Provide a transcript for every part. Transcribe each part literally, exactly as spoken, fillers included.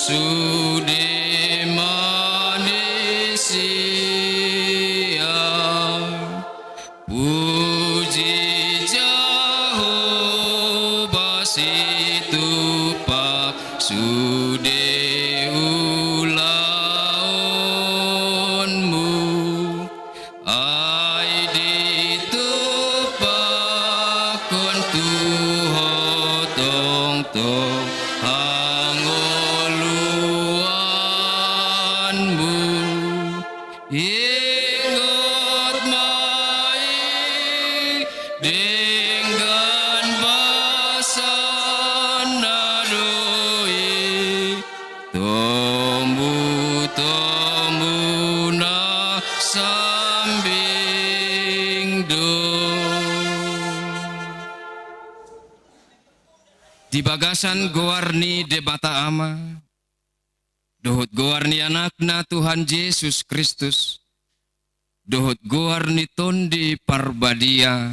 sude ma ni sian. Puji Jahowa, situpa sude ulaonmu. Ai ditumpakkon tu Ho tongtong hangoluanmu. Ingot ma i denggan basa na do i, tombu-tombu na sambing do. Di bagasan goar ni Debata Ama, dohot goar ni Anakna Tuhan Jesus Kristus, dohot goar ni Tondi Parbadia.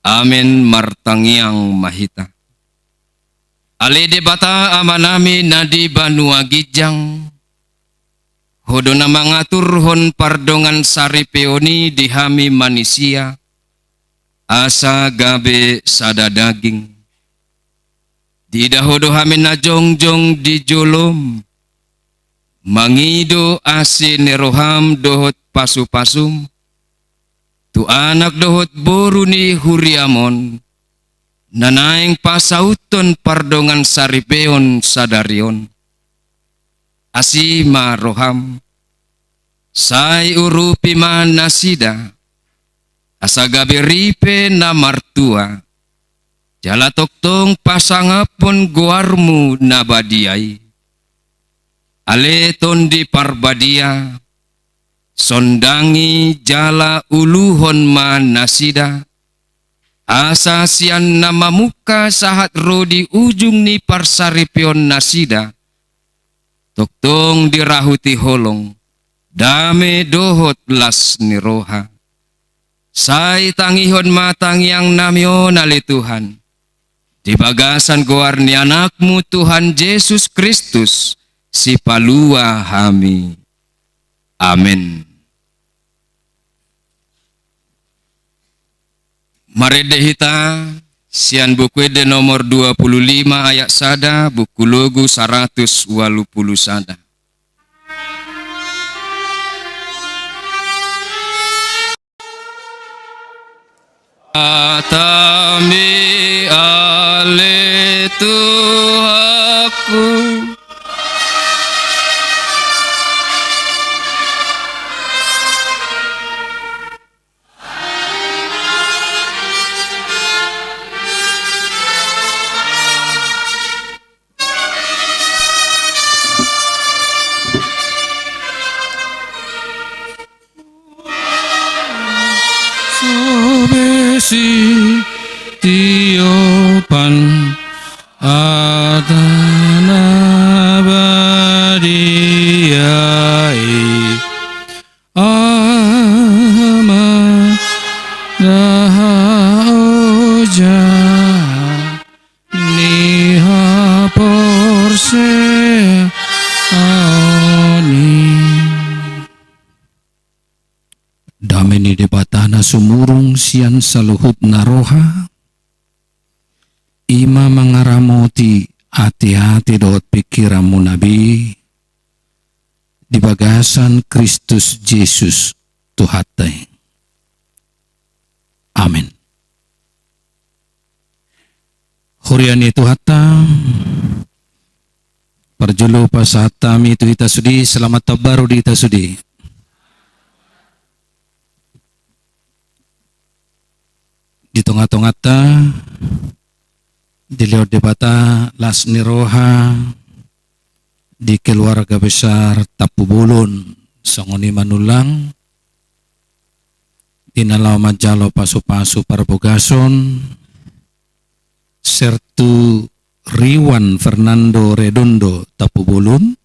Amen. Martangiang ma hita. Ale Debata Amanami na di banua ginjang, Ho do na mangaturhon pardongansaripeon i di hami manisia, asa gabe sada daging. Diida Ho do hami na jongjong di jolom, mangido asi ni roham dohot pasu-pasum, tu anak dohot boru ni huriam on, na naeng pasauthon pardongansaripeon sadari on. Asi ma roham, sai urupi ma nasida, asa gabe ripe na martua, jala tongtong pasangaphon goarmu na badia i. Ale Tondi Parbadia, sondangi jala uluhon ma nasida, asa sian na mamungka sahat ro di ujung ni parsaripeon nasida, tongtong dirahuti holong, dame dohot las ni roha. Sai tangihon ma tangiangnami on ale Tuhan, di bagasan goar ni Anakmu Tuhan Jesus Kristus, Sipalua hami. Amen. Marende hita sian Buku Ende nomor dua puluh lima ayat sada, Buku Logu saratus ualu puluh sada. Hatami ale Tuhanku. So be sitiopan hata na badia i. Aha ma da oja ni haporseaon i. Dame ni Debata na sumurung sian saluhutna roha, i ma mangaramoti ateate dohot pingkiranmuna be di bagasan Kristus Jesus Tuhanta i. Amen. Huria ni Tuhanta, parjolo pasahat hami tu hita sude, selamat tahun baru di hita sude. Di tonga-tonganta dilehon Debata las ni roha di keluarga besar Tampubolon, songon i Manullang, di na laho manjalo pasu-pasu parbogason, Sertu Riwan Fernando Redondo Tampubolon,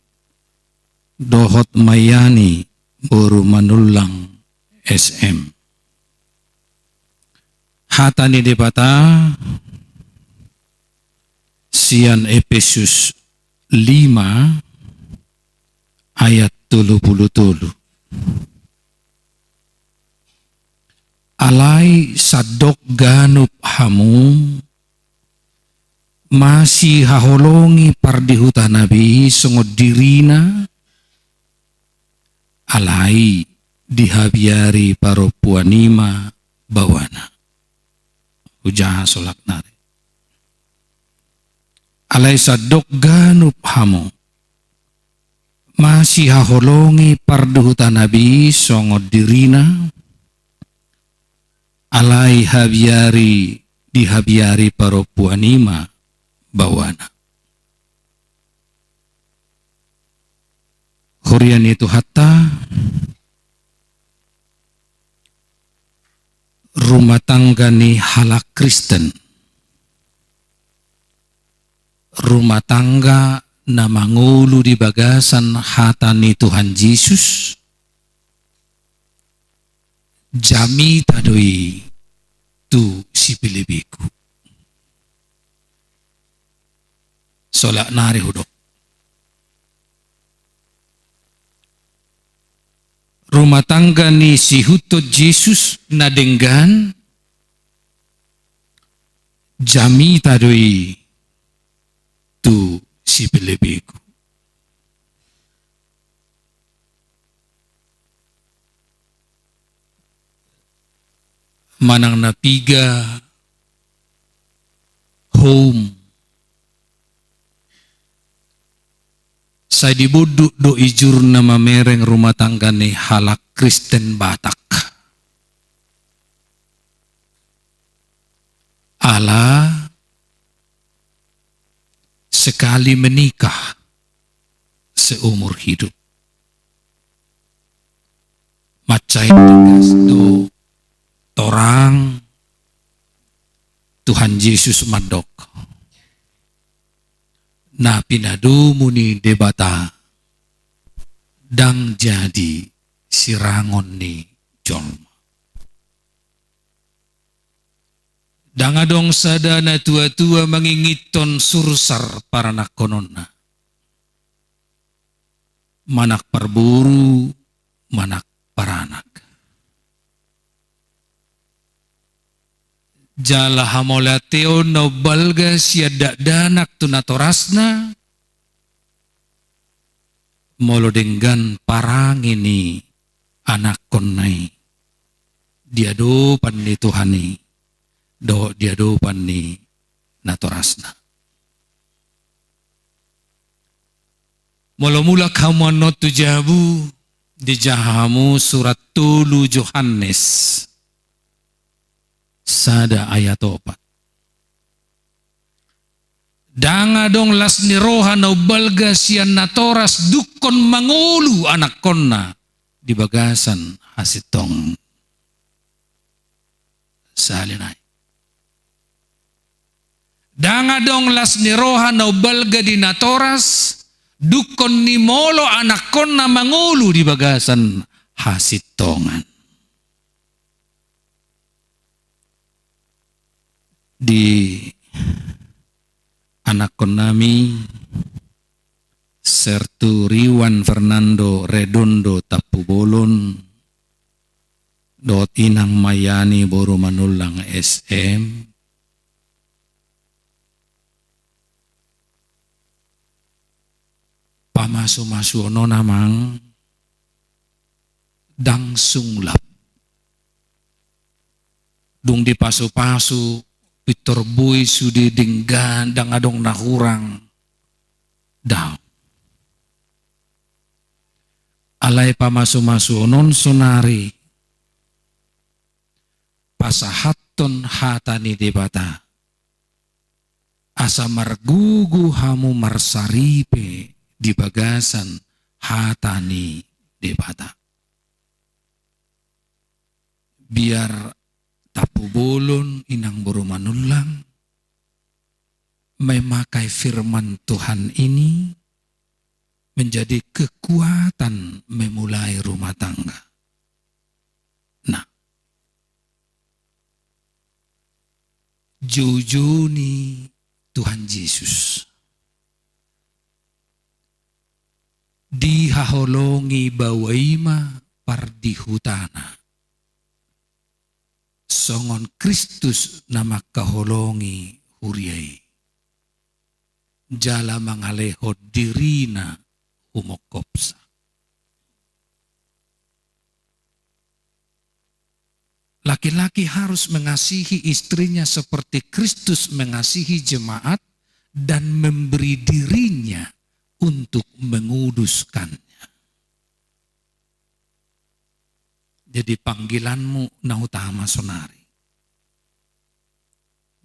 dohot Maiani boru Manullang S M. Hata ni Debata sian Epesus lima ayat tolu pulu tolu. Alai sandok ganup hamu masihaholongi pardihuta na be songon dirina, alai dihabiari parompuan i ma baoana. Hujaha solakna re. Alai sandok ganup hamu masihaholongi pardihuta na be songon dirina, alai habiari, dihabiari parompuan i ma baoana. Huria ni Tuhanta, rumah tangga ni halak Kristen, rumah tangga na mangolu di bagasan hata ni Tuhan Jesus, jamita do i tu sipelebeku. Solakna re hudok. Rumah tangga ni siihuthon Jesus na denggan, jamita do i tu sipelebeku. Manang na piga home, sai dibondut do ijurna mamereng rumah tangga ni halak Kristen Batak. Ala sekali menikah seumur hidup. Mansai tegas do torang Tuhan Jesus mandok, na pinadomu ni Debata ndang jadi sirangon ni jolma. Ndang adong sada natuatua manginginhon sursar paranakkononna, manang parboru, manang paranak. Jala hamauliateon na umbalga sian dakdanak tu natorasna, molo denggan parange ni anakkonna i di adopan ni Tuhan i dohot di adopan ni natorasna. Molo mulak hamu annon tu jabu, dijaha hamu surat tolu Johannes sada ayat opat. Ndang adong las ni roha na umbalga sian natoras dungkon mangolu anakkonna di bagasan hasintongan. Sahali nai. Ndang adong las ni roha na umbalga di natoras dungkon ni molo anakkonna mangolu di bagasan hasintongan. Di anakkonnami Sertu Riwan Fernando Redondo Tampubolon dohot Inang Mayani boru Manullang S M, pamasumasuon on amang ndang sungkap. Dung dipasupasu pintor boi sude denggan, ndang adong na hurang. Daong. Alai pamasumasuon on sonari pasahathon hata ni Debata, asa margogo hamu marsaripe di bagasan hata ni Debata. Biar Tampubolon, Inang boru Manullang, memakai firman Tuhan ini menjadi kekuatan memulai rumah tangga. Nah, joujou ni Tuhan Jesus. Dihaholongi baoa i ma pardihutana, songon Kristus na mangkaholongi huria i, jala mangalehon dirina humongkopsa. Laki-laki harus mengasihi istrinya seperti Kristus mengasihi jemaat dan memberi dirinya untuk menguduskannya. Jadi panggilanmu na utama sonari,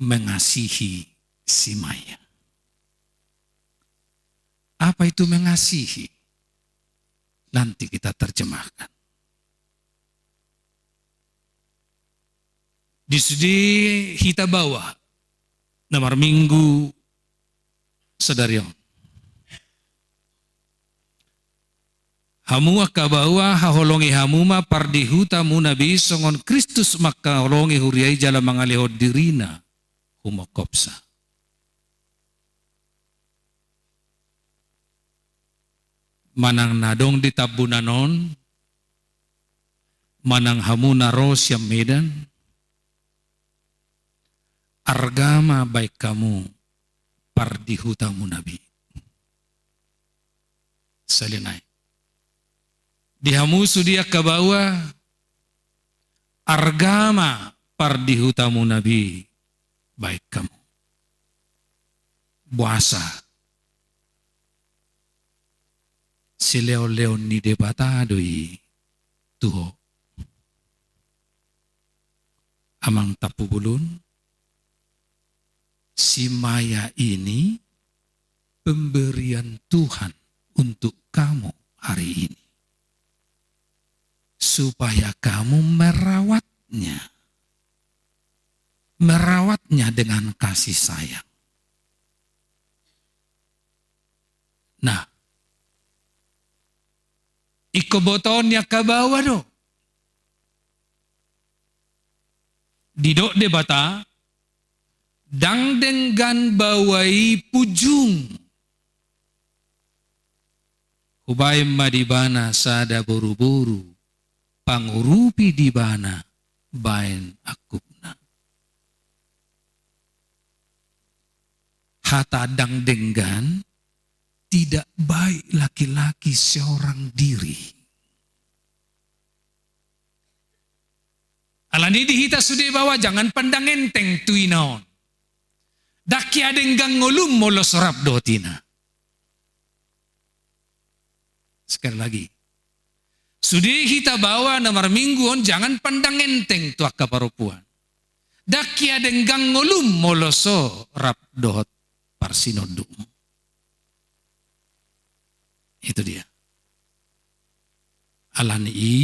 mengasihi si Maya. Apa itu mengasihi? Nanti kita terjemahkan. Di sude hita baoa na marminggu sadari on. Hamu angka baoa, haholongi hamu ma pardihutamuna be songon Kristus mangkaholongi huria i jala mangalehon dirina humongkopsa. Manang na adong di Tambunan on, manang hamu na ro sian Medan, arga ma baen hamu pardihutamuna be. Sali nai. Di hamu sude angka baoa, arga ma pardihutamuna be baen hamu. Boasa? Silehonlehon ni Debata do i tu ho, amang Tampubolon. Si Maya ini pemberian Tuhan untuk kamu hari ini, supaya kamu merawatnya, merawatnya dengan kasih sayang. Nah, ingkon botoon ni angka baoa do. Didok Debata, ndang denggan baoa i punjung. Hubaen ma di ibana sada boruboru, pangurupi di ibana baen angkupna. Hata ndang denggan, tidak baik laki-laki seorang diri. Alani i di hita sude baoa, jangan pandang enteng tu ina on. Ndang hea denggan ngolum molo so rap dohot ina. Sekali lagi. Sude hita baoa na marminggu on, jangan pandang enteng tu angka parompuan. Ndang hea denggan ngolum molo so rap dohot parsinondukmu. Itu dia. Alani i,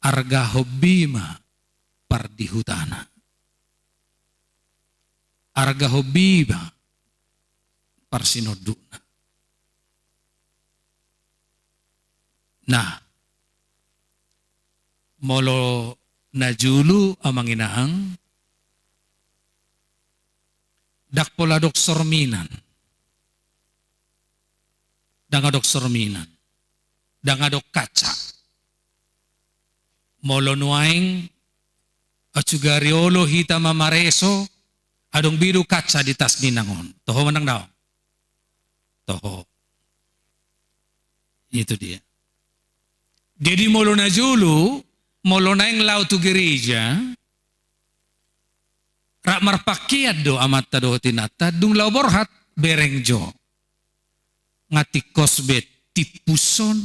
argahon be ma pardihutana. Argahon be ma parsinondukna. Nah, molo na jolo, amang inang, ndang pola adong sorminan. Ndang adong sorminan. Ndang adong kaca. Molo nuaeng, aut sugari olo hita mamareso, adong be do kaca di tas ni inang on. Toho ma, ndang daong? Toho. Itu dia. Jadi molo na jolo, molo naeng laho tu gereja, rap marpakean do amanta dohot inanta, dung laho borhat, bereng jo. Nga tingkos be timpus on.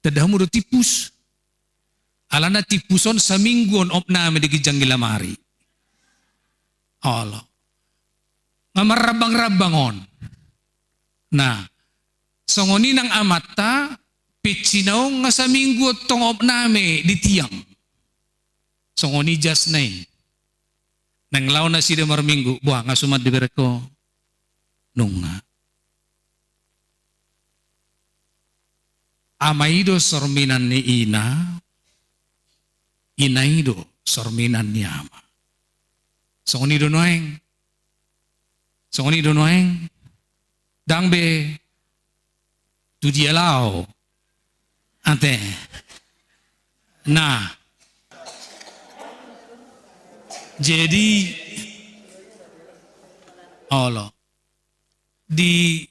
Tanda hamu do timpus? Alana timpus on saminggu on opnami di ginjang ni lamari. Olo. Nga marrambang-rambang on. Nah, songon i nang amanta, pecina on nga saminggu on tong opnami di tiang. Songon i jasna i. Naeng laho nasida marminggu, boha, nga suman dibereng ho? Nunga. Ama i do sorminan ni ina, ina i do sorminan ni ama. Songon i do nuaeng. Songon i do nuaeng. Ndang be. tu dia laho. Ate. Nah. Jadi, olo. Di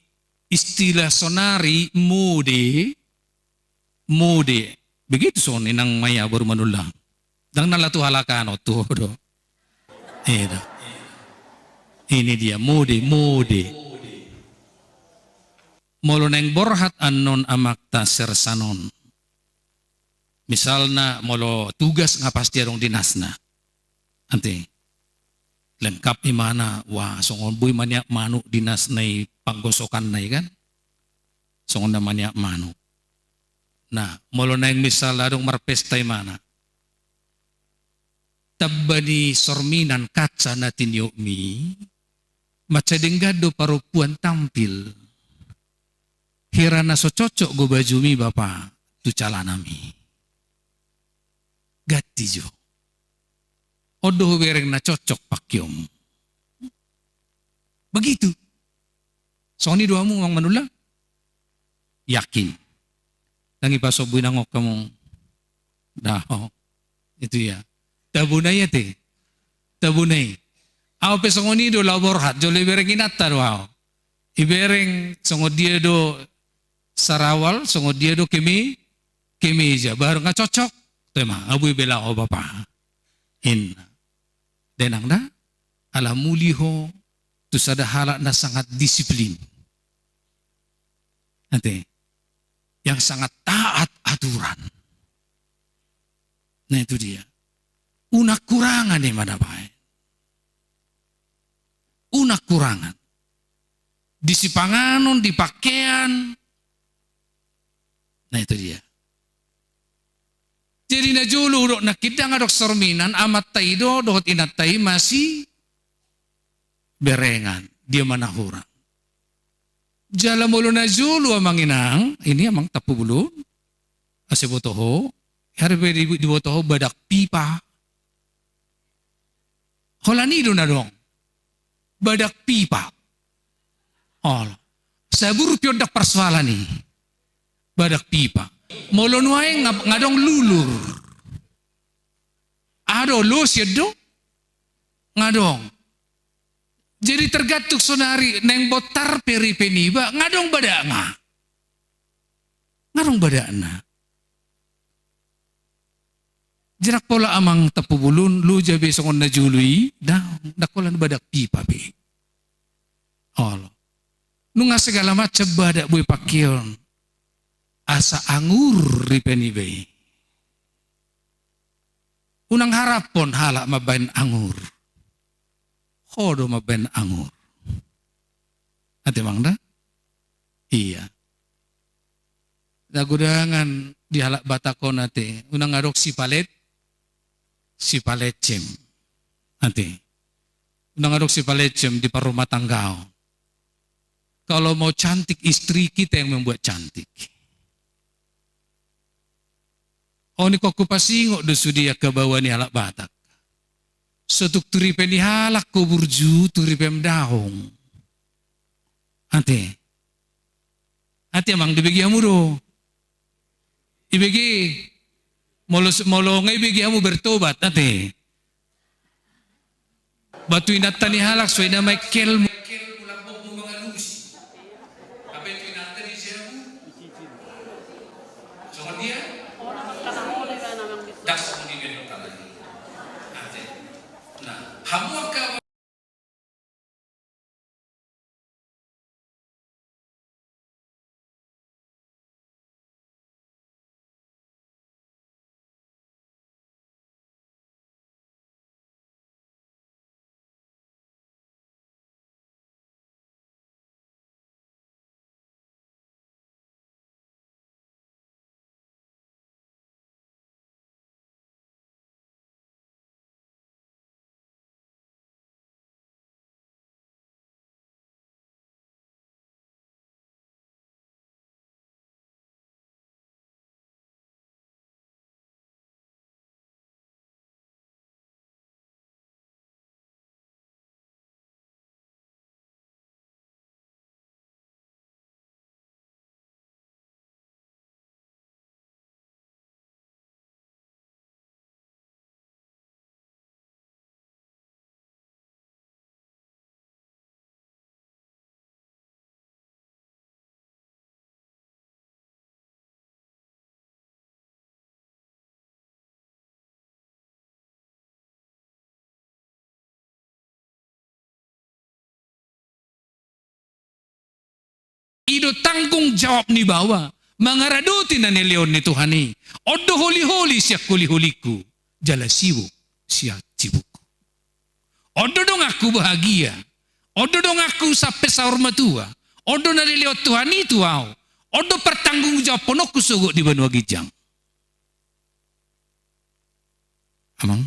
istilah sonari mode, mode. Begitu songon i nang maia boru Manullang. Ndang na laho tu halak an on, tu ho do. Iya do. Ini dia, mode, mode. Molo naeng borhat annon amanta sersan on. Misalna molo tugas nga pasti adong dinasna. Ate. Lengkap imana, wah, songon boi maniak manuk dinasna i panggosokanna i kan. Songon na maniak manuk. Nah, molo naeng misalna adong marpesta imana. Tamba ni sorminan kaca na tiniopmi, mansai denggan do parompuan tampil. Hira na so cocok do bajumi bapa tu calanami. Ganti jo. On do hubereng na cocok pakeonmu. Begitu. Songon i do hamu amang Manullang? Yakin. Ndang i pasombu inang on hamu. Daho. Itu ya. Tabo na i ate. Tabo na i. Au pe songon i do laho borhat. Jolo ibereng inanta do au. Ibereng songon dia do sarawal, songon dia do keme-, kemeja. Baru nga cocok. Tema, au boi bela ho bapa. Inna. Dainang da. Ala muli ho tu sada halak na sangat disiplin. Ate. Yang sangat taat aturan. Nah, itu dia. Unang kurangan i ma na baen. Unang kurangan. Di sipanganon, di pakean. Nah, itu dia. Jadi na jolo hudok nangkin, ndang adong sorminan, amanta i do dohot inanta i masiberengan. Dia ma na hurang. Jala molo na jolo amang inang, ini amang Tampubolon, asa diboto ho, hira pe di-, diboto ho badak pipa. Holan i do na adong. Badak pipa. Olo. Sabur pe on ndang parsoalan i. Badak pipa. Molo nuaeng nga, nga adong lulur. Adong lotion do. Nga adong. Jadi tergantung sonari naeng bontar pe ripe niba, nga adong badakna. Nga adong badakna. Jadi ndang pola amang Tampubolon, loja be songon na jolo i, ndang, ndang holan badak pipa be. Olo. Nunga segala macam badak boi pakeon. Asa angur ripe niba i. Unang haraphon halak mambaen angur. Ho do mambaen angur. Ate amang da? Iya. Na godangan di halak Batak on ate, unang adong sipalet, sipalecem. Ate. Unang adong sipalecem di parrumatanggaon. Kalau mau cantik istri, kita yang membuat cantik. On ingkon hupasingot do sude angka baoa ni halak Batak. So tung tu ripe ni halak ho burju, tu ripem dahong. Ate. Ate amang, dibege hamu do. Ibege. Molo, molo nga ibege hamu bertobat, ate. Ba tu inanta ni halak, so i na maengkelmu. Hape tu inanta ni siamu. Songon dia? Ndang songon i be dohot halak i. Ate. Nah, hamu angka i do tanggung jawab ni baoa mangaradoti na nilehon ni Tuhan i. On do holiholi sian holiholingku, jala sibuk sian sibukku. On do donganku bahagia. On do donganku sampe saur matua. On do na nilehon Tuhan i tu ahu. On do partanggungjawabhononku sogot di banua ginjang. Amang,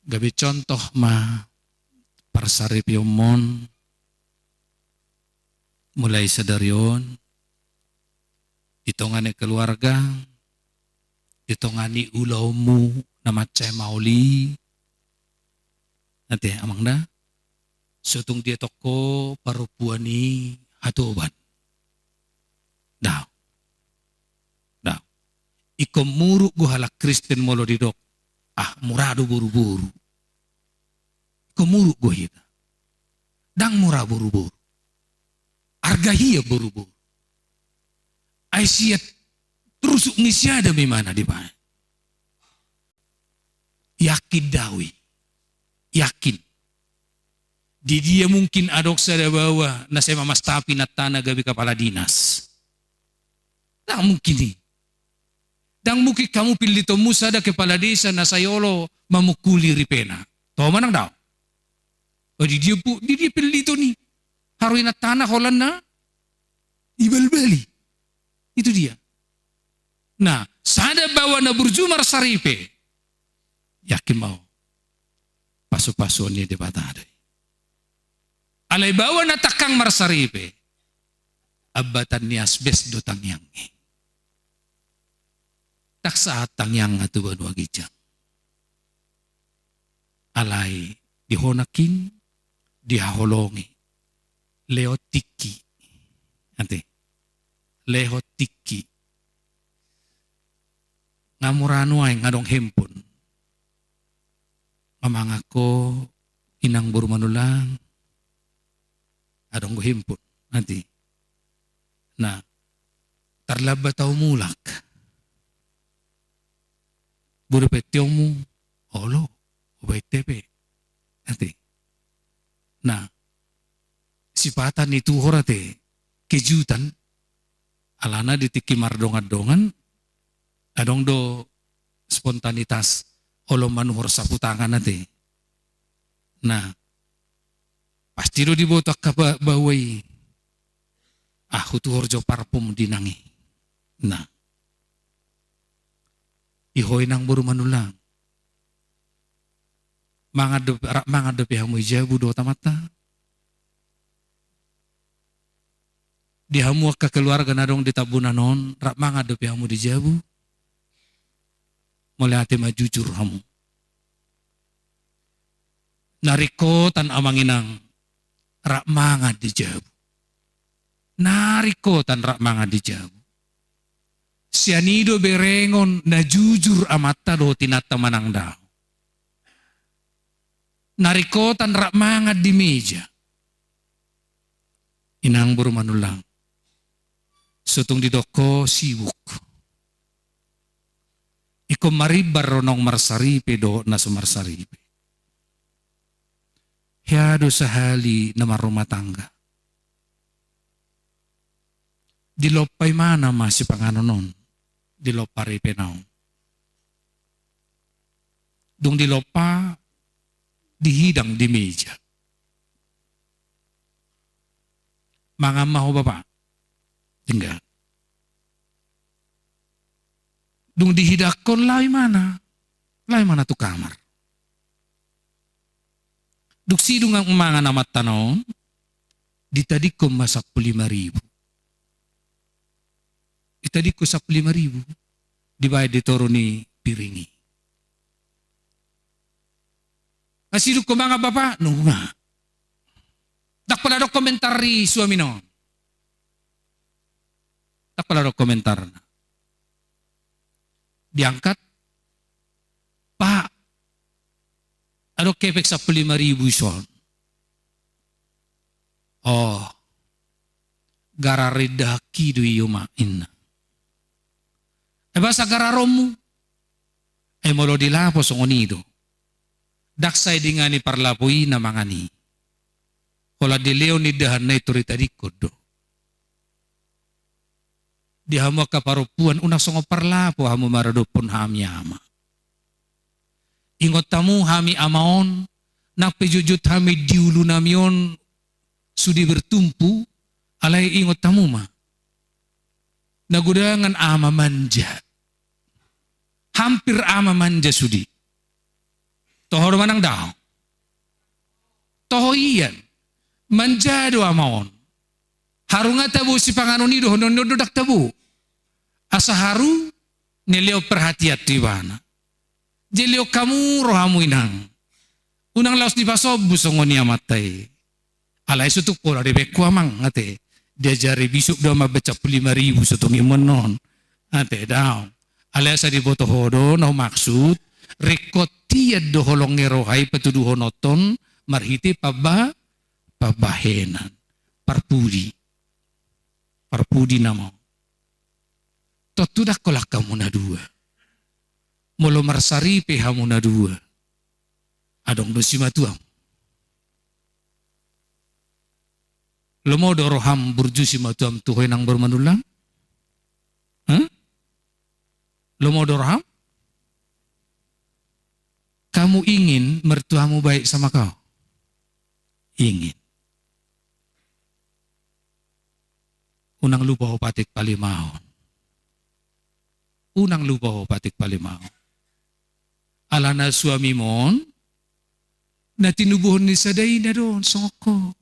gabe contoh ma parsaripeonmon mulai sadari on, di tonga ni keluarga, di tonga ni ulaonmu na mansai maol i. Ate, amang da, so tung dietong ho parompuan i hatoban. Daong. Daong. Ingkon muruk do halak Kristen molo didok, ah, mura do boruboru. Ingkon muruk do hita. Ndang mura boruboru. Arga hian boruboru. Ai sian rusuk ni si Adam i ma na dibaen. Yakin do ahu i. Yakin. Di dia mungkin adong sada baoa na sai mamastapi inantana gabe kepala dinas? Ndang mungkin i. Ndang mungkin hamu pillitonmu sada kepala desa na sai olo mamungkuli ripena. Toho manang daong? O, di dia pu-, di dia pilliton i? Haru inantana holan na ibalbali. Itu dia. Nah, sada baoa na burju marsaripe. Yakin ma ho. Pasupasuon ni Debata do i. Alai baoa na tangkang marsaripe, ambatan ni asbes do tangiang i. Ndang sahat tangiangna tu banua ginjang. Alai di ho nangkin, dihaholongi, lehon tingki. Ate. Lehon tingki. Nga mura nuaeng adong handphone. Nga mangan ho, inang boru Manullang, adong do handphone. Ate. Nah, tarlambat ahu mulak. Boi do paeteonmu, olo, hupaete pe. Ate. Nah, sipata ni tuhor ate, kejutan, alana di tingki mardongan-dongan, adong do spontanitas, olo manuhor sapu tangan ate. Nah, pasti do diboto angka ba-, baoa i. Ah, hutuhor jo parfum di inang i. Nah. Di ho inang boru Manullang. Mangan do-, rap mangan dope hamu di jabu dohot amanta? Di hamu angka keluarga na adong di Tambunan on, rap mangan dope hamu di jabu? Mauliate ma jujur hamu. Na ringkotan amang inang rap mangan di jabu. Na ringkotan rap mangan di jabu. Sian i do berengon na jujur amanta dohot inanta manang daong. Na ringkotan rap mangan di meja. Inang boru Manullang. So tung didok ho sibuk. Ingkon marimbar do naung marsaripe dohot na so marsaripe. Hea do sahali na marrumah tangga. Dilompa imana ma sipanganon on, dilompa ripena on. Dung dilompa, dihidang di meja. Mangan ma ho bapa. Denggan. Dung dihidangkon laho imana. Laho imana tu kamar. Dung sidung mangan amanta on, ditadingkon ma sampulu lima ribu. Ditadingkon sampulu lima ribu. Dibaen di toru ni piring i. Nga sidung ho mangan bapa, nunga. Ndang pola adong komentar ni suamina on. Ndang pola adong komentarna. Diangkat, Pak, adong kepeng sampulu lima ribu dison. Oh, gara rindahon i do i, Oma, inna. Ai boasa gararonmu? Ai molo di lapo songon i do. Ndang sai dingani parlapo i na mangan i. Holan dilehon ni indahanna i, tor ditadingkon do. Di hamu angka parompuan, unang songon parlapo hamu maradophon hami ama. Ingot hamu hami ama on, nang pe jotjot hami di ulu nami on sude bertumpu, alai ingot hamu ma. Na godangan ama manja. Hampir ama manja sude. Toho do manang daong? Toho ian. Manja do ama on. Haru nga tabo sipanganon i dohononna on do ndang tabo. Asa haru nilehon perhatian tu ibana. Jadi lehon hamu rohamu inang. Unang laos dipasombu songon i amanta i. Alai so tung pola dibaen ho amang, ate. Diajari bisop do amang baen sampulu lima ribu so tung i annon. Ate, daong. Alai asa diboto ho do na humaksud, ringkot ian do holong ni roha i patuduhononton marhite pamba-, pambahenan. Parpudi. Parpudi nama. Tontu ndang holan hamu na dua. Molo marsaripe hamu na dua. Adong do simatuam. Lomo do roham burju simatuam tu ho inang boru Manullang? Hah? Lomo do roham? Kamu ingin mertuamu baik sama kau? Ingin. Unang lupa ho patik palimahon. Unang lupa ho patik palimahon. Alana suamim on, na tinubuhon ni sada ina do on songon ho.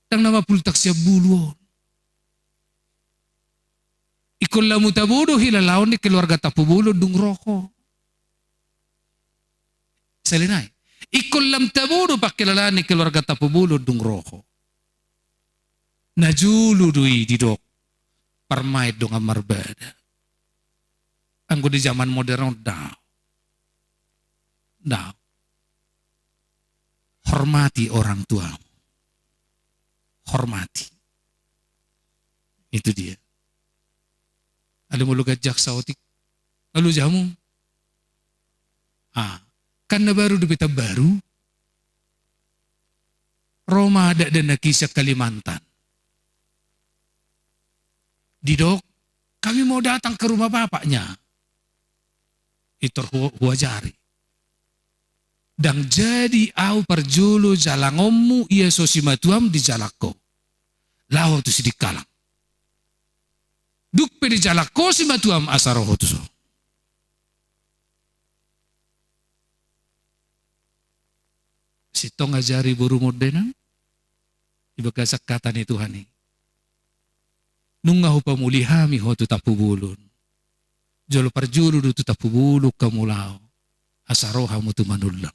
Ndang na mapultak sian bulu on. Ingkon lam tabo do hilalaon ni keluarga Tampubolon dung ro ho. Sale nai. Ingkon lam tabo do pangkilalaan ni keluarga Tampubolon dung ro ho. Na jolo do i didok parmaen dongan marbada. Anggo di zaman modern on daong. Daong. Hormati orang tuamu. Hormati. Itu dia. Alai molo ganjang saotik, nga loja hamu. Ah, kan na baru dope tambaru. Ro ma dakdanak i sian Kalimantan. Didok, kami mau datang ke rumah bapaknya. Itor hu-, huajari. Ndang jadi au parjolo jalangonmu ia so simatuam dijalang ho. Laho tu Sidikalang. Dung pe dijalang ho simatuam asa ro ho tuson. Sintong ajari borum on da inang. Di bagasan hata ni Tuhan i. Nunga hupamuli hami ho tu Tampubolon. Jolo parjolo do tu Tampubolon hamu laho. Asa ro hamu tu Manullang.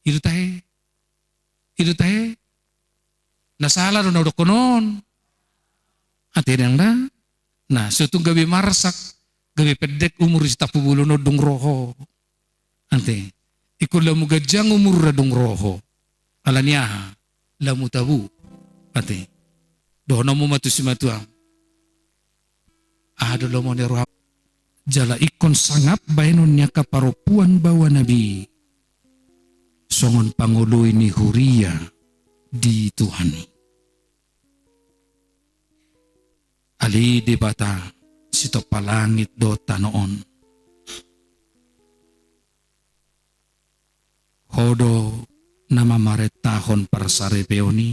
I do tahe. I do tahe. Na sala do na hudokkon on. Ate inang da. Nah, so tung gabe marsak, gabe pendek umur si Tampubolon on dung ro ho. Ate. Ingkon lam ganjang umurna dung ro ho. Alani aha? Lam tabo. Ate. Dohononmu ma tu simatuam. Aha do lomo ni roham? Jala ingkon sangap baenon ni angka parompuan baoa nami songon pangoloi ni huria di Tuhan i. Ale Debata, sitompa langit dohot tano on. Ho do na mamarentahon parsaripeon i.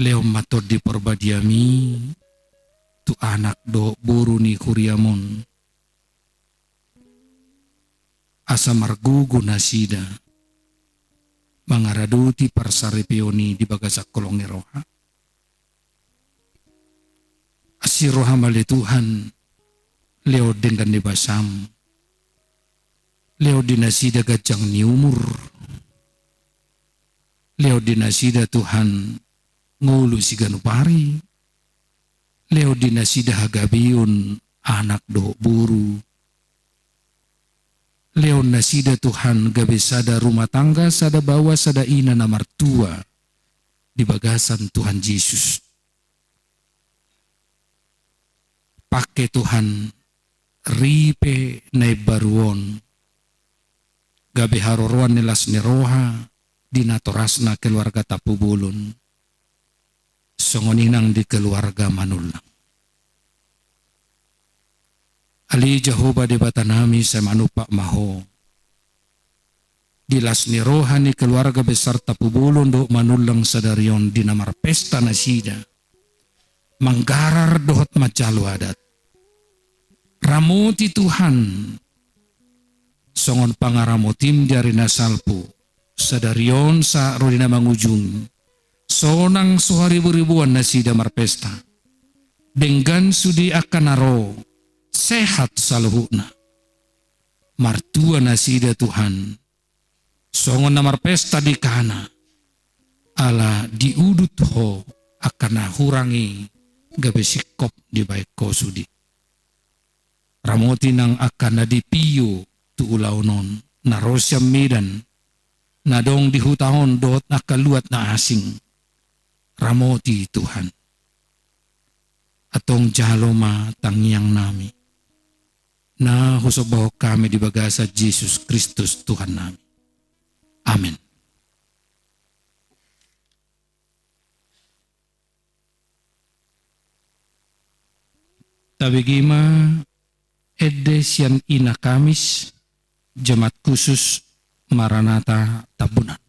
Lehon ma Tondi Parbadiami tu anak dohot boru ni huriam on. Asa margogo nasida mangaradoti parsaripeon i di bagasan holong ni roha. Asi roham ale Tuhan, lehon denggan ni basam, lehon di nasida ganjang ni umur, lehon di nasida Tuhan ngolu siganup ari, lehon di nasida hagabeon anak dohot boru, lehon nasida Tuhan gabe sada rumah tangga, sada baoa, sada ina na martua di bagasan Tuhan Jesus. Pangke Tuhan ripe na imbaru on gabe haroroan ni las ni roha di natorasna keluarga Tampubolon, songon i nang di keluarga Manullang. Ale Jahowa Debatanami, sai manumpak ma Ho di las ni roha ni keluarga besar Tampubolon dohot Manullang sadari on di na marpesta nasida manggarar dohot manjalo adat. Ramoti Tuhan, songon pangaramotim di ari na salpu, sadari on sahat ro di na mangujungi, sonang so hariburibuan nasida marpesta. Denggan sude angka na ro, sehat saluhutna. Martua nasida Tuhan, songon na marpesta di Kana, ala diudut Ho angka na hurang i gabe singkop dibahen Ho sude. Ramoti nang angka na dipio tu ulaon on, na ro sian Medan, na adong di huta on dohot angka luat na asing. Ramoti Tuhan. Antong jalo ma tangiangnami na husombahon hami di bagasan Jesus Kristus Tuhannami. Amen. Tabege ma ende sian Ina Kamis, Jemaat Khusus Maranatha Tambunan.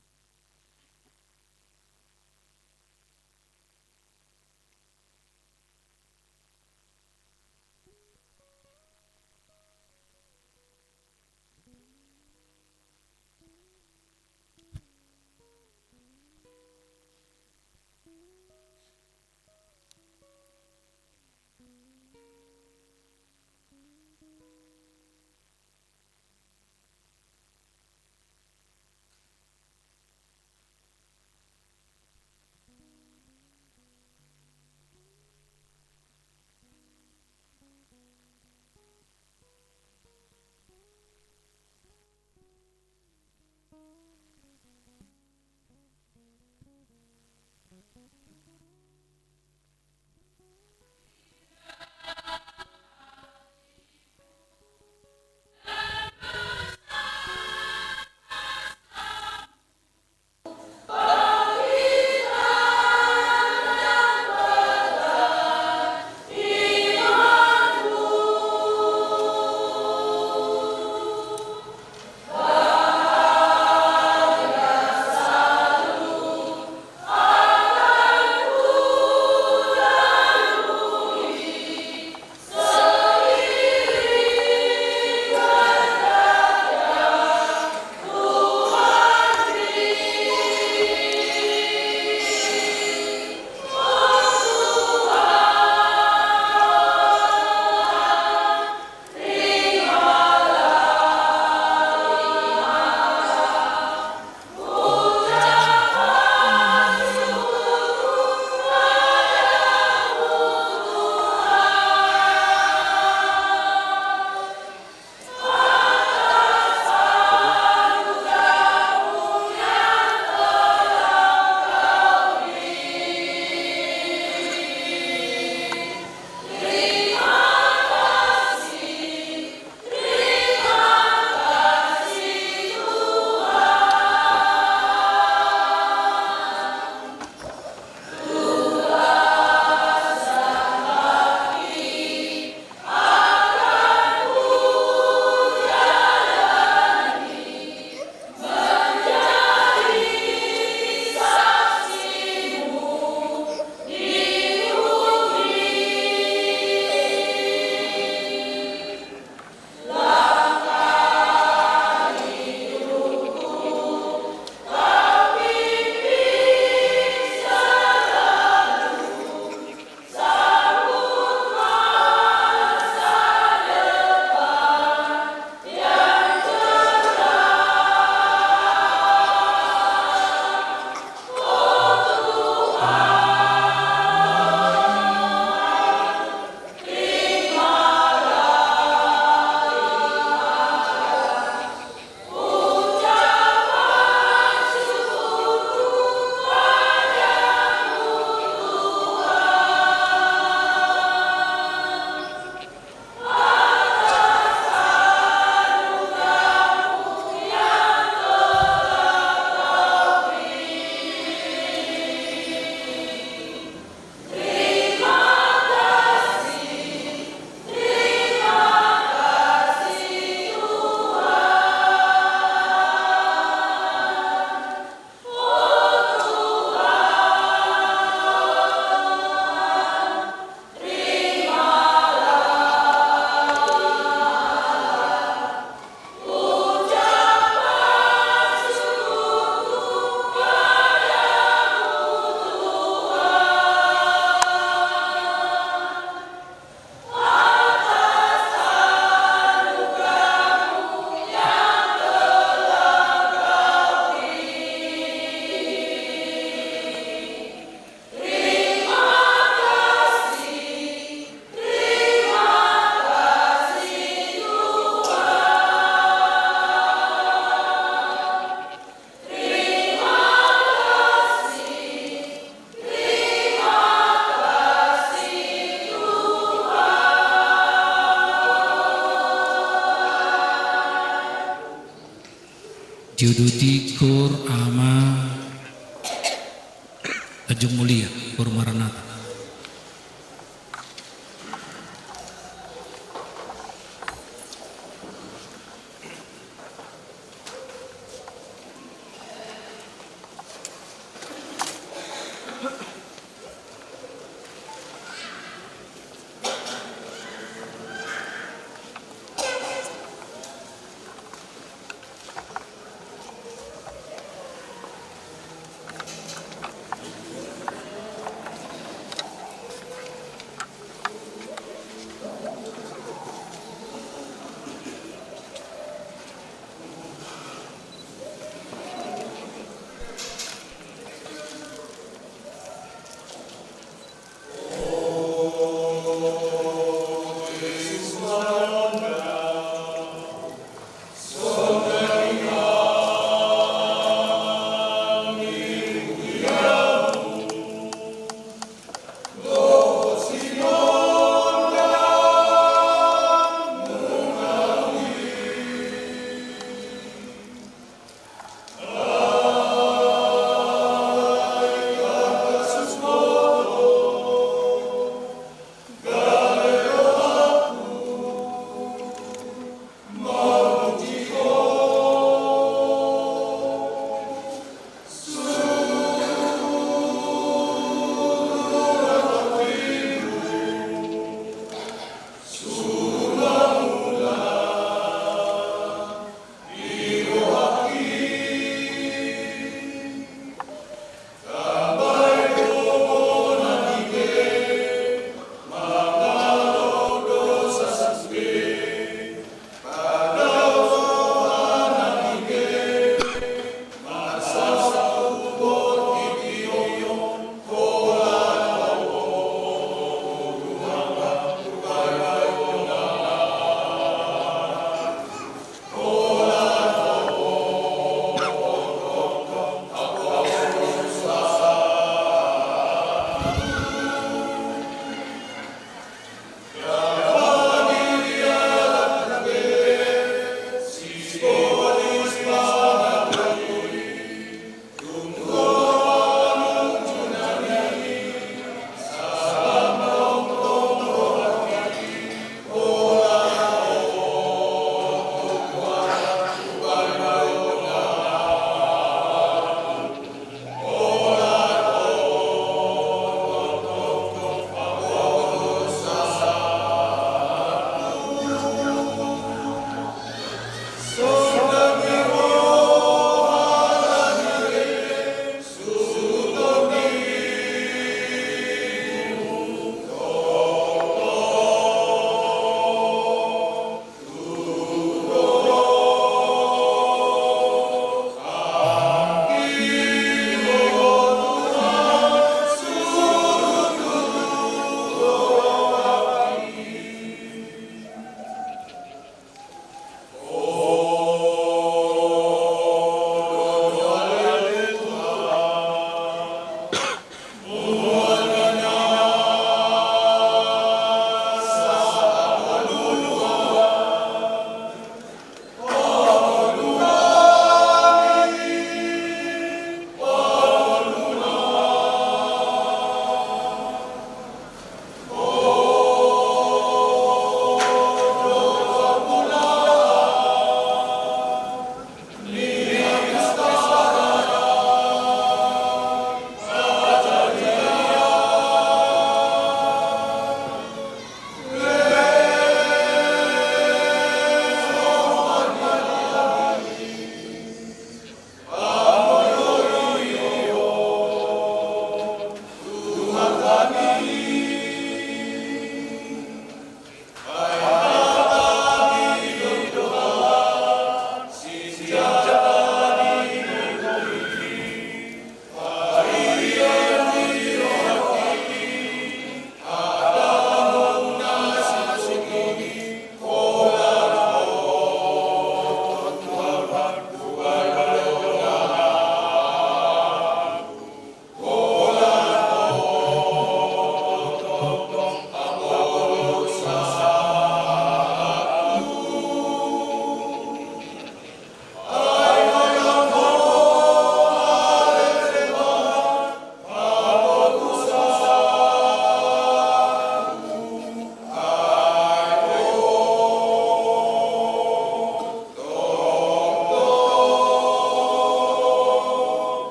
Siuduti Kor Ama Tanjung Mulia, Kor Maranatha.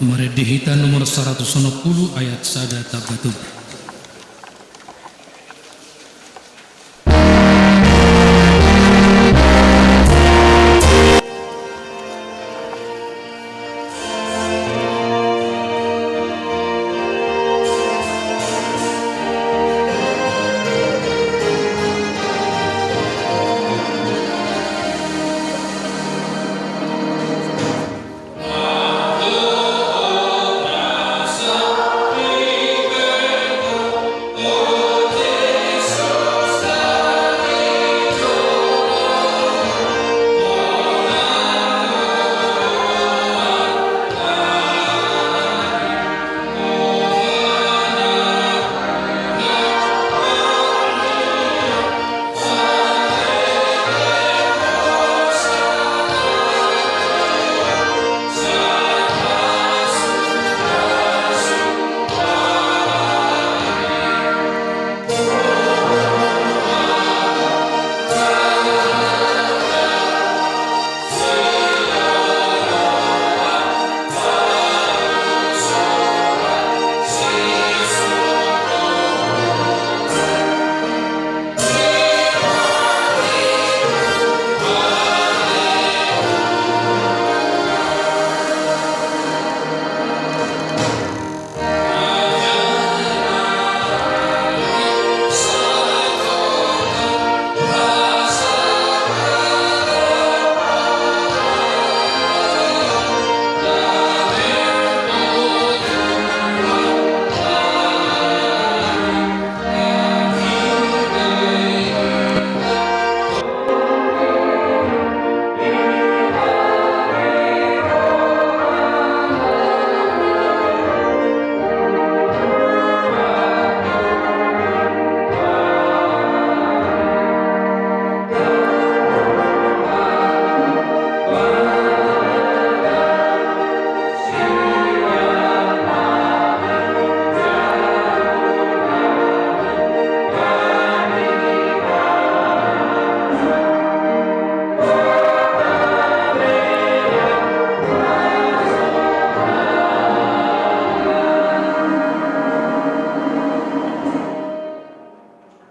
Marende hita nomor saratus onom pulu ayat sada tamba tolu.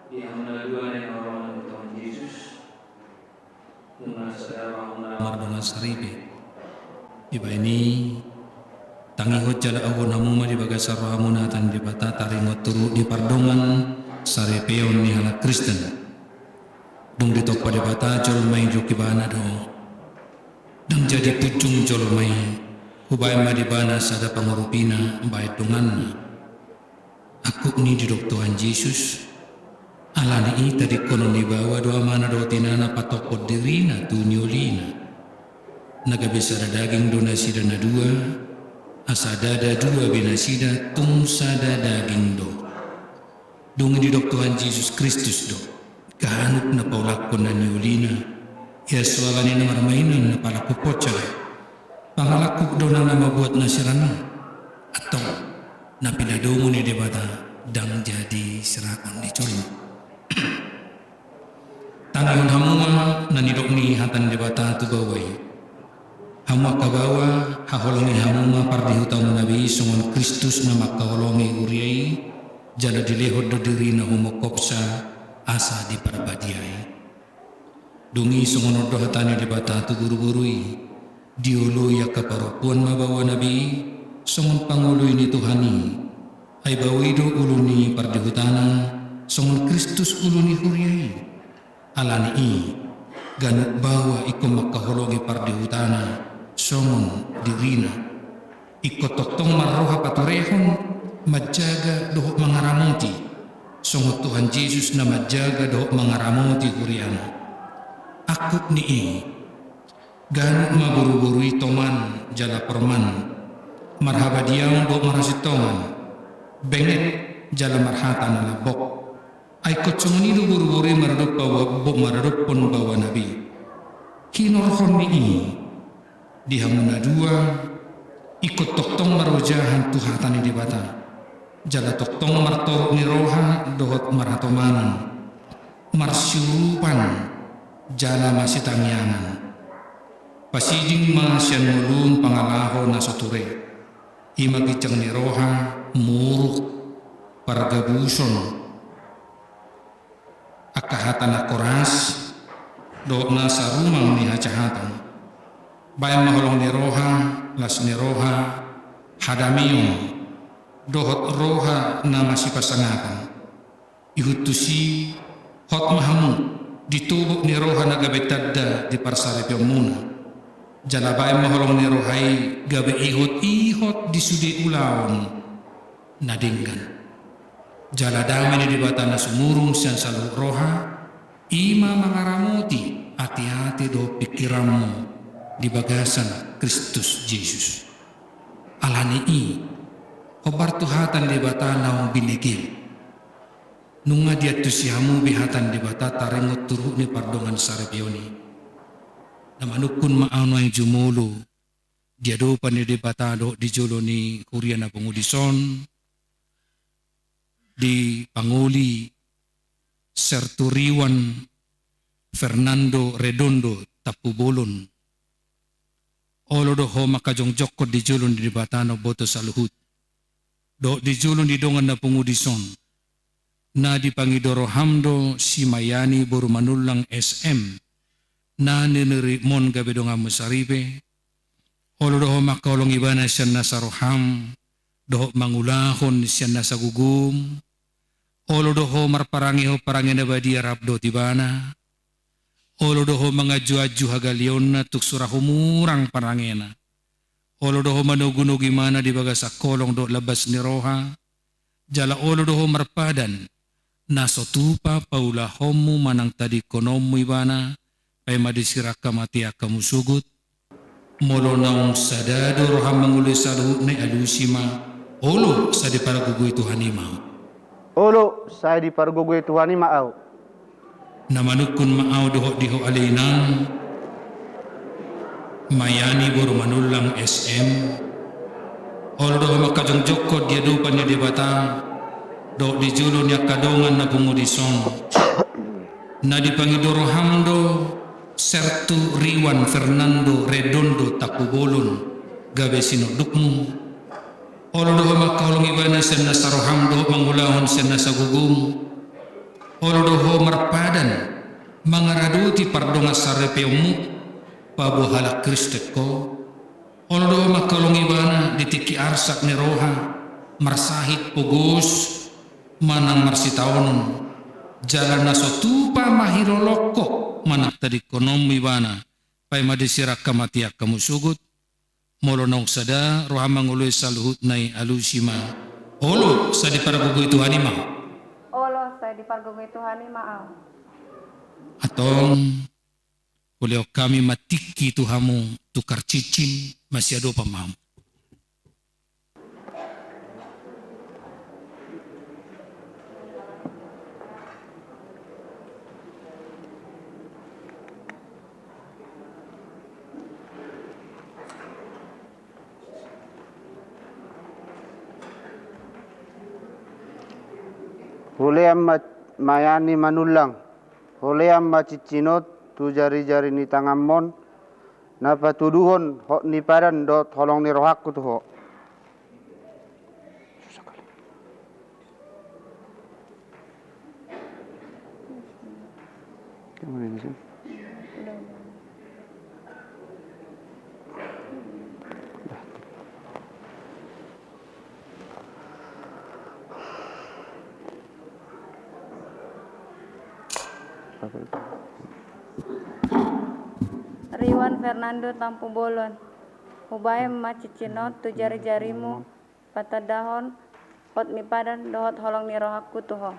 Di hamuna dua na hinaholongan ni Tuhan Jesus, nunga sada rohamuna mardongan saripe. Dibahen i, tangihon jala auhon hamu ma di bagasan rohamuna hata ni Debata taringot tu ruhut ni pardongan saripeon ni halak Kristen. Dung ditompa Debata jolma i, didok Ibana do: Ndang jadi punjung jolma i, Hubahen ma di ibana sada pangurupina bahen donganna. Angkup ni i didok Tuhan Jesus, ala ni i tadingkonon ni baoa do amana dohot inana patophon dirina tu niolina. Na gabe sada daging do nasida na dua, asa ndada dua be nasida, tung sada daging do. Dung i didok Tuhan Jesus Kristus do ganup na paulakhon na niolina, ia so ala ni na marmainan na palangkuphon sada. Pangalangkup do na mambuat na sirang i. Antong, na pinadomu ni Debata ndang jadi sirangkon ni jolma. Tangihon hamu ma na nidok ni hata ni Debata tu baoa i. Hamu angka baoa, haholongi hamu ma pardihutamuna be i songon Kristus na mangkaholongi huria i, jala dilehon do dirina humongkopsa asa diparbadiai. Dung i songon on do hata ni Debata tu boruboru i: Dioloi angka parompuan ma baoana be i songon pangoloi ni Tuhan i. Ai baoa i do ulu ni pardihutana, songon Kristus ulu ni huria i. Ala ni i, ganup baoa ingkon mangkaholongi pardihutana songon dirina. Ingkon tongtong marroha paturehon, manjaga dohot mangaramoti, songon Tuhan Jesus na manjaga dohot mangaramoti huriana. Angkup ni i, ganup ma boruboru i toman jala porman, marhabadiaon dohot marhasintongan, benget jala marhata na lambok. Ai ingkon songon i do boruboru i maradophon baoa, maradophon baoana be i. Hinorhon ni i, di hamu na dua, ingkon tongtong marojahan tu hata ni Debata, jala tongtong martorop ni roha dohot marhatomanon, marsiurupan jala masitangiangan. Pasiding ma sian ngolum pangalaho na so ture. I ma ginjang ni roha, muruk, pargabuson, angka hata na koras, dohot na sarumang ni hajahaton. Baen ma holong ni roha, las ni roha, hadameon, dohot roha na masipasangapan. Ihut tusi, hot ma hamu di tobok ni roha na gabe tanda di parsaripeonmuna. Jala baen ma holong ni roha i gabe ihot-ihot di sude ulaon na denggan. Jala dame ni Debata na sumurung sian saluhut roha, i ma mangaramoti ateate dohot pingkiranmu di bagasan Kristus Jesus. Ala ni i, hombar tu hata ni Debata naung binege. Nunga diantusi hamu be hata ni Debata taringot tu ruhut ni pardongan saripeon i. Na manungkun ma ahu nuaeng jumolo di adopan ni Debata dohot di jolo ni huria na pungu dison, di pangoli Serturiwan Fernando Redondo Tampubolon. Olo do ho mangkajongjongkon di jolo ni Debata na umboto saluhut dohot di jolo ni dongan na pungu dison. Na dipangido roham do si Mayani boru Manullang S M, na niripmon gabe donganmu saripe. Olo do ho mangkaholongi ibana sian nasa roham dohot mangulahon sian nasa gogom. Olo do ho marparangehon parange na badia rap dohot ibana. Olo do ho manganjuanju hagaleonna tung sura humurang parangena. Olo do ho manogunogu ibana di bagasan holong dohot lambas ni roha. Jala olo do ho marpadan na so tupa paulahonmu manang tadingkononmu ibana, paima disi rap hamu ate angka musugut. Molo naung sada do roham mangoloi saluhutna i, alusi ma: Olo, sai dipargogoi Tuhan i ma ahu. Olo, sai dipargogoi Tuhan i ma ahu. Na manungkun ma ahu dohot di ho ale inang Mayani boru Manullang S M. Olo do ho mangkajongjongkon di adopan ni Debata dohot di jolo ni angka dongan na pungu dison. Na dipangido roham do Serturiwan Fernando Redondo Tampubolon gabe sinondukmu. Olo do ho mangkaholongi ibana sian nasa roham dohot mangulahon sian nasa gogom. Olo do ho marpadan mangaradoti pardongan saripeonmu, paboa halak Kristen ho. Olo do ho mangkaholongi ibana di tingki arsak ni roha, marsahit, pogos manang marsitaonon. Jala na so tupa mahilolongkon manang tadingkononmu ibana, paima disi rap hamu ate angka musugut. Molo naung sada roham mangoloi saluhutna i, alusi ma: Olo, sai dipargogoi Tuhan i ma ahu. Olo, sai dipargogoi Tuhan i ma ahu. Antong, hulehon hami ma tingki tu hamu tukar cincin, masiadopan ma hamu. Hulehon ma, Mayani Manullang, hulehon ma cincin on tu jarijari ni tanganmon, na patuduhon hot ni padan dohot holong ni rohangku tu ho. Riwan Fernando Tampubolon, hubahen ma cincin on tu jarijarimu, patandahon hot ni padan dohot holong ni rohangku tu ho.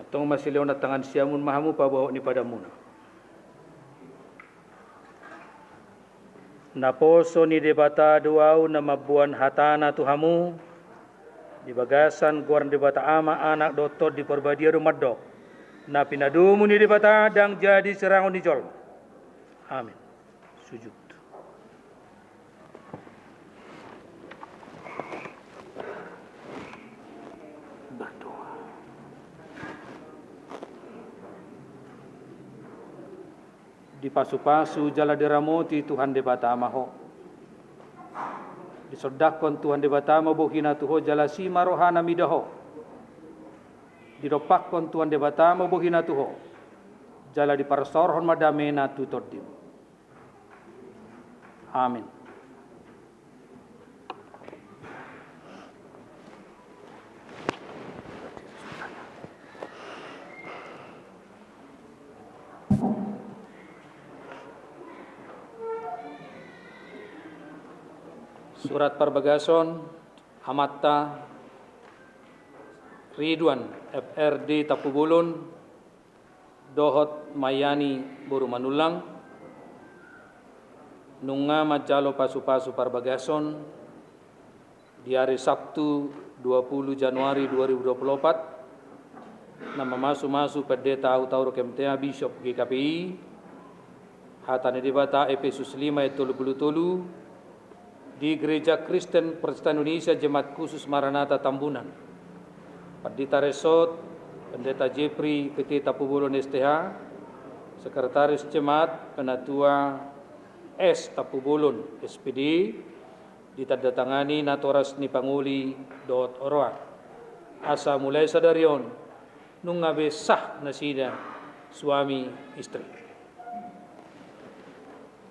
Antong masilehonan tangan siamun ma hamu paboa hot ni padanmuna. Naposo ni Debata do ahu na mamboan hatana tu hamu, di bagasan goar ni Debata Ama, Anak dohot Tondi Parbadia do mandok, na pinadomu ni Debata ndang jadi sirangon ni jolma. Amin. Sujud. Dipasupasu jala diramoti Tuhan Debata ma ho. Disondangkon Tuhan Debata ma bohina tu ho jala asi ma rohana mida ho. Didompakkon Tuhan Debata ma bohina tu ho, jala diparsaorhon ma damena tu tondim. Amin. Surat parbagason amanta Ridwan F R D Tampubolon dohot Mayani boru Manullang, nunga manjalo pasupasu parbagason di ari Sabtu dua puluh Januari dua ribu dua puluh opat, na mamasumasu Pendeta Hutauruk M T A, Bishop G K P I, Hata ni Debata Efesus lima ayat tolu puluh tolu, di Gereja Kristen Protestan Indonesia Jemaat Khusus Maranatha Tambunan. Pandita Resort, Pendeta Jeffrey P T Tampubolon S T H, Sekretaris Jemaat, Penatua S Tampubolon S P D, ditandatangani natoras ni pangoli dohot roha. Asa mulai sadari on, nunga be sah nasida suami istri.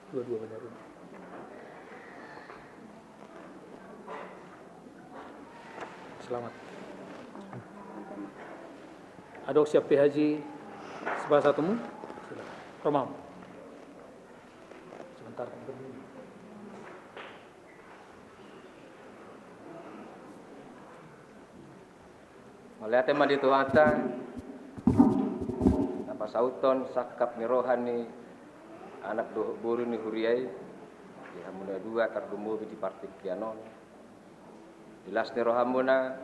Dua-dua benar. Selamat. Adong siap P H J sebelah satumu. Silakan. Romam. Sebentar. Mauliate ma di Tuhanta, na pasauthon sangkap ni roha ni anak dohot boru ni huria i, di hamuna dua tarlumobi di partingkian on. Di las ni rohamuna,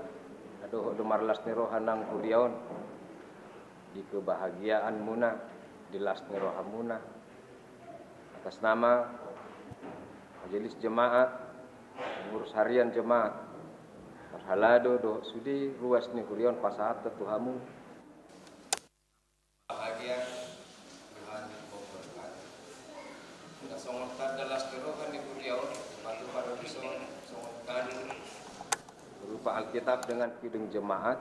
na dohot do marlas ni roha nang huria on, di kebahagiaanmuna, di las ni rohamuna. Atas nama Majelis Jemaat, Pengurus Harian Jemaat, parhalado dohot sude ruas ni huria on pasahathon tu hamu. Bahagia, Tuhan memberkati. Asa songon tanda las ni roha ni huria on, batu paradiso, songon tanda berupa Alkitab dengan Kidung Jemaat,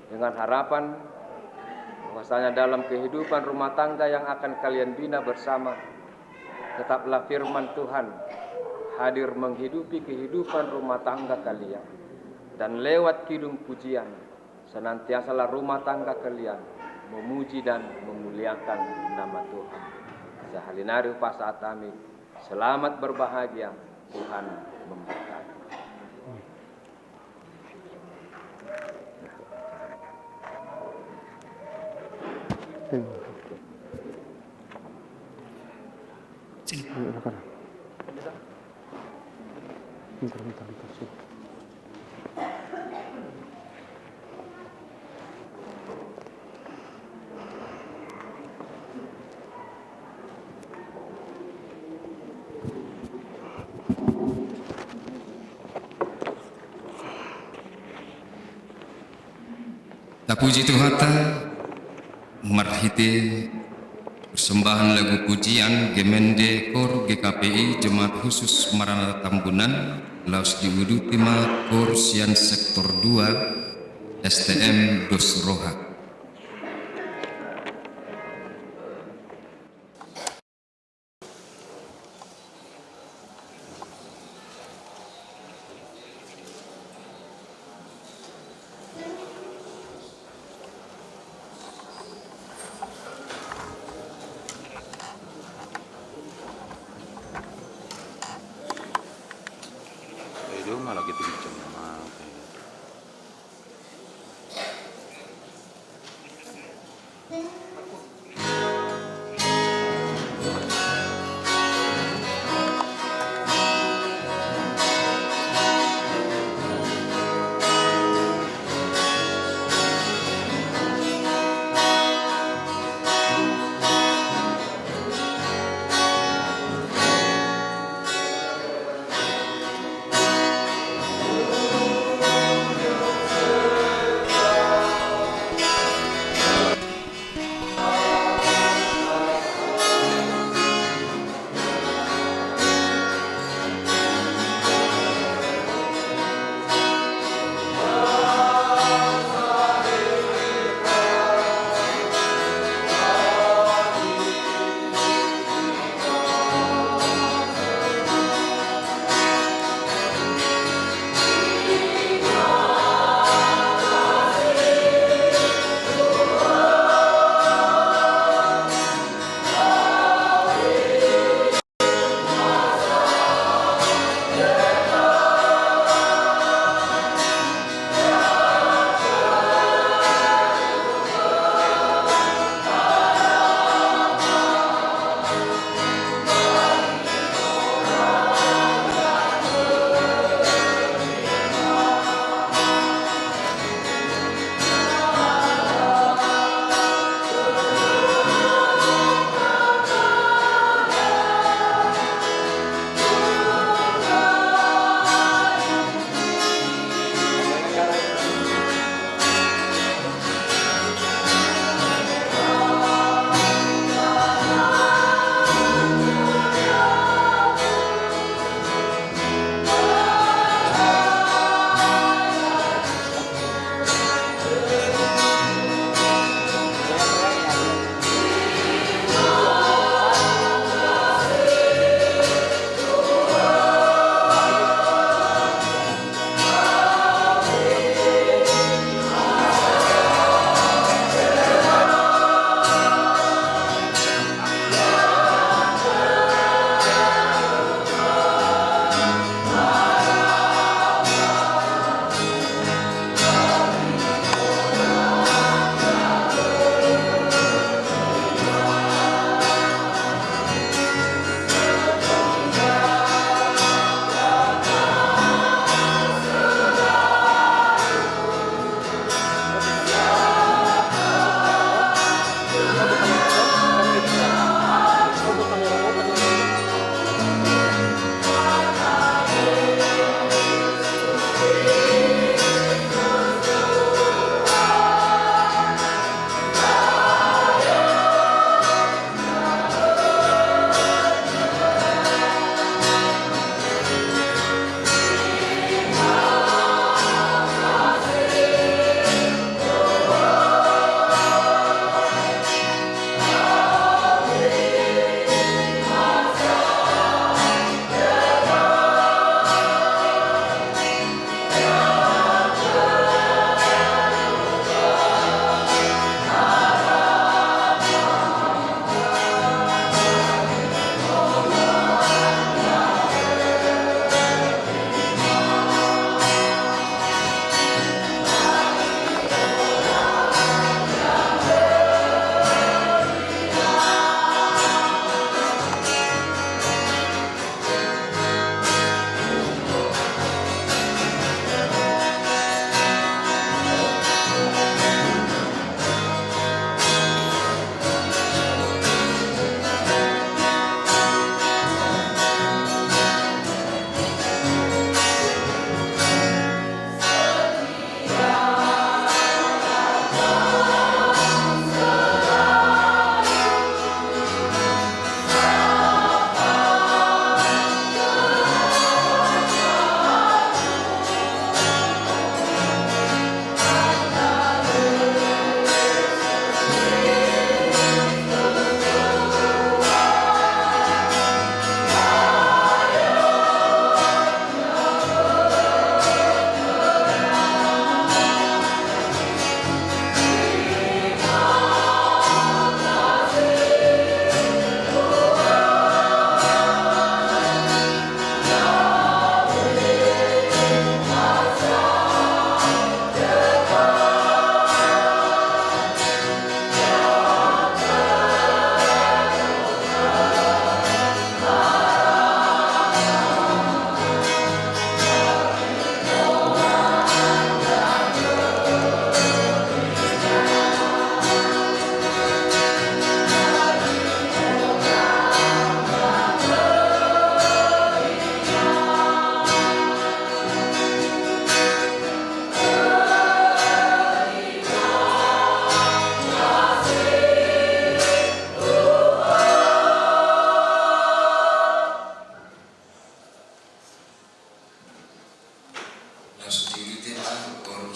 dengan harapan bahwasanya dalam kehidupan rumah tangga yang akan kalian bina bersama, tetaplah firman Tuhan hadir menghidupi kehidupan rumah tangga kalian. Dan lewat kidung pujian, senantiasalah rumah tangga kalian memuji dan memuliakan nama Tuhan. Sahali nari hupasahat hami, selamat berbahagia, Tuhan memberkati. Tapuji Tuhanta, marhite persembahan lagu pujian Gemende Kor G K P I Jemaat Khusus Maranatha Tambunan, laos diuduti ma kor sian sektor dua S T M Dos Roha.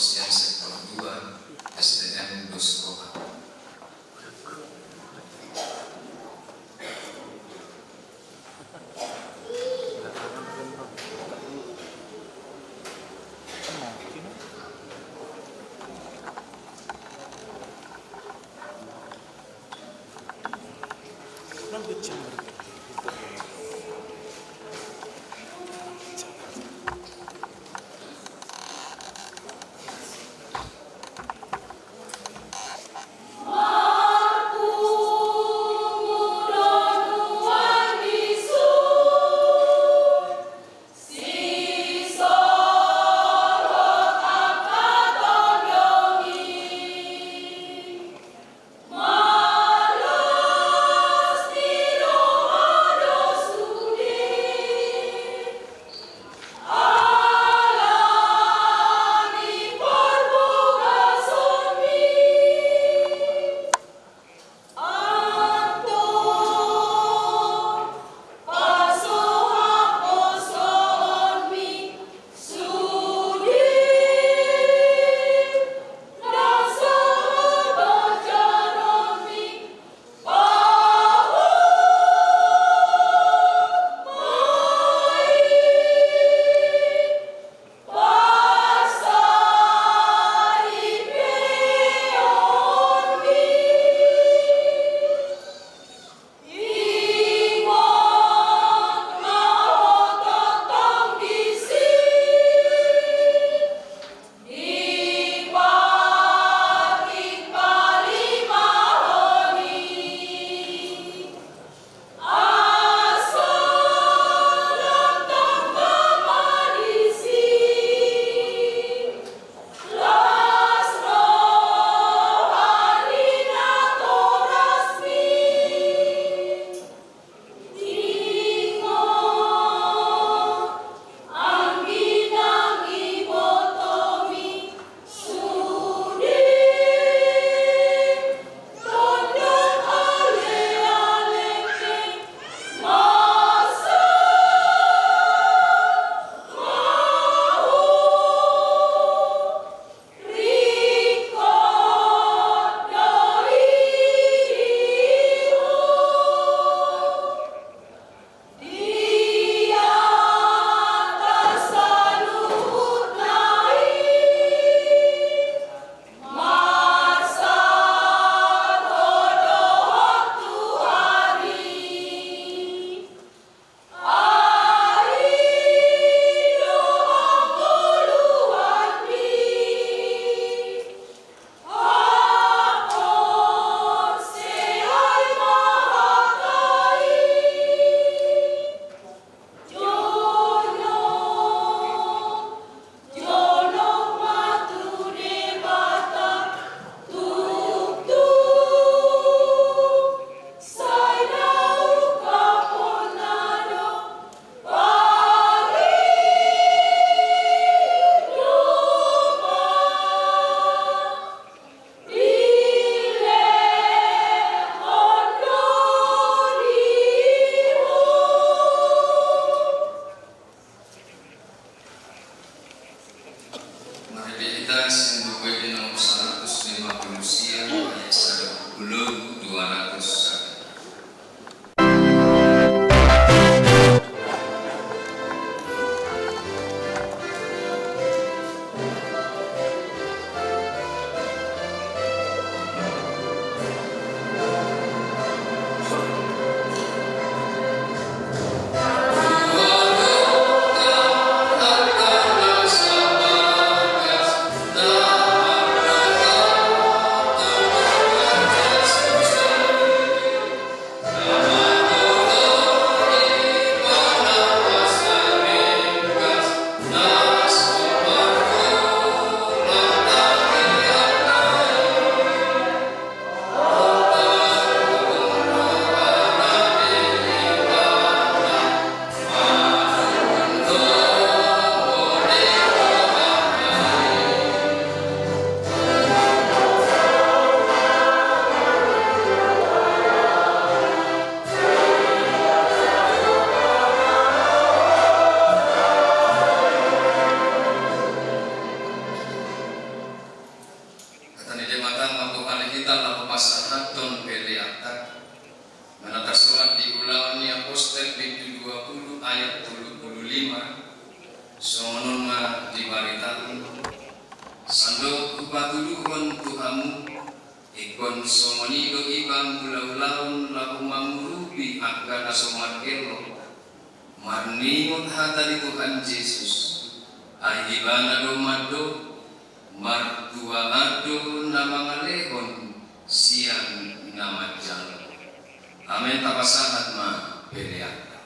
sian sektor dua S T M Dos Roha. Marende hita sian Buku Ende nomor saratus lima pulu sia, ayat sada pulu dua ratus sada. Pasahathon peleanta, na tarsurat di Ulaon ni Apostel bindu dua pulu ayat tolu pulu lima, songon on ma dibaritahon: Sandok hupatuduhon tu hamu, ingkon songon i do iba mangula ulaon laho mangurupi angka na so margello, marningot hata ni Tuhan Jesus, ai Ibana do mandok: Martuaan do na mangalehon sian na manjalo. Amen. Tapasahat ma peleanta.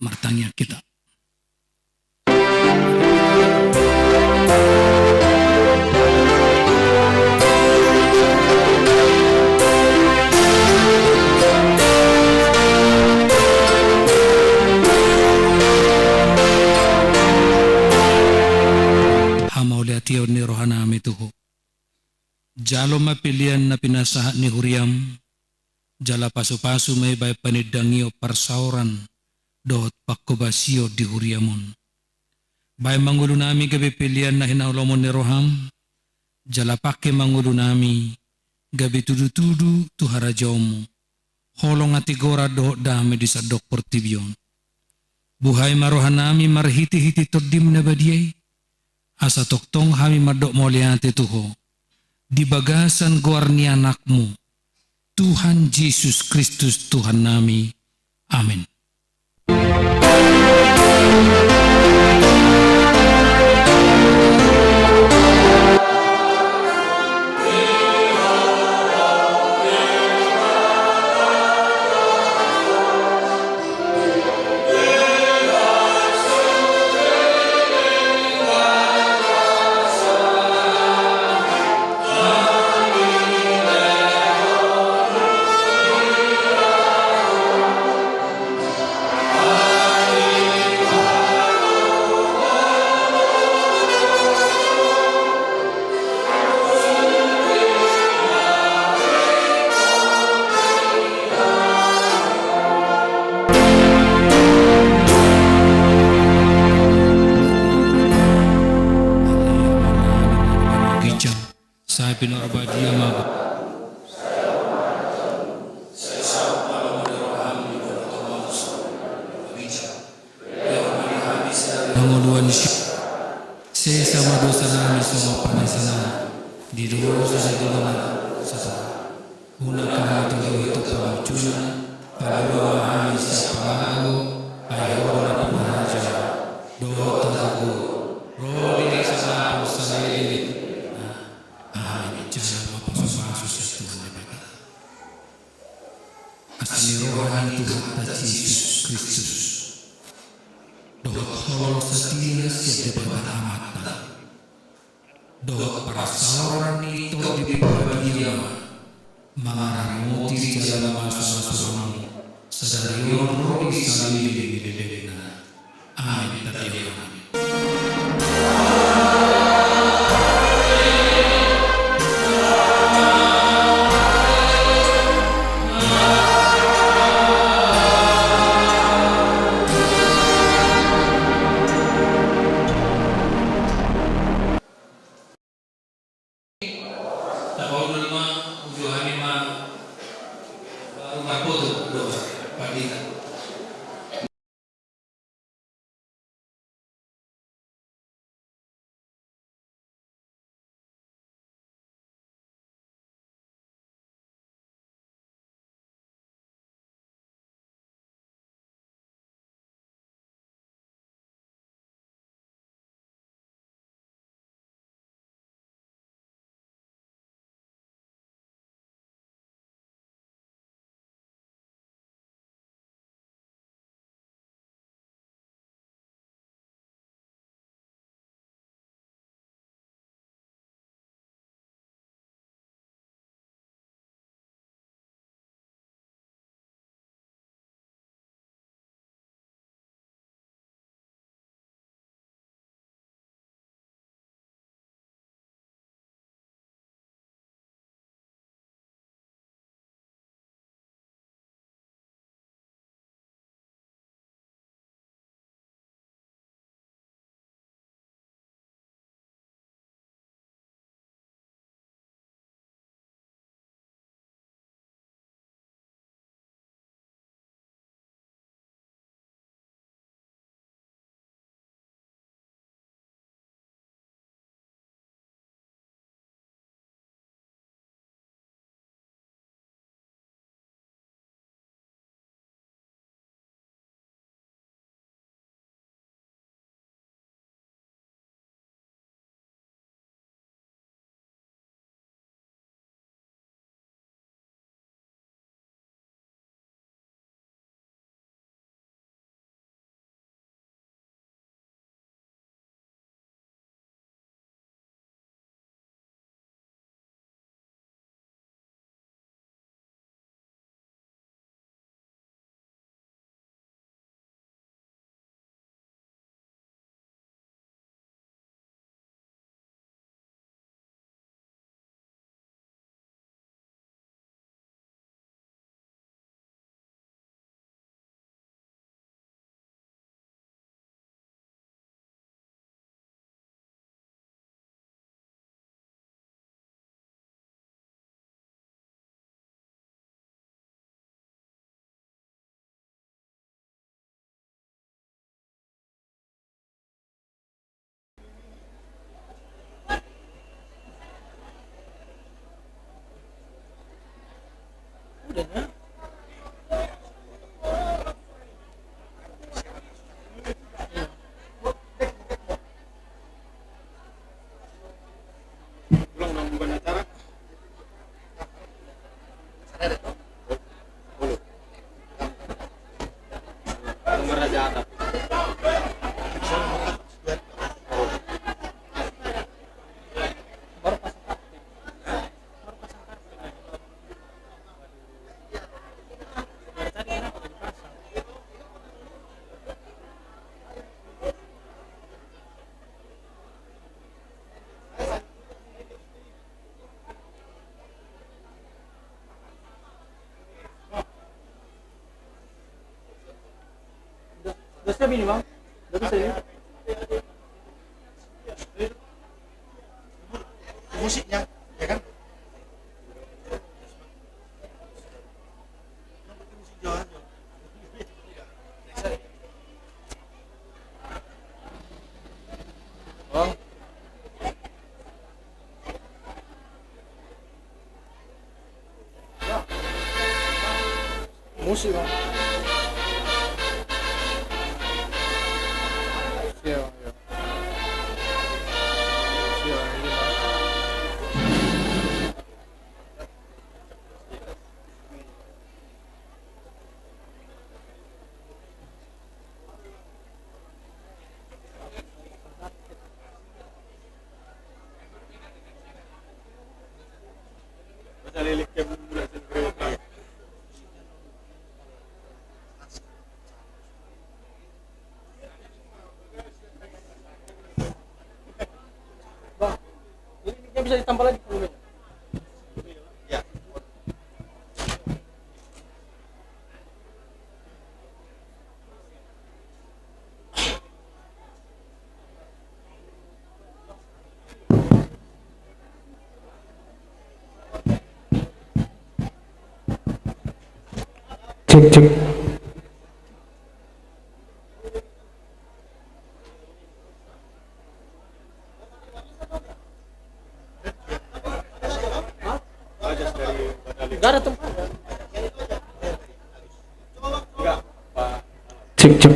Martangiang hita. Hamauliateon ni rohanami tu Ho. Jalo ma pelean na pinasahat ni huriam, jala pasupasu ma i bahen panindangihon parsaoran dohot panghobasion di huriam on. Bahen ma ngolunami gabe pelean na hinaholomon ni roham, jala pangke ma ngolunami gabe tudutudu tu harajaonmu, holong, hatigoran dohot dame di sandok portibi on. Buhai ma rohanami marhitehite Tondim na badia i, asa tongtong hami mandok mauliate tu Ho di bagasan goar ni Anakmu, Tuhan Jesus Kristus Tuhannami. Amen. Sai pinarbadia ma. Pangoluan si. Sesa ma dosa nami songon panesanami di dosa ni dongan sata. Unang hami togihon tu pangunjunan, palua ma hami sian pangago, ai Ho do nampuna harajaon dohot hagogoon, ro di hasangapon saleleng. Amin. Jalo ma pasupasu sian Tuhan Debata. Asi ni roha ni Tuhanta Jesus Kristus dohot holong satia sian Debata Amanta dohot parsaoran ni Tondi Parbadia ma mangaramoti jala mamasumasu hamu sadari on ro di saleleng ni lelengna. Amin. Tadok ma. Tapaulun ma, uju hami ma, baru marpoto do pandita. Udah siap ini, Bang? Udah bisa ini? Musiknya. Musik, Bang. Siap, Bang, siap. Siap, Bang, ini, Bang. Bang, ini mic-nya bisa ditambah lagi volumenya? Ya. Cek, cek. Gak ada tempat. Cek, cek.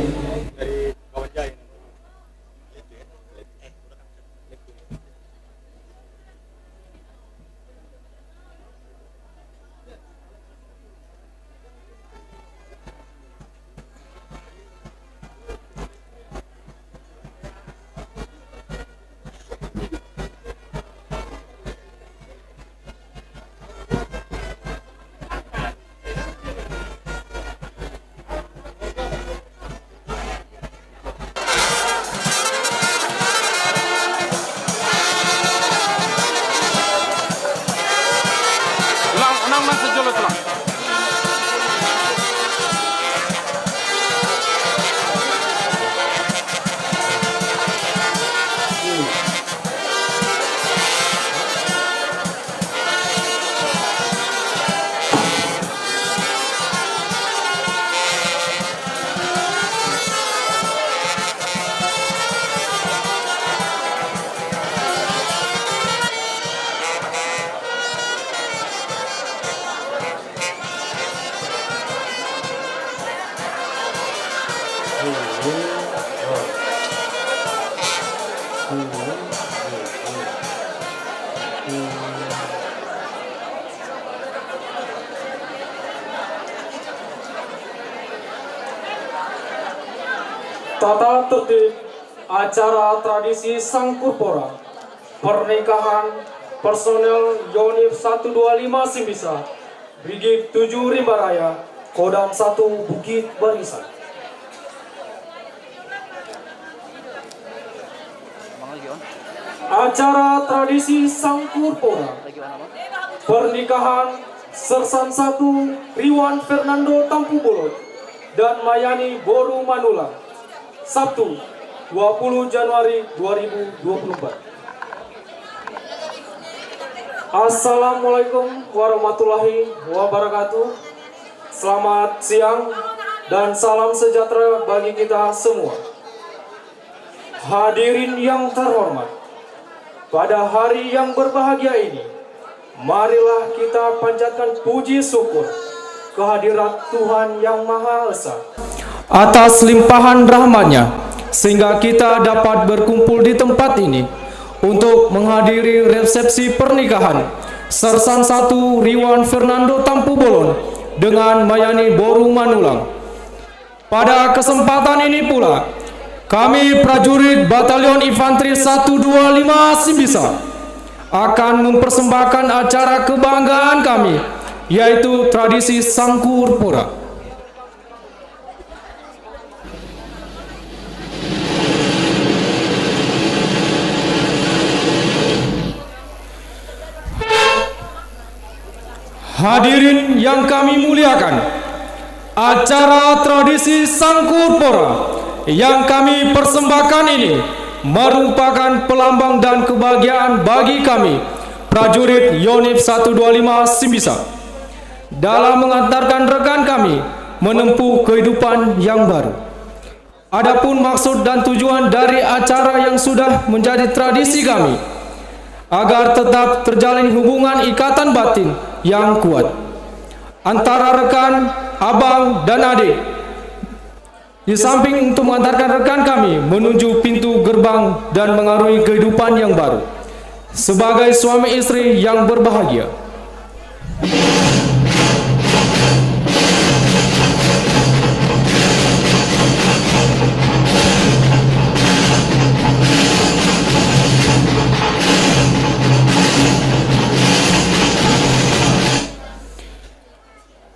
Lang, nang, nang, sejolo tulang. Tata tertib acara tradisi Sangkurpora, pernikahan personel Yonif satu dua lima Simbisa, Brigif tujuh Rimba Raya, Kodam satu Bukit Barisan. Acara tradisi Sangkurpora, pernikahan Sersan satu Riwan Fernando Tampubolon dan Mayani Boru Manulang, Sabtu, dua puluh Januari dua ribu dua puluh empat. Assalamualaikum warahmatullahi wabarakatuh. Selamat siang dan salam sejahtera bagi kita semua. Hadirin yang terhormat, pada hari yang berbahagia ini, marilah kita panjatkan puji syukur kehadirat Tuhan Yang Maha Esa atas limpahan rahmat-Nya, sehingga kita dapat berkumpul di tempat ini untuk menghadiri resepsi pernikahan Sersan satu Riwan Fernando Tampubolon dengan Mayani Boru Manulang. Pada kesempatan ini pula, kami prajurit Batalion Infanteri satu dua lima Simbisa akan mempersembahkan acara kebanggaan kami, yaitu tradisi Sangkurpora. Hadirin yang kami muliakan, acara tradisi Sangkurpora yang kami persembahkan ini merupakan pelambang dan kebahagiaan bagi kami, Prajurit Yonif satu dua lima Simbisa, dalam mengantarkan rekan kami menempuh kehidupan yang baru. Adapun maksud dan tujuan dari acara yang sudah menjadi tradisi kami, agar tetap terjalin hubungan ikatan batin yang kuat antara rekan, abang, dan adik. Di samping untuk mengantarkan rekan kami menuju pintu gerbang dan mengarungi kehidupan yang baru sebagai suami istri yang berbahagia.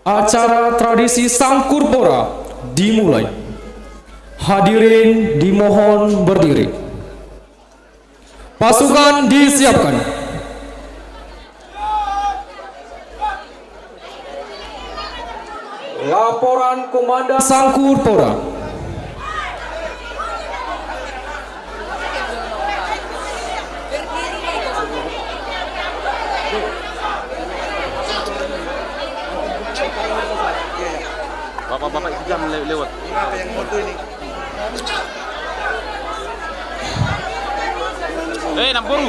Acara tradisi Sangkur Pora dimulai. Hadirin dimohon berdiri. Pasukan disiapkan. Laporan Komandan Sangkur Pora. Bapak-bapak itu jangan le-, lewat. Eh, namboru. Eh, namboru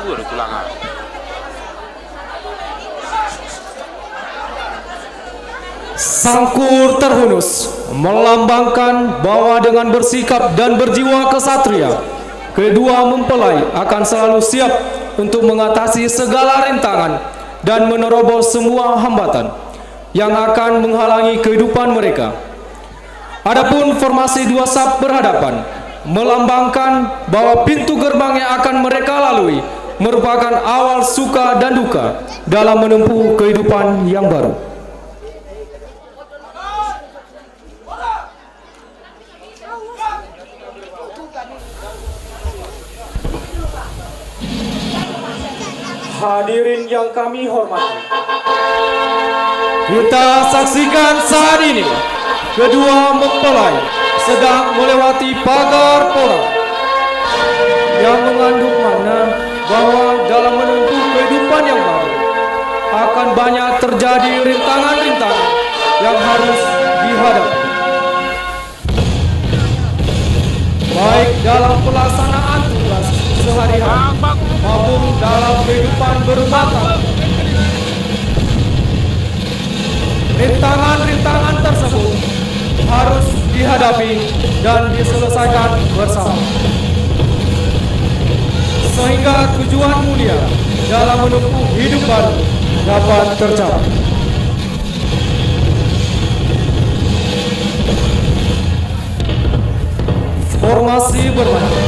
dua tulangan. Sangkur terhunus, melambangkan bahwa dengan bersikap dan berjiwa kesatria, kedua mempelai akan selalu siap untuk mengatasi segala rintangan dan menerobos semua hambatan yang akan menghalangi kehidupan mereka. Adapun formasi dua saf berhadapan melambangkan bahwa pintu gerbang yang akan mereka lalui merupakan awal suka dan duka dalam menempuh kehidupan yang baru. Hadirin yang kami hormati. Kita saksikan saat ini kedua mempelai sedang melewati pagar pora yang mengandung makna bahwa dalam menempuh kehidupan yang baru akan banyak terjadi rintangan-rintangan yang harus dihadapi. Baik dalam pelaksanaan tugas sehari-hari maupun dalam kehidupan berumah tangga. Rintangan-rintangan tersebut harus dihadapi dan diselesaikan bersama, sehingga tujuan mulia dalam menempuh hidup baru dapat tercapai. Formasi bermain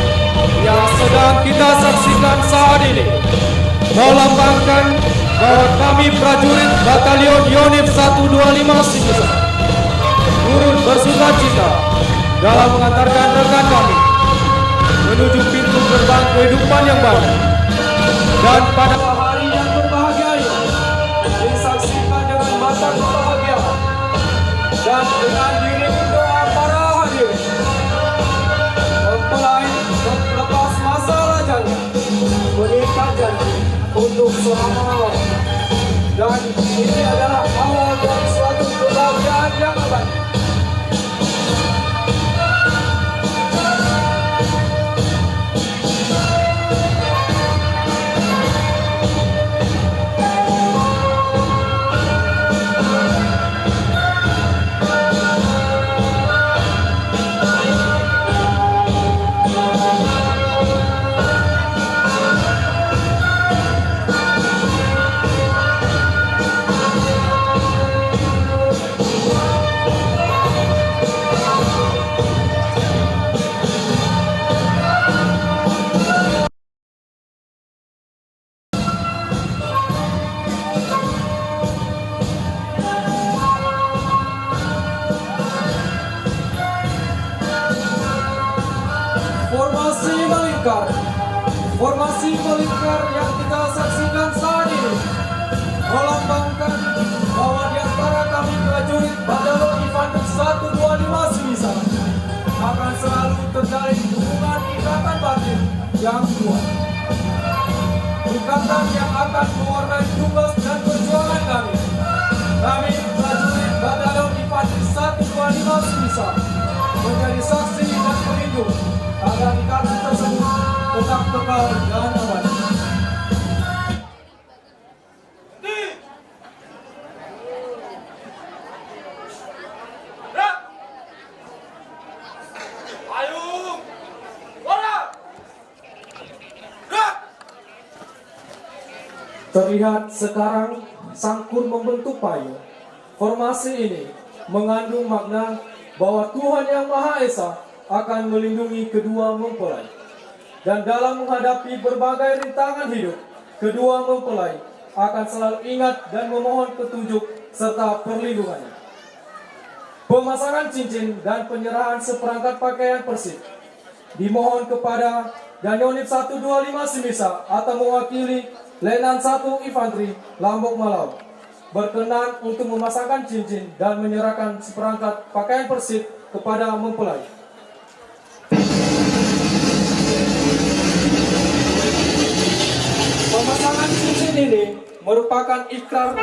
yang sedang kita saksikan saat ini melambangkan bahwa kami prajurit Batalion Yonif satu dua lima Simbisa turut bersuka cita dalam mengantarkan rekan kami menuju pintu gerbang kehidupan yang baru. Dan pada hari yang berbahagia ini, disaksikan dengan mata kebahagiaan dan dengan diiringi doa para hadirin, mempelai melepas masa lajangnya, mengikat janji untuk selama-lamanya. Dan ini adalah awal dari suatu kebahagiaan yang abadi. Formasi melingkar. Formasi melingkar yang kita saksikan saat ini melambangkan bahwa di antara kami Yang dua. Ikatan yang akan mewarnai tugas dan perjuangan kami. Kami, prajurit Batalion Infanteri satu dua lima Sumisa, menjadi saksi dan pelindung agar ikatan tersebut tetap kekal dan abadi. Terlihat sekarang sangkur membentuk payung. Formasi ini mengandung makna bahwa Tuhan Yang Maha Esa akan melindungi kedua mempelai. Dan dalam menghadapi berbagai rintangan hidup, kedua mempelai akan selalu ingat dan memohon petunjuk serta perlindungannya. Pemasangan cincin dan penyerahan seperangkat pakaian persib dimohon kepada Danonib satu dua lima Sumisa atau mewakili Letnan satu Infanteri Lambok Malau berkenan untuk memasangkan cincin dan menyerahkan seperangkat pakaian persib kepada mempelai. Pemasangan cincin ini merupakan ikrar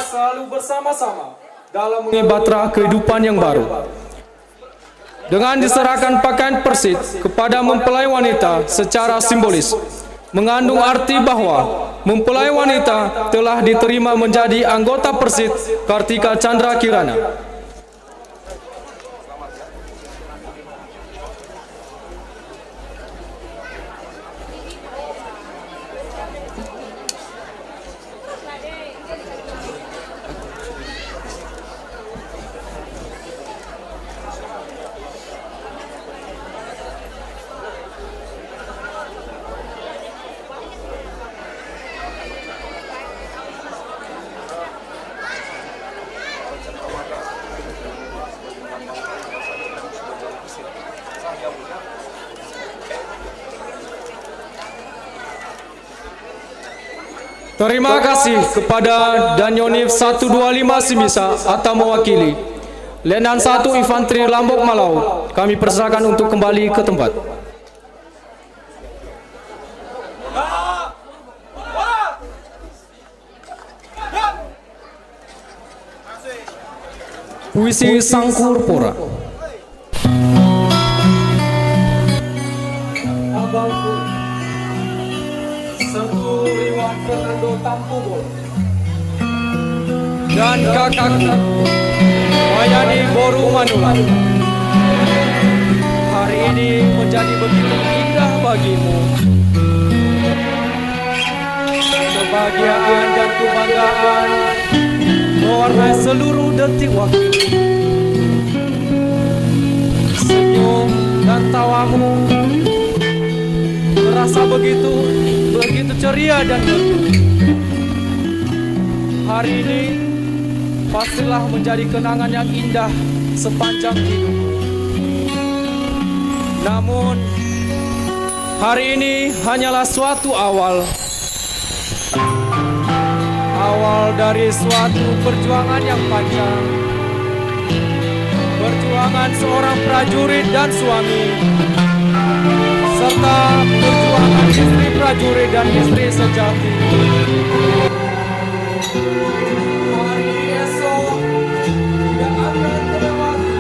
selalu bersama-sama dalam mengenai bahtera kehidupan yang baru. Dengan diserahkan pakaian persib kepada mempelai wanita secara simbolis, mengandung arti bahwa mempelai wanita telah diterima menjadi anggota persib Kartika Chandra Kirana. Terima kasih kepada Danonib satu dua lima Sumisa atau mewakili Letnan satu Infanteri Lambok Malau. Kami persilakan untuk kembali ke tempat. Puisi Sangkur Pora. Dan kakakku, Mayani boru Manulak. Hari ini menjadi begitu indah bagimu. Kebahagiaan dan kebanggaan mewarnai seluruh detik waktu. Senyum dan tawamu terasa begitu, begitu ceria dan merdu. Hari ini pastilah menjadi kenangan yang indah sepanjang hidupmu. Namun, hari ini hanyalah suatu awal. Awal dari suatu perjuangan yang panjang. Perjuangan seorang prajurit dan suami, serta perjuangan istri prajurit dan istri sejati. Hari esok tidak akan terlewati.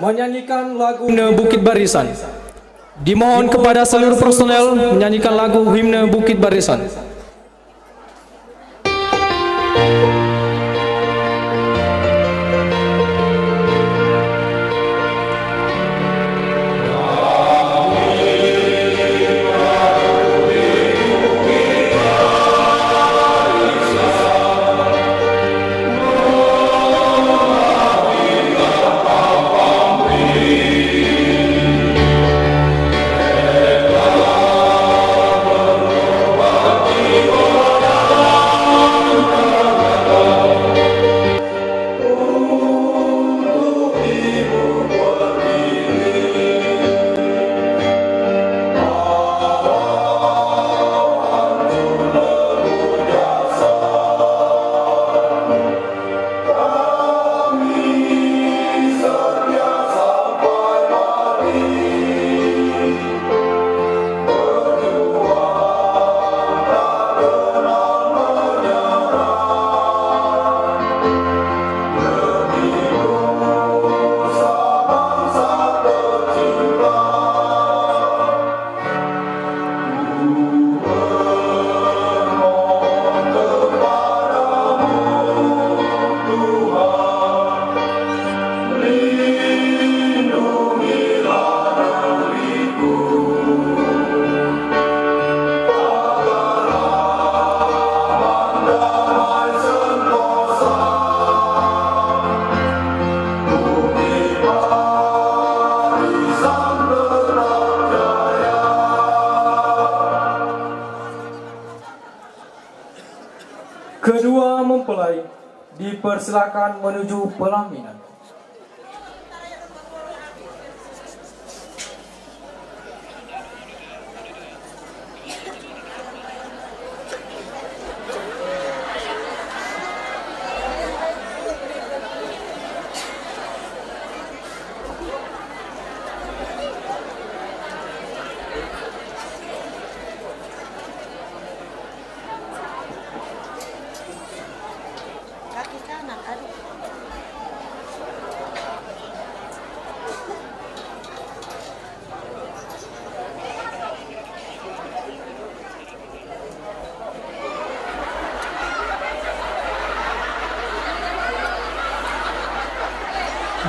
Menyanyikan lagu himne Bukit Barisan. Dimohon kepada seluruh personel menyanyikan lagu himne Bukit Barisan. Kedua mempelai dipersilakan menuju pelaminan. Kaki kanan, aduh.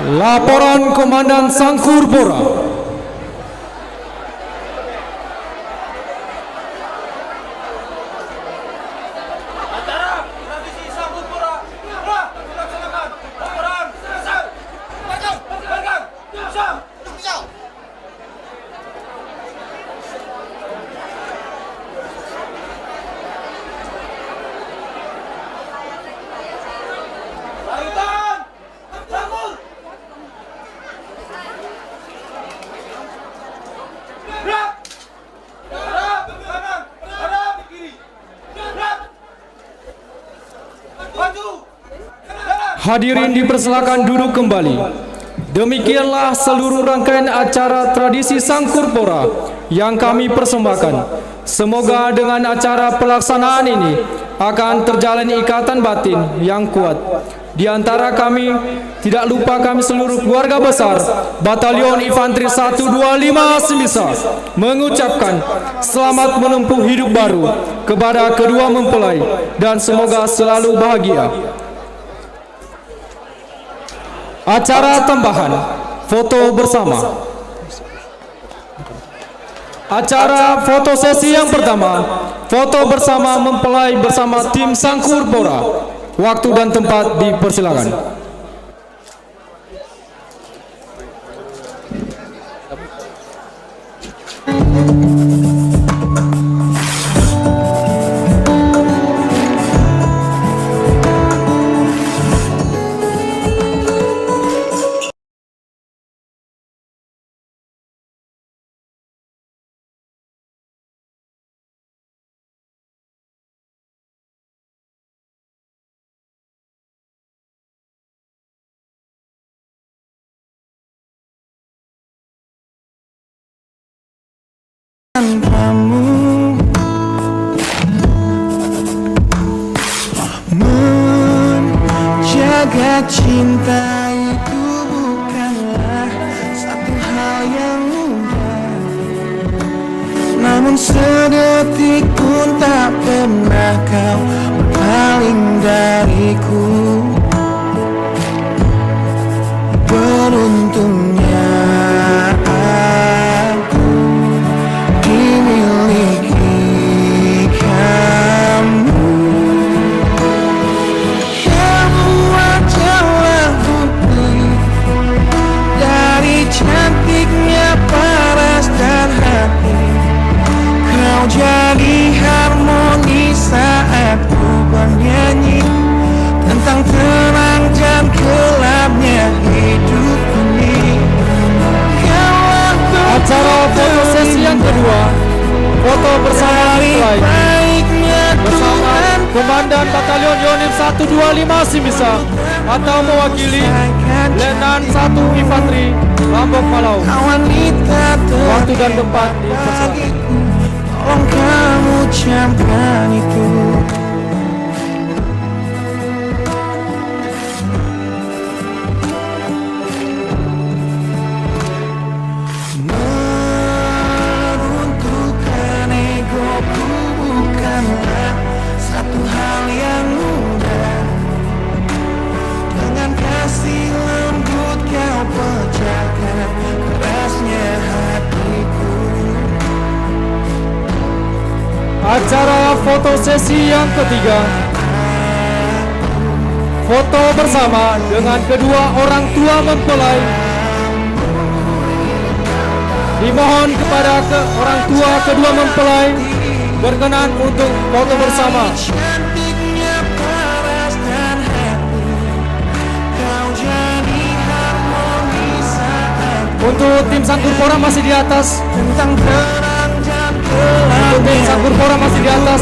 Laporan Komandan Sangkur Bora. Acara tradisi Sangkur Bora telah dilaksanakan. Laporan selesai. Pajang, pegang, siap. Hadirin dipersilakan duduk kembali. Demikianlah seluruh rangkaian acara tradisi Sangkur Bora yang kami persembahkan. Semoga dengan acara pelaksanaan ini akan terjalin ikatan batin yang kuat. Di antara kami, tidak lupa kami seluruh keluarga besar Batalion Infanteri satu dua lima Simbisa mengucapkan selamat menempuh hidup baru kepada kedua mempelai dan semoga selalu bahagia. Acara tambahan, foto bersama. Acara foto sesi yang pertama, foto bersama mempelai bersama tim Sangkur Bora. Waktu dan tempat dipersilakan. Tanpamu, menjaga cinta itu bukanlah Sedetik pun tak pernah kau berpaling dariku. Beruntungnya aku dimiliki kamu. Kamu adalah bukti dari cantiknya paras dan hati. Kau jadi harmoni saat ku bernyanyi tentang terang dan gelapnya hidup ini. Kaulah acara foto sesi yang kedua. Foto bersama dari mempelai baiknya bersama Tuhan. Komandan Batalion Yonif satu dua lima Simisa atau mewakili Letnan satu Infanteri Lombok Malau. Wanita. Waktu dan tempat dipersilakan. Tolong kamu camkan itu. Meruntuhkan egoku bukanlah satu hal yang mudah. Dengan kasih lembut kau pecahkan kerasnya hatiku. Acara foto sesi yang ketiga. Foto bersama dengan kedua orang tua mempelai. Dimohon kepada ke-, orang tua kedua mempelai berkenan untuk foto bersama. Untuk tim Sanggur Pora masih di atas. Untuk tim Sanggur Pora masih di atas.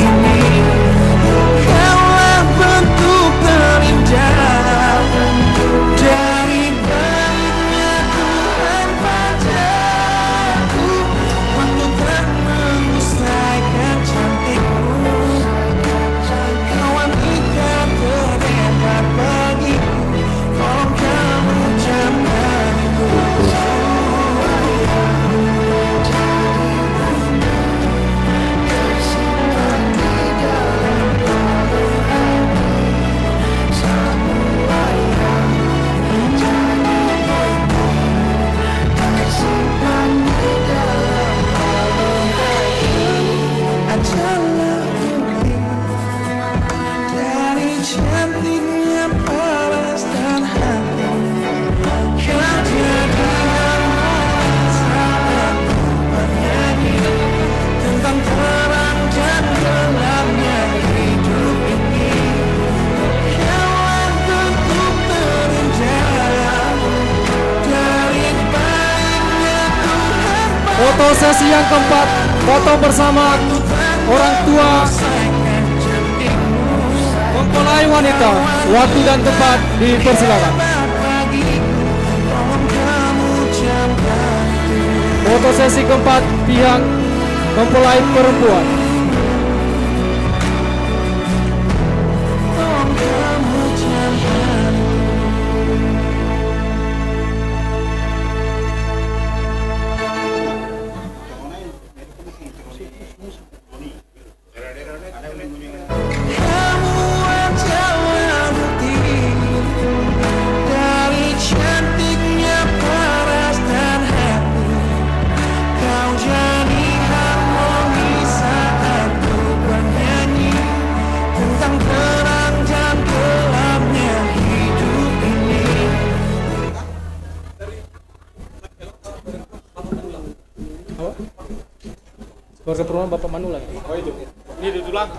Dari cantiknya paras dan hati, kau jadi harmoni saat ku bernyanyi tentang terang dan gelapnya hidup ini. Kaulah bentuk terindah dari baiknya Tuhan. Foto sesi yang keempat, foto bersama orang tua mempelai wanita, waktu dan tempat dipersilakan. Foto sesi keempat pihak mempelai perempuan. Kamu adalah bukti dari cantiknya paras dan hati. Kau jadi harmoni saat ku bernyanyi tentang terang dan gelapnya hidup ini. Apa? Keluarga perumahan Bapak Manula. Oh, itu. Ini di tulang.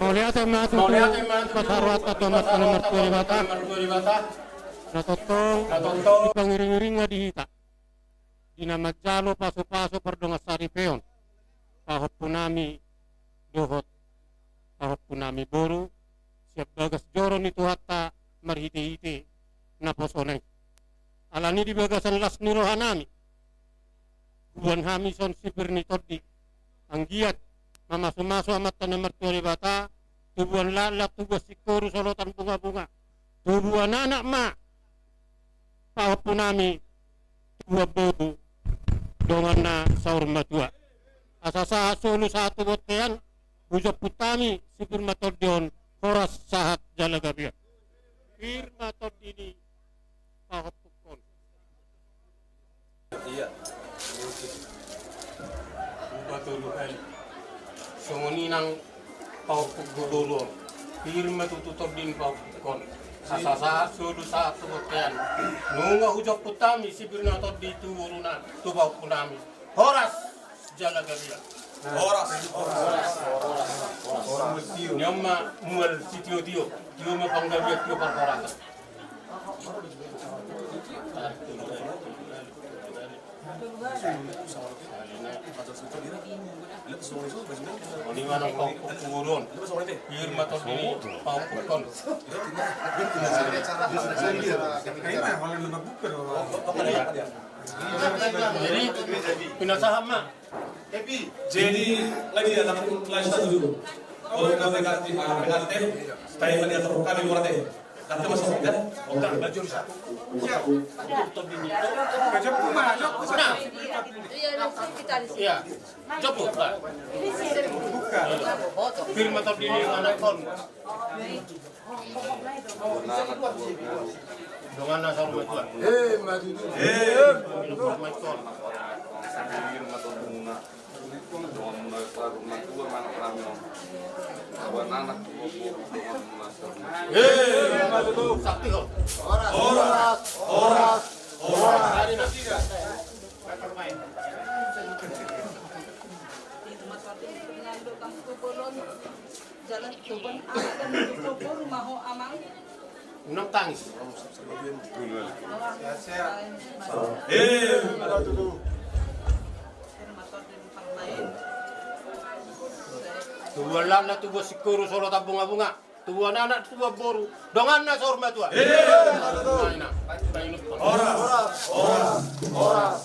Mauliate ma tutu. Mauliate ma tutu. Pasarohanta tu Amanta na martua Debata. Na tongtong. Na tongtong. Pangiring-iringna di hita. Di na manjalo pasu-pasu pardongansaripeon pahompunami dohot pahompunami boru sian bagas joro ni Tuhanta marhite-hite naposona i. Alani di bagasan las ni rohanami huboan hami songon sipir ni tondi. Anggiat mamasu-masu Amanta na martua Debata, tubuan laklak, tubuan singkoru, solotan bunga-bunga, tubuan anak ma pahompunami, tubuan boru donganna saur matua. Asa sahat solu sahat tu bontean, hujomput hami sipir ma tondi on, horas sahat jala gabe. Pir ma tondi ni pahompungkon. Ia. Upa tolu hali. Songon i nang pahompungku boru on. Pir ma tutu tondi ni pahompungkon. Asa sahat solu sahat tu bontean. Nunga hujomput hami sipir na tondi tu boruna, tu pahompunami. Horas jala gabe. Horas. Horas. Horas. Ni on ma mual sitio-tio. Tio ma panggabean, tio parhorasan. Pir ma tondi ni pahompungkon. Jadi, pinasahat ma. Jadi, lagi ya, tapi lagi satu dulu. Kalau kita negatif, ah, negatif, kayak lagi atau bukan di luar teh. Kata masuk kita, bukan baju satu. Baju kuma, baju kuma. Nah. Iya. Jopo, Pak. Bukan. Pir ma tondi ni anakkon. Donganna saur matua. Eh, maju tu. Eh, saur matua. Marparu matua manang ramion. Awan anak bobo. Eh, ima tutu. Horas, horas, horas. Jalan coban anak dan bobo rumah ho amang. Unang tangis. Eh, tubuan lana tubuan singkoru solo tambunga-bunga. Tubuan anak tubuan boru. Donganna saur matua. Eh, horas, horas, horas.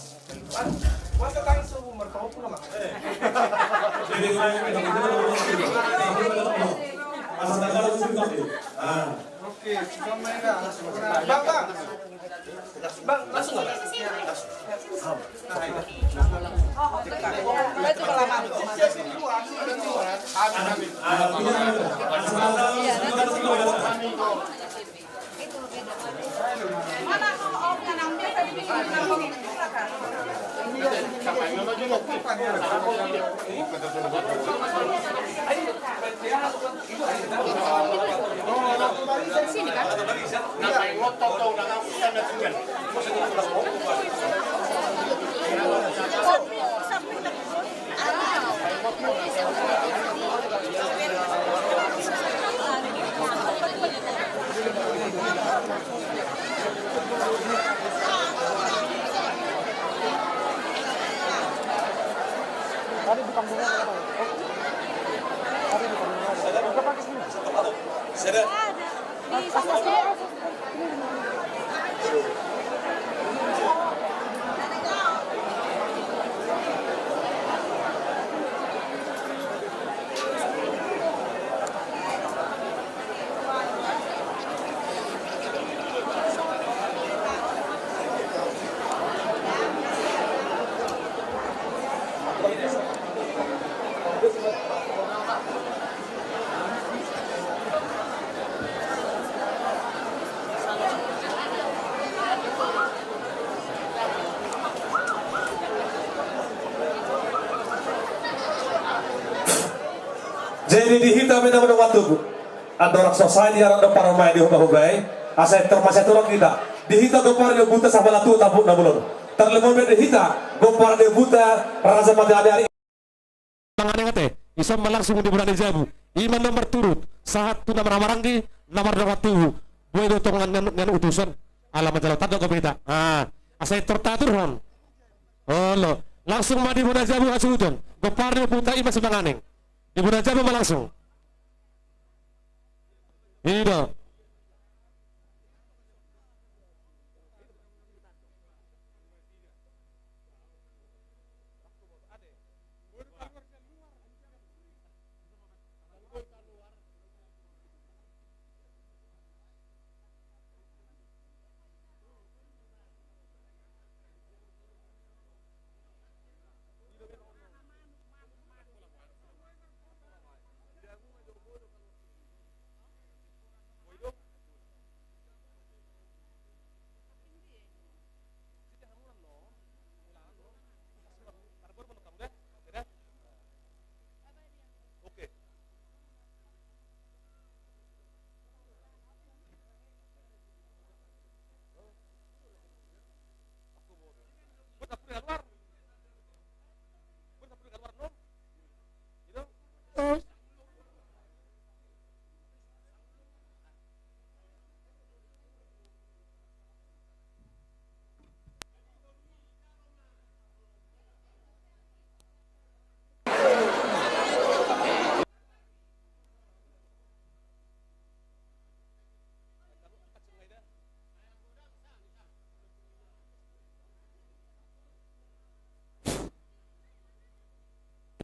Jadi di hita pe na mandok waktu andorang so sae di anak do parumaen di huba-huba i, asa termasuk turang hita di hita gompar ni ompunta Sapala Tua Tambuk Na Bolon. Tarlumobi di hita gompar ni ompunta Raja Mataniari. Manganeng ate, ison ma langsung di bona ni jabu. Ima na marturut, sahat tu na marhahamaranggi, na mardongan tubu. Boi do tongon nian, nian utusan. Ala manjalo tanda gobe hita. Ah, asa i tor taturhon. Olo, langsung ma di bona jabu hasuhuton. Gompar ni ompunta ima si Manganeng. Di bona jabu ma langsung. I do.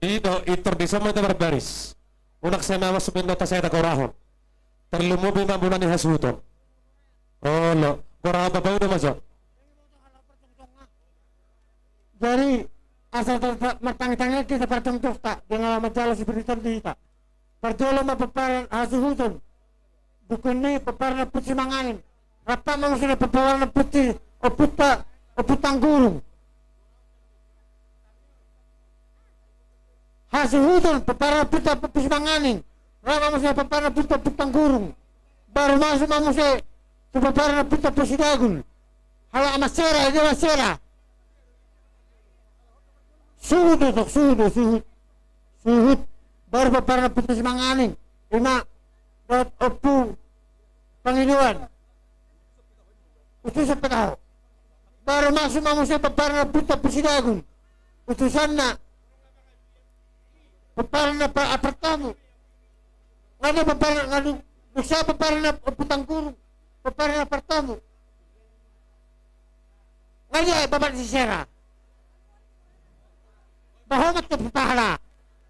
I do, i tor dison ma hita marbaris. Unang sai na masuk inota sai hita gorahon. Tarlumobi ma bona ni hasuhuton. Olo, gorahon bapa uda ma jo. Jadi asa martangiang-tangiang hita partongtongta, denggan ma jala sipiriton di hita. Parjolo ma pomparan hasuhuton. Dukun ni pomparan Ompu si Manganeng. Rap ma muse pomparan Ompu si, Ompunta, Ompu Tanggurung. Suhuton, pomparan ni Ompu Simanganing. Ro ma muse pomparan ni Ompu Tanggurung. Baru masuk ma muse tu pomparan ni Ompu Sidagul. Halak Mansera, ide Mansera. Suhut do, suhut do, suhut. Suhut. Baru pomparan ni Ompu Simanganing. Ima dohot Ompu Pangidoan. Utusan pe taho. Baru masuk ma muse pomparan ni Ompu Sidagul. Utusanna. Pomparan na par-, partamu. Nga do pomparan, nga dung, dung sae pomparan ni Ompu Tanggurung. Pomparan na partamu. Nga dia bapak ni Sisera. Bah ho ma tu pahala.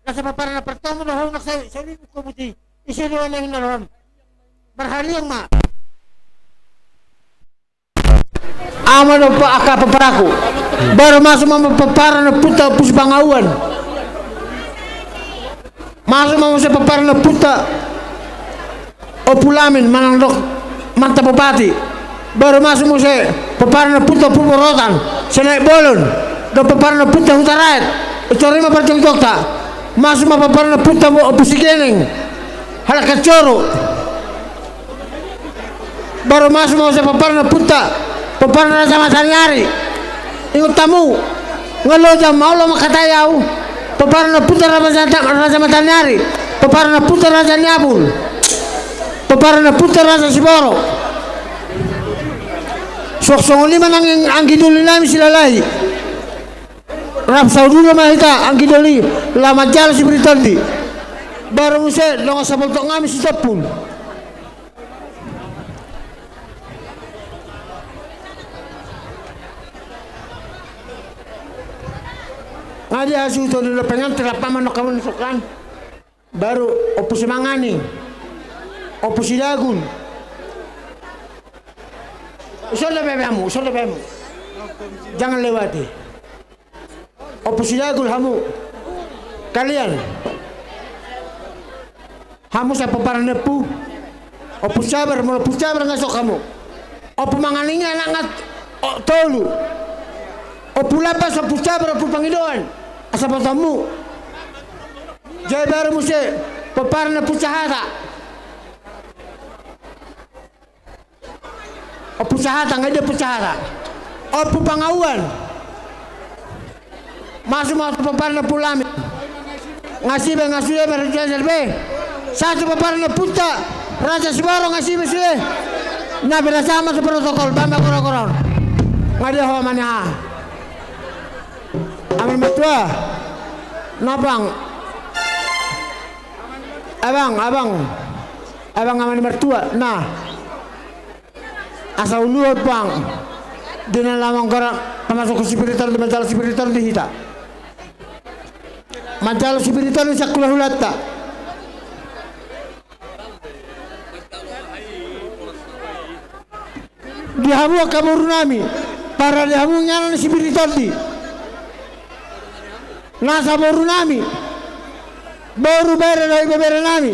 Nasa pomparan na partamu, bah ho ma sai, sai ni buku buti. Ise do na hina roham. Marhaliang ma. Ama do pa-, angka pomparanku. Baru masuk ma pomparan ni Ompu Sipangauan. Masuk ma muse pomparan ni Ompu Ompu Lamin manang dok mantan bupati. Baru masuk muse pomparan ni Ompu Purbo Rotan, Siahaan Bolon, dohot pomparan ni Ompu Hutaraet. Itu rima parjong jokta. Masuk ma pomparan ni Ompu Bo-, Ompu Sigeneng. Halak Kacoro. Baru masuk ma muse pomparan ni Ompu, pomparan ni Raja Mataniari. Ingot hamu, nga loja ma olo mangkatai au. Pomparan ni Ompu Raja, Raja Mataniari. Pomparan ni Ompu Raja Niapul. Pomparan ni Ompu Raja Siboro. Suang songon i ma nang anggi doli nami Silalahi. Rap saudura ma hita anggi doli laho manjalo sipir ni tondi. Baru muse dongan sapoltok nami Sitompul. Nga dia hasuhuton ni lompangan, terapa manok kamu ni soklan. Baru Ompu Simanganing, Ompu Sidagul. Usul da bebe hamu, usul da bebe hamu. Jangan lewati. Ompu Sidagul hamu. Kalian. Hamu sa pomparan ni Ompu. Ompu Sabar, molo Ompu Sabar nga sok hamu. Ompu Manganing anakna, o, tolu. Ompu Lapas, Ompu Sabar, Ompu Pangidoan. Asa pomparanmu. Jadi baru muse pomparan ni Ompu Sahata. Ompu Sahata, nga dia Ompu Sahata. Ompu Pangauan. Masuk ma tu pomparan ni Ompu Lamin. Nga sibe, nga sude, berjajar be. Satu pomparan ni Ompu Raja Siboro, nga sibe sude. Na berasa ma tu protokol, bamba goro-goro. Nga dia ho mani ha. Aman mertua. Napang. Abang, abang. Abang aman mertua. Nah. Asa uluhon pang. Di na lamang gara, na masuk ke sipir ni tondi, manjalo sipir ni tondi hita. Manjalo sipir ni tondi sian hula-hulanta. Di hamu angka boru nami, parade hamu inganan ni sipir ni tondi. Nasa boru nami, boru bere dohot ibebere nami,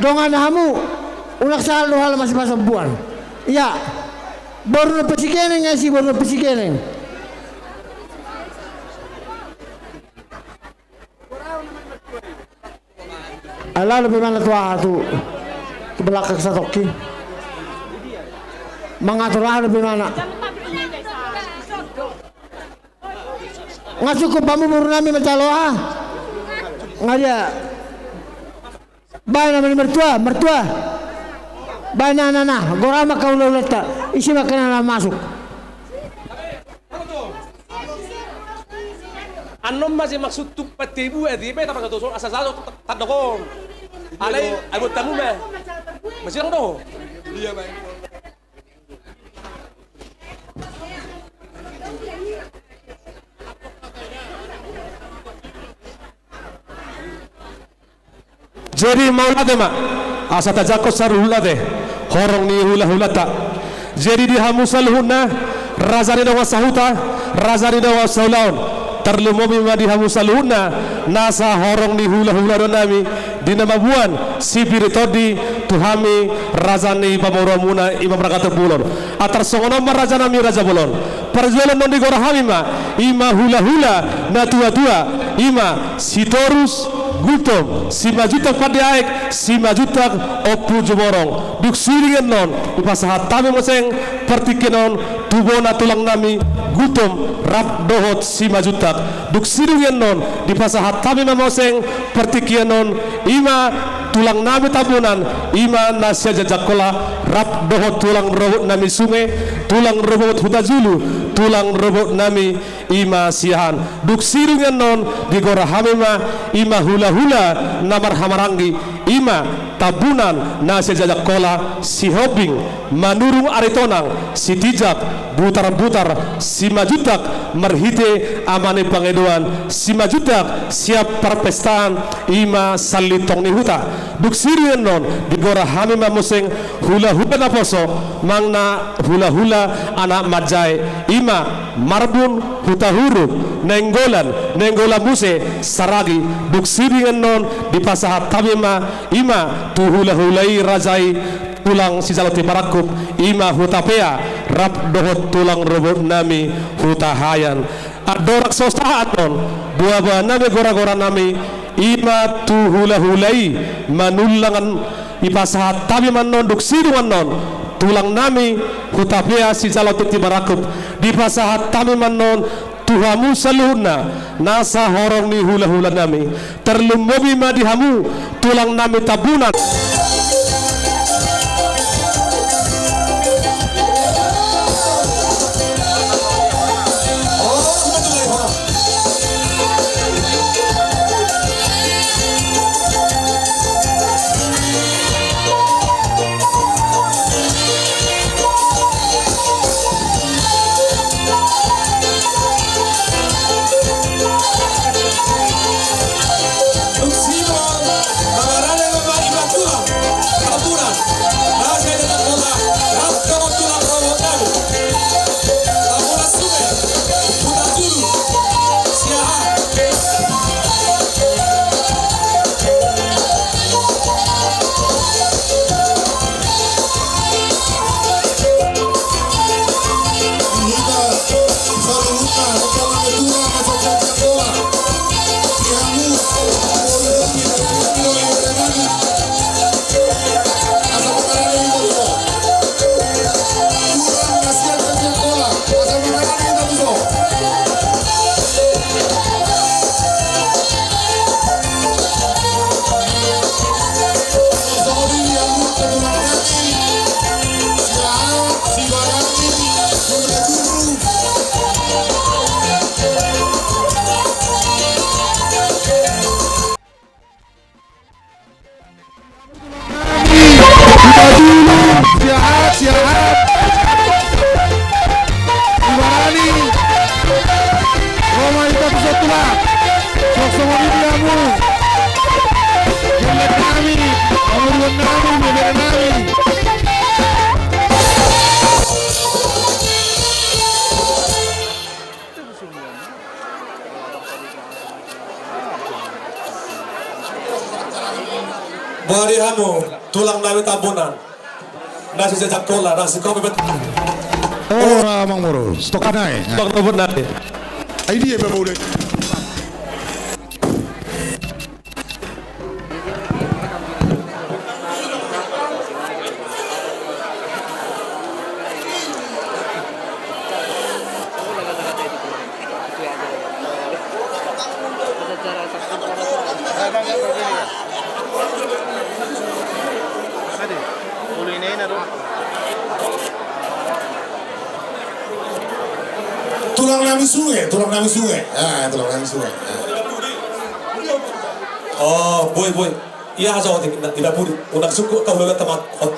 dongani hamu, unang sahal do halak masipasombuan. Ia, boru ni Ompu Sigeneng, nga isi boru ni Ompu Sigeneng. Ala dope imana tu aha tu, tu belakang satongkin. Mangatur aha dope imana. Nga cukup hamu boru nami manjalo aha. Nga dia. Baen nama ni mertua, mertua. Baen na, na, na. Gora ma angka hula-hulanta. Isi ma angka na masuk. Annon ma si maksud tu pati bu ati be tapang tu asa satu tadokon. Alai ai buat tamu be. Masih dong do. Jadi mauliate ma, asa tajangkon saluhutna ate, horong ni hula-hulanta. Jadi di hamu saluhutna, raja ni dongan sahuta, raja ni dongan saulaon, tarlumobi ma di hamu saluhutna, nasa horong ni hula-hula do nami, di na mamboan sipir ni tondi, tu hami raja ni pamoruonmuna, i ma marga Nainggolan. Antar songon on ma rajanami, raja bolon. Parjolo annon digora hami ma, i ma hulahula na tuatua, i ma Sitorus, Gultom, Simanjuntak Pande Aek, Simanjuntak Ompu Jumorong. Dung sidung i annon, dipasahat hami muse partingkian on tu bona tulangnami Gultom rap dohot Simanjuntak. Dung sidung i annon, dipasahat hami ma muse partingkian on, i ma tulangnami Tambunan, i ma na sian Jangkola, rap dohot tulang robotnami Sunge, tulang robot Hutajulu, tulang robotnami i ma Siahaan. Dung sidung i annon, digora hami ma, i ma hulahula na marhahamaranggi, i ma Tambunan na sian Jangkola, Sihombing, Manurung Aritonang, Sitinjak, Butarbutar, Simanjuntak, marhite ama ni pangidoan, Simanjuntak sian parpestaan, i ma sallitong ni huta. Dung sidung i annon, digora hami ma muse hulahula naposo, manang na hulahula anak manjae, i ma Marbun, Hutauruk, Nainggolan, Nainggolan muse, Saragi. Dung sidung i annon, dipasahat hami ma, i ma tu hulahula i, raja i, tulang sijalo timarangkup, i ma Hutapea rap dohot tulang robotnami Hutahaean. Andorang so sahat annon, boaboanami, goragoranami, i ma tu hulahula i, manullang, dipasahat hami ma annon, dung sidung annon, tulangnami Hutapea sijalo timarangkup, dipasahat hami ma annon tu hamu saluhutna nasa horong ni hulahulanami. Tarlumobi ma di hamu tulangnami Tambunan. Siahaan, siahaan. Sibarani. Ro ma hita tu son tulang. Songon i di hamu. Gelek nami, pamoruon nami, bebere nami. Boha di hamu tulang nami Tambunan, na sian Jangkola, na sikopi bet. Ora, Amang Boru, stok nai. Stok robot nai. Ai dia, Bapak, udah. Tulang nami Sunge, tulang nami Sunge. Ah, tulang nami Sunge. Ah. Oh, boi, boi. Ia, haja otik, na, di dapur. Unang sungkun, kau lewat teman. Oh,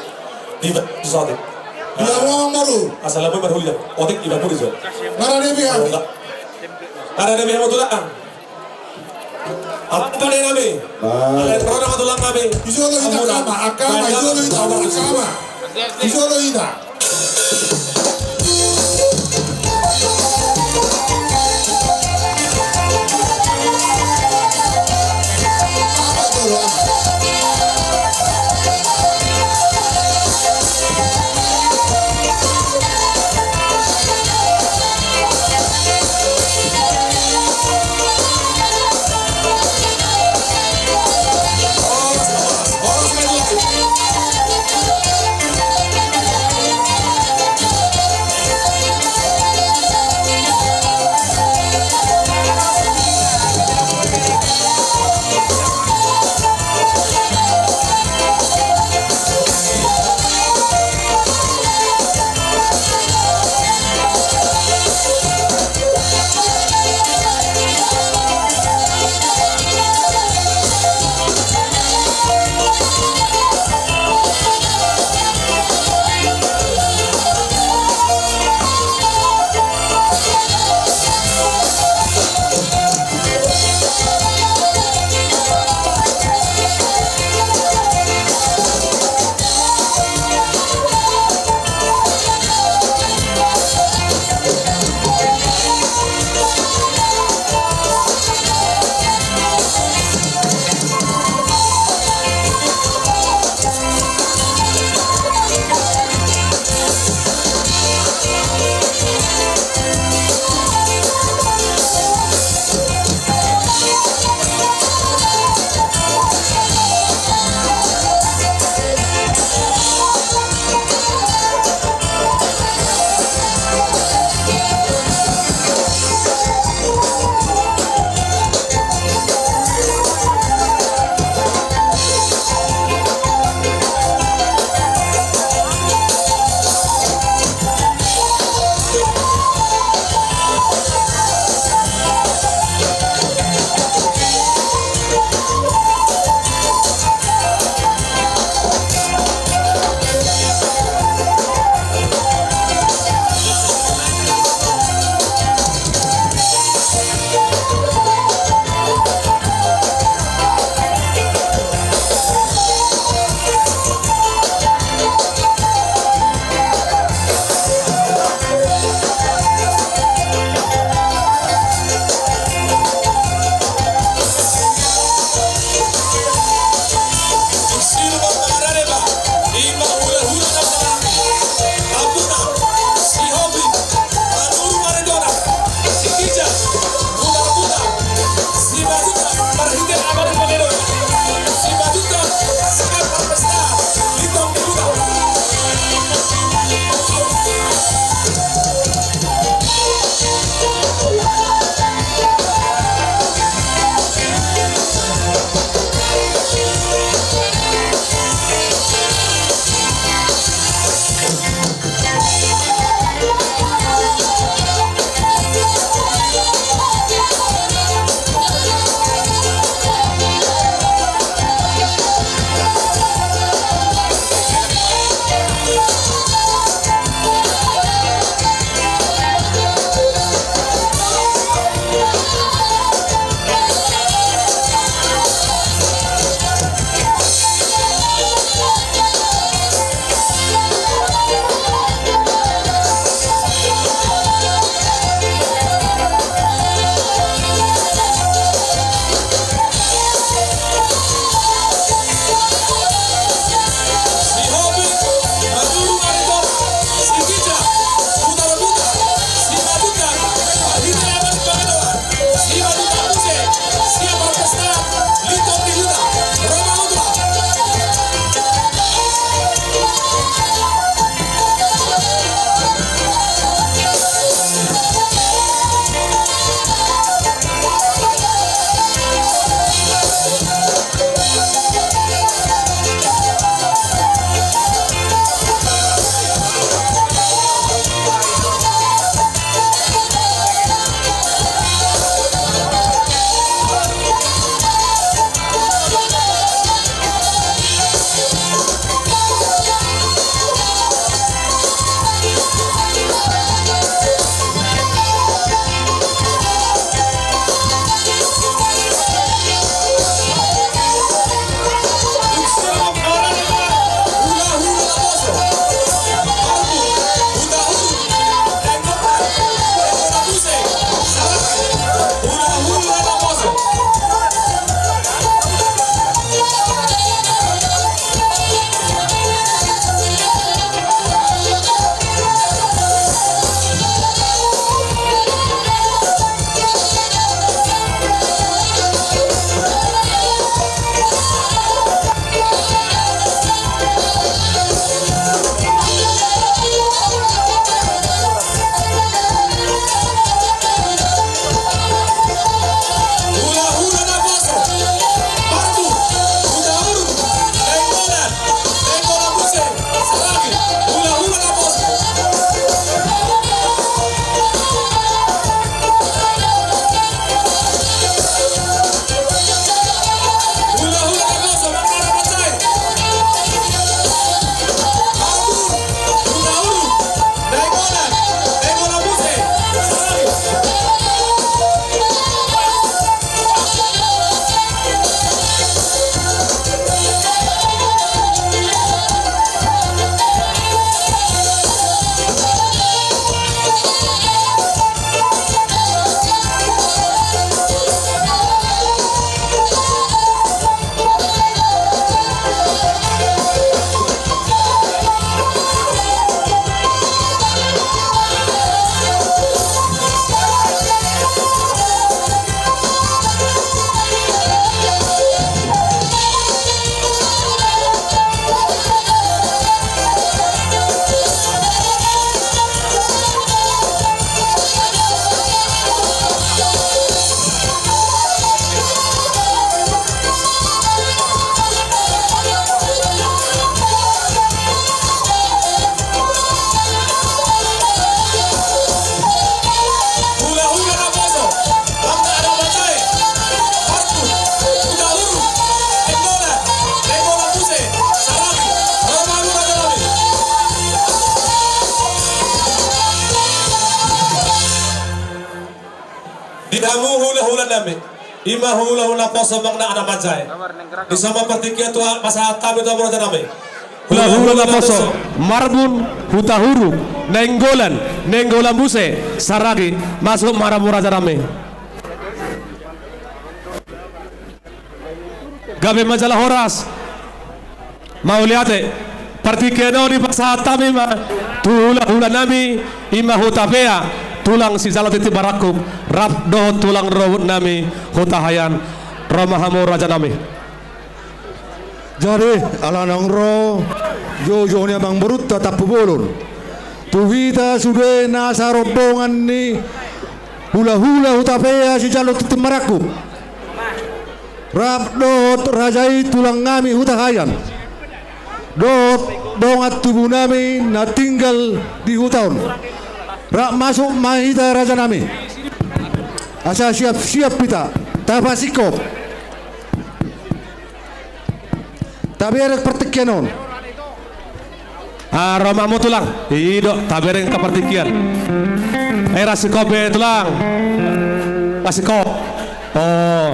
di dapur, otik. Di dapur, Amang Boru. Asal boi, baru hujan. Otik, di dapur, jo. Ngarade biha. Ngarade biha, mau tulang. Apa dia nami? Baik. Ada yang pernah tulang nami? Di solo hita, Amang Boru. Kama, kama, di solo hita, Amang Boru, kama. Di solo hita. Ima hulahula na poso manang na manjae. Disi ma partingkian tu pasahat hami tu hamu raja nami. Hulahula na poso, Marbun, Hutahuruk, Nainggolan, Nainggolan Muse, Saragi, masuk ma hamu raja nami. Gabe ma jala horas. Mauliate. Partingkian on dipasahat hami ma tu hulahula nami, ima Hutapea, tulang sijalo tintin marangkup, rap dohot tulang rorobot nami Hutahaean. Ro ma hamu raja nami. Jadi ala naung ro joujou ni amangborunta Tampubolon, tu hita sude nasa rombongan ni hulahula Hutapea sijalo tintin marangkup, rap dohot raja i tulang nami Hutahaean, dohot dongan tubu nami na tinggal di huta on, rap masuk ma hita raja nami. Asa siap-siap hita, tapasingkop. Tabereng partingkian on. Ah, ro ma hamu tulang. I do, tabereng angka partingkian. Eh, ra singkop be tulang. Ra singkop. Oh.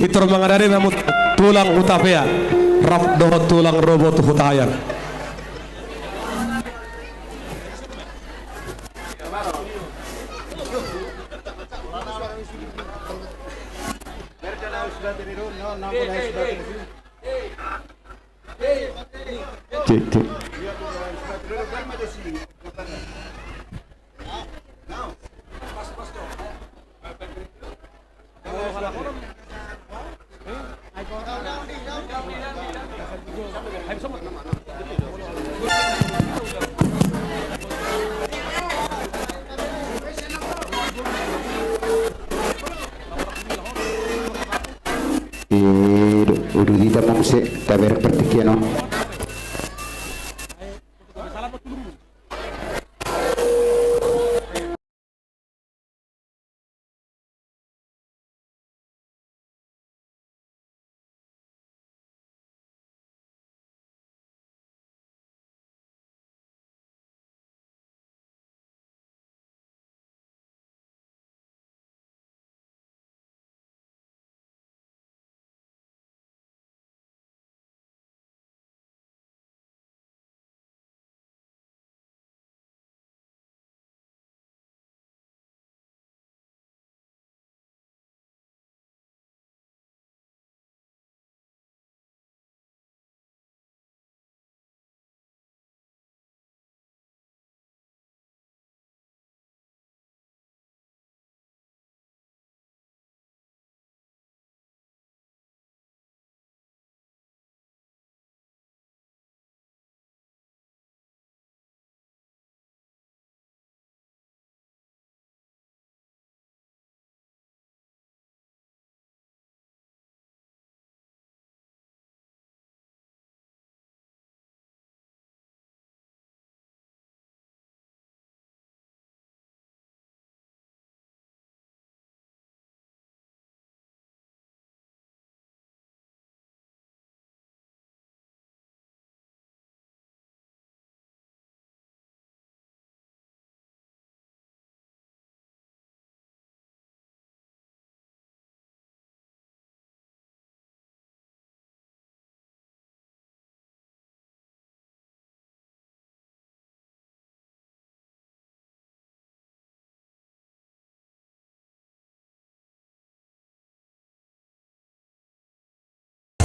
Itor mangadari namu tulang Hutapea. Rap dohot tulang rorobot Hutahaean. Cek, cek. Eh, du-, uduti ma muse, tabereng partingkian on.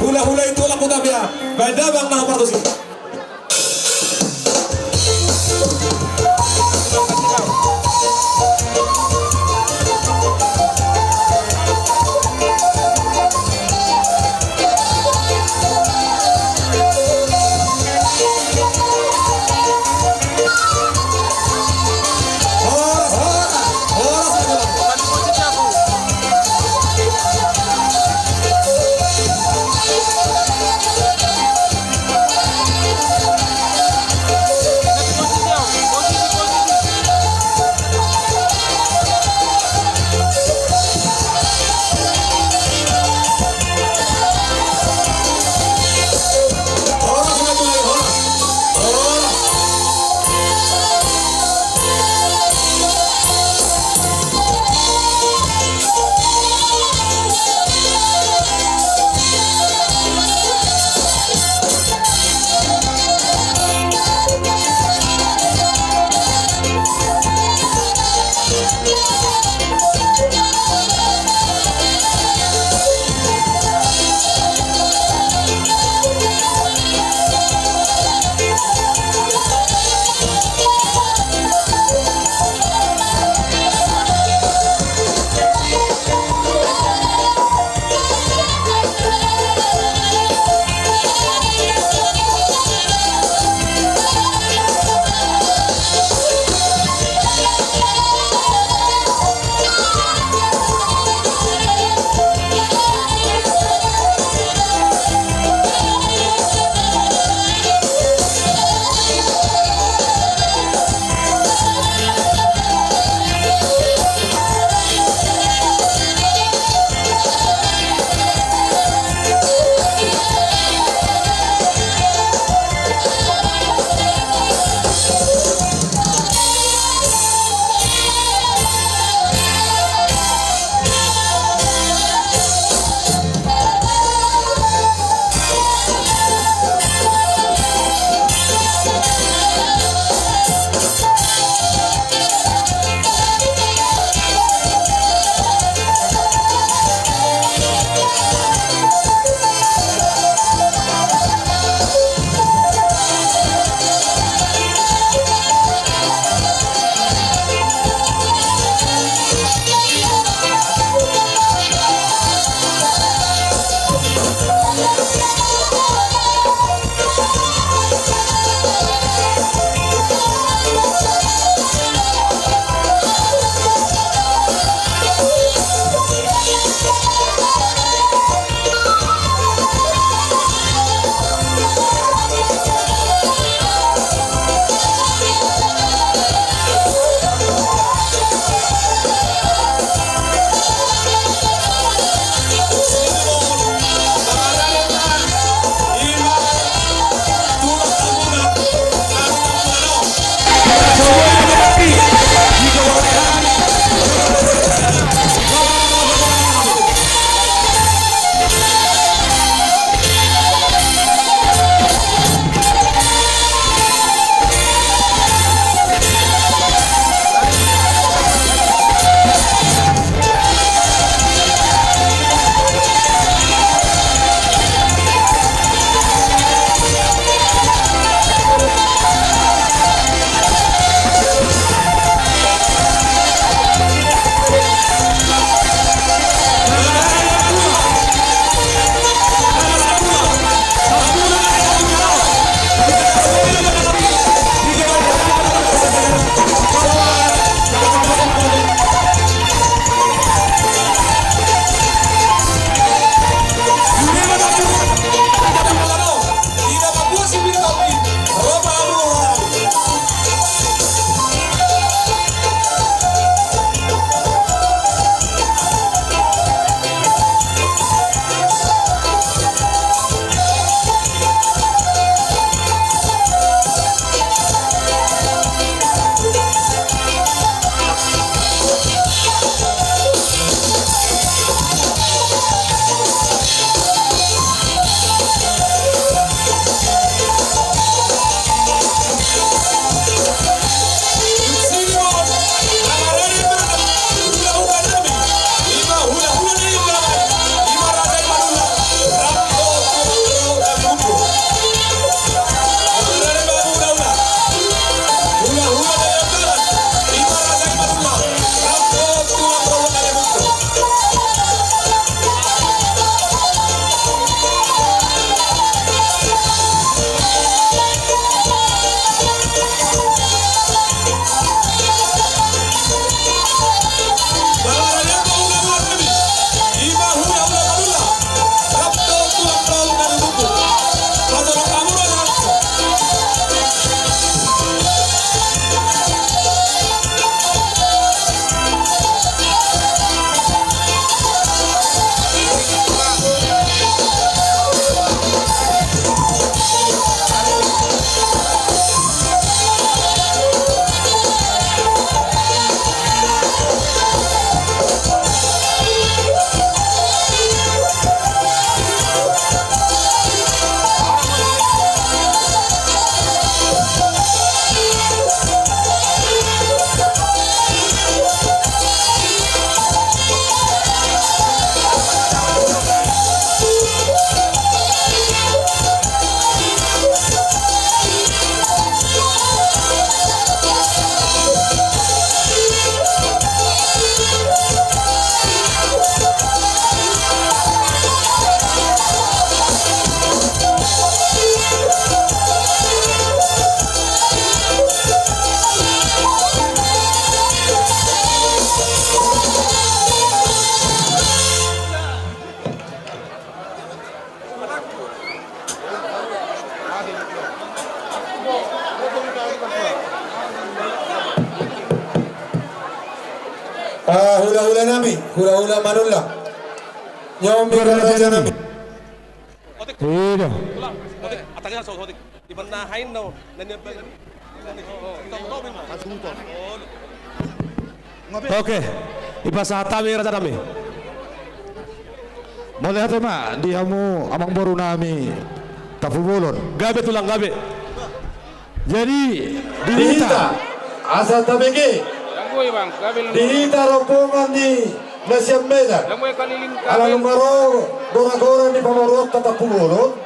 Hulahula i tulang Hutapea, baen damang na partusi. Ah, hula-hula nami, hula-hula Manullang. Nyomi raja nami. Ida. Oke, dipasahat hami raja nami. Mauliate ma di hamu amangboru nami Tampubolon. Gabe tulang, gabe. Jadi di hita asa tabege, di hita rombongan ni na sian Medan, ala nunga ro gora-gora ni pamoruonta Tampubolon,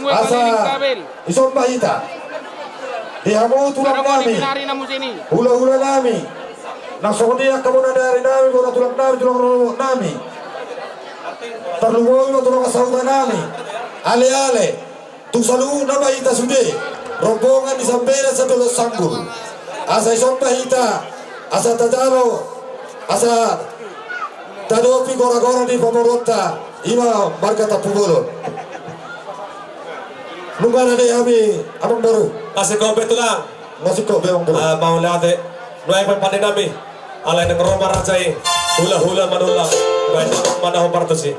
asa isomba hita di hamu tulang nami, hula-hula nami, na songon i angka bona ni ari nami, bona tulang nami, tulang rorobot nami, tarlumobi ma tulang sahuta nami, ale-ale tu saluhutna ma hita sude, rombongan ni Sambedan Sadolok Sanggul. Asa isomba hita, asa tajalo, asa tadopi gora-gora ni pamoruonta, i ma marga Tampubolon. Nunga rade hami amangboru. Masih kau betulang. Masih kau betulang. Ah, mauliate. Nuaeng ma pande nami. Alai naeng ro ma raja i, hula-hula Manullang, baen ma na hombar tusi.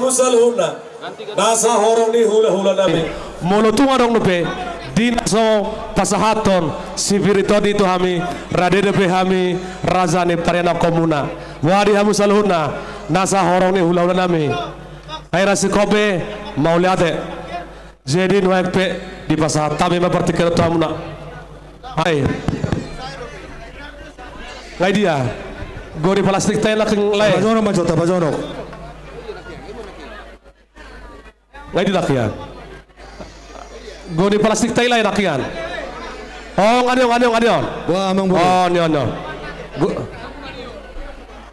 Saluhutna nasa horong ni hula-hula nami. Molo tung adong dope di na so pasahathon si Piri Tondi tu hami, rade dope hami raja ni parianakkonmuna. Boha di hamu saluhutna nasa horong ni hula-hula nami. Ai ra singkop be, mauliate. Jadi nuaeng pe dipasahat hami ma partingkian tu hamuna. Ai. Nga i dia? Gori palastik tai lae. Tapajonok ma jo, tapajonok. Nga i dia lae? Gori palastik tai lae. Oh, nga nion, nga nion, nga nion. Wah, amang boru. Oh, nion, nion. Go-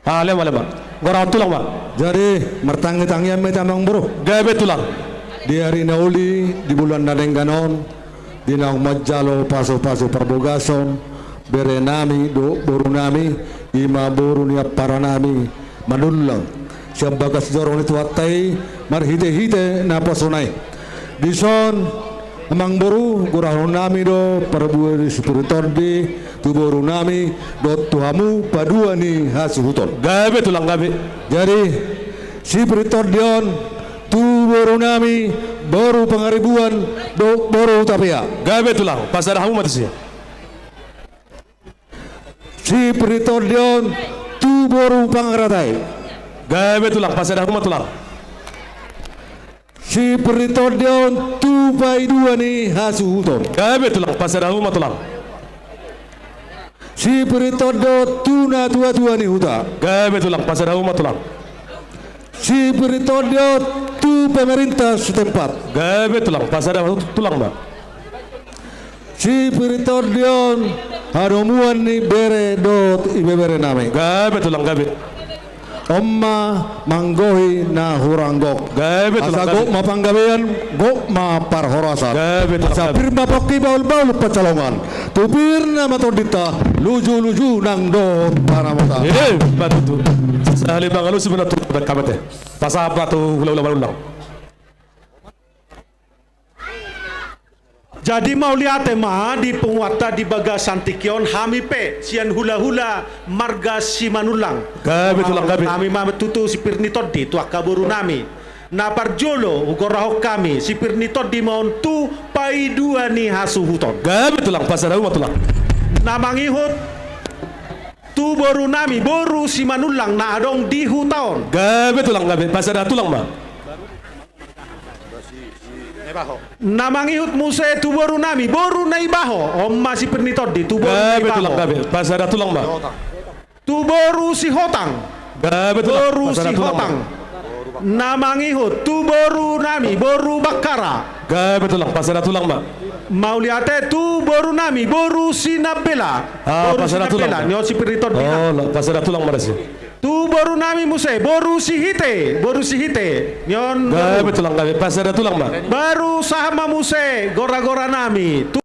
Ah, lema, lema. Gorahon tulang ma. Jadi, martangi-tangian ma hita amang boru. Gabe tulang. Di ari na uli, di bulan na denggan on, di naung manjalo pasu-pasu parbogason, bere nami dohot boru nami, i ma boru ni ampara nami, Manullang. Sian bagas joro ni Tuhanta i, marhite-hite naposona i. Dison, amang boru, gorahon nami do parbue ni si Piri Tondi tu boru nami dohot tu hamu paidua ni hasuhuton. Gabe tulang, gabe. Jadi, si Piri Tondi on tu boru nami, boru Pangaribuan dohot boru Hutapea. Gabe tulang, pasada hamu ma tusi. Si Piri Tondi on tu boru Pangaratai. Gabe tulang, pasada hamu ma tulang. Si Piri Tondi on tu paidua ni hasuhuton. Gabe tulang, pasada hamu ma tulang. Si Piri Tondi on tu natua-tua ni huta. Gabe tulang, pasada hamu ma tulang. Si Piri Tondi on tu pemerintah setempat. Gabe tulang, pasada hamu tulang ma. Si Piri Tondi on hadomuan ni bere dohot ibebere nami. Gabe tulang, gabe. On ma manggohi na hurang gok. Gabe tulang, gabe. Asa gok ma panggabean, gok ma parhorasan. Gabe tulang, gabe. Asa pir ma pongki, bahul-bahul pansalongan. Tu pir nama tondinta, luju-luju nang dohot panamota. Eh, batutu. Sahali mangalusi benar tu, kabete. Pasahat ma tu hula-hula Manullang. Jadi mauliate ma di punguanta di bagasan tingki on, hami pe sian hula-hula marga Simanullang. Gabe tulang, gabe. Hami ma tutu si Piri Tondi tu angka boru nami. Na parjolo hugorahon hami, si Piri Tondi ma on tu paidua ni hasuhuton. Gabe tulang, pasada hamu ma tulang. Na mangihut tu boru nami, boru Simanullang na adong di huta on. Gabe tulang, gabe, pasada tulang ma. Na mangihut muse tu boru nami, boru Naibaho. On ma si Piri Tondi tu boru Naibaho. Gabe tulang, gabe, pasada tulang ma. Tu boru Sihotang. Gabe tulang, pasada tulang ma. Boru Sihotang. Na mangihut tu boru nami, boru Bakkara. Gabe tulang, pasada tulang ma. Mauliate tu boru nami, boru Sinambela. Ah, boru pasada tulang Sinambela, ma. Ni on si Piri Tondi. Oh, pasada tulang ma disi. Tu boru nami muse, boru Sihite, boru Sihite. Ni on. Gabe tulang, gabe, pasada tulang ma. Baru sahat ma muse gora-gora nami. Tu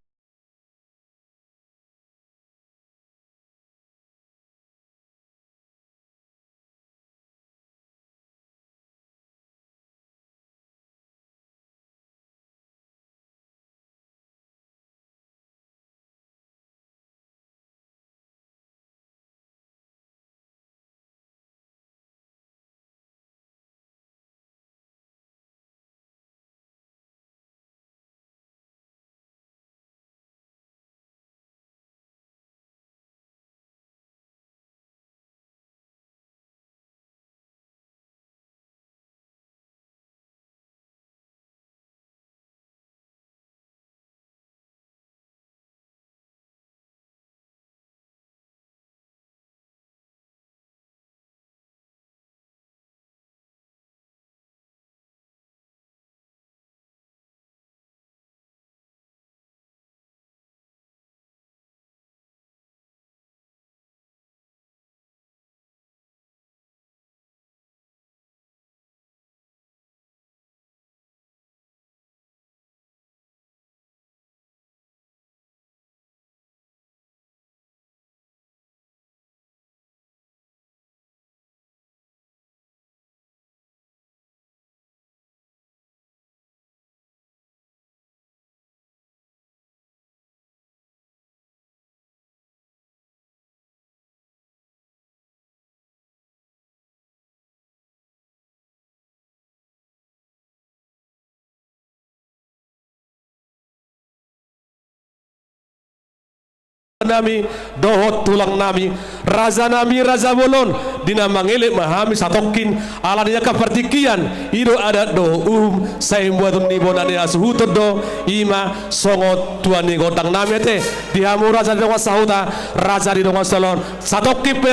nami dohot tulang nami, raja nami, raja bolon, di na mangelek ma hami satongkin, ala ni angka partingkian, i do adat dohot uhum, sai imbuaton ni bona ni hasuhuton do, i ma songon tua ni gondang nami ate, di hamu raja di dongan sahuta, raja di dongan sahula on, satongkin pe,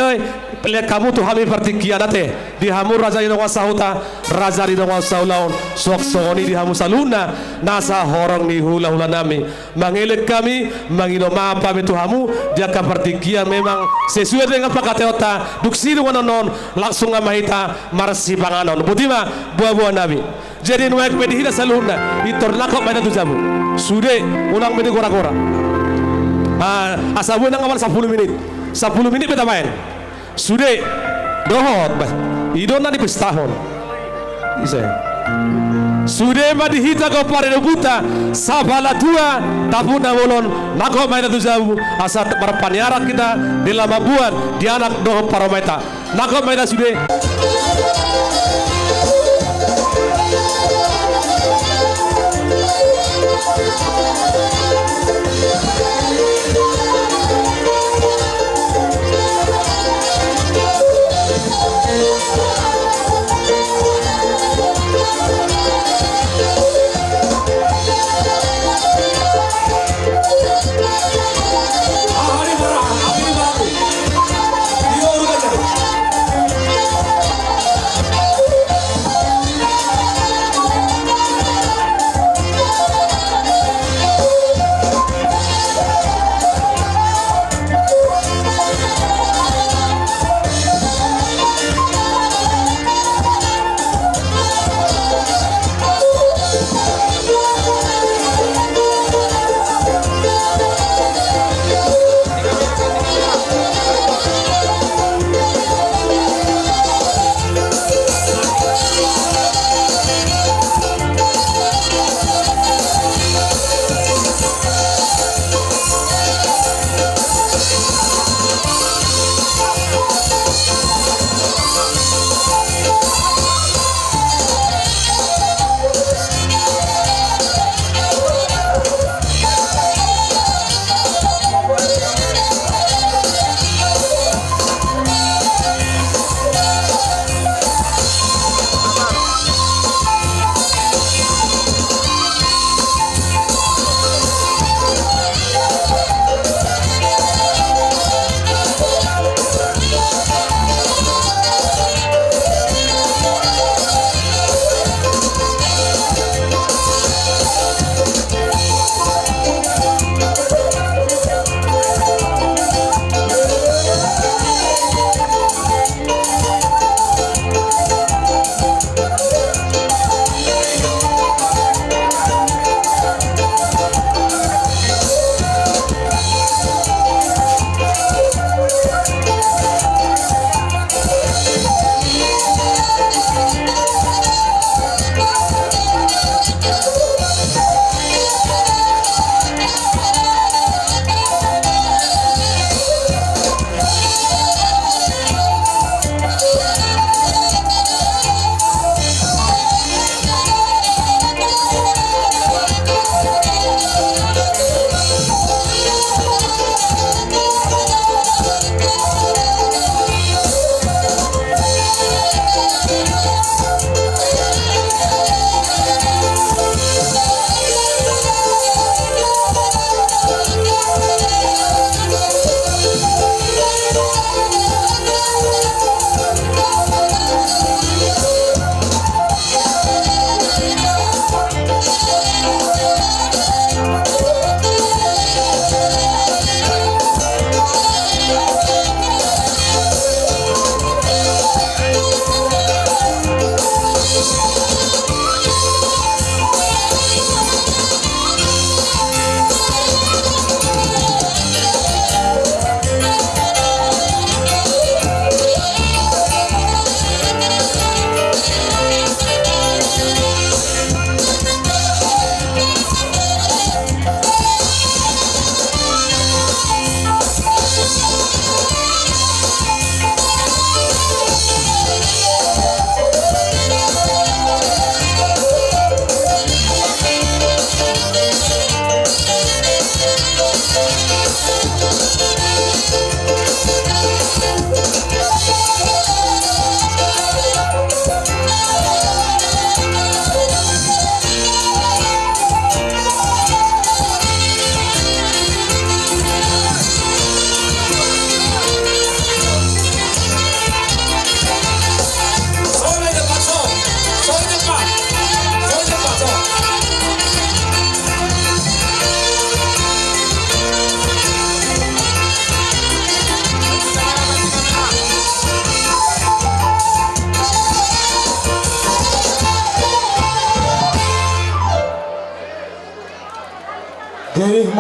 lean hamu tu hami partingkian ate, di hamu raja di dongan sahuta, raja di dongan sahula on, suang songon i di hamu saluhutna, nasa horong ni hulahula nami. Mangelek hami, mangido maaf hami tu hamu, di angka partingkian memang sesuai dengan pangkataionta, dung sidung annon, langsung ma hita marsipanganon. Boti ma, boaboa nami. Jadi nuaeng pe di hita saluhutna, pintor nangkok ma hita tu jabu. Sude, unang be digora-gora. Ah, asa boi nang awan sampulu minit. Sampulu minit pe tabaen. Sude, dohot, bah, i do na dipestahon. Ise. Sude ma di hita gompar ni ompunta, Sapala Tua, Tampuk na Bolon, nangkok ma hita tu jabu, asa marpaniaran hita, di laho mamboan, di anak dohot parumaenta. Nangkok ma hita sude.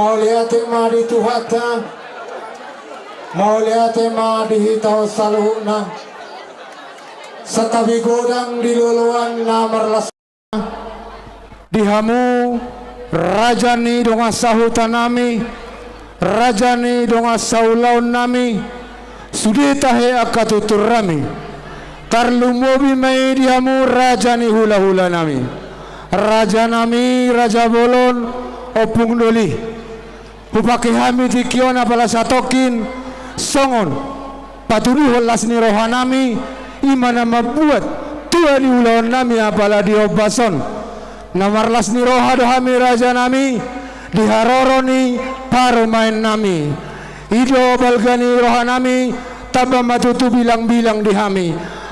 Mauliate ma di Tuhanta. Mauliate ma di hita on saluhutna. Santabi godang di loloan na marlas. Di hamu raja ni dongan sahutanami, raja ni dongan saulaonnami, sude tahe angka tuturrami. Tarlumobi ma i di hamu raja ni hulahulanami, rajanami Raja Bolon, Ompung Doli. Hupake hami tingki on apala satongkin songon patuduhon las ni rohanami, i ma na mambuat tua ni ulaonnami apala di ombas on. Na marlas ni roha do hami rajanami di haroro ni parumaennami. I do balga ni rohanami, tamba ma tutu bilangbilang di hami.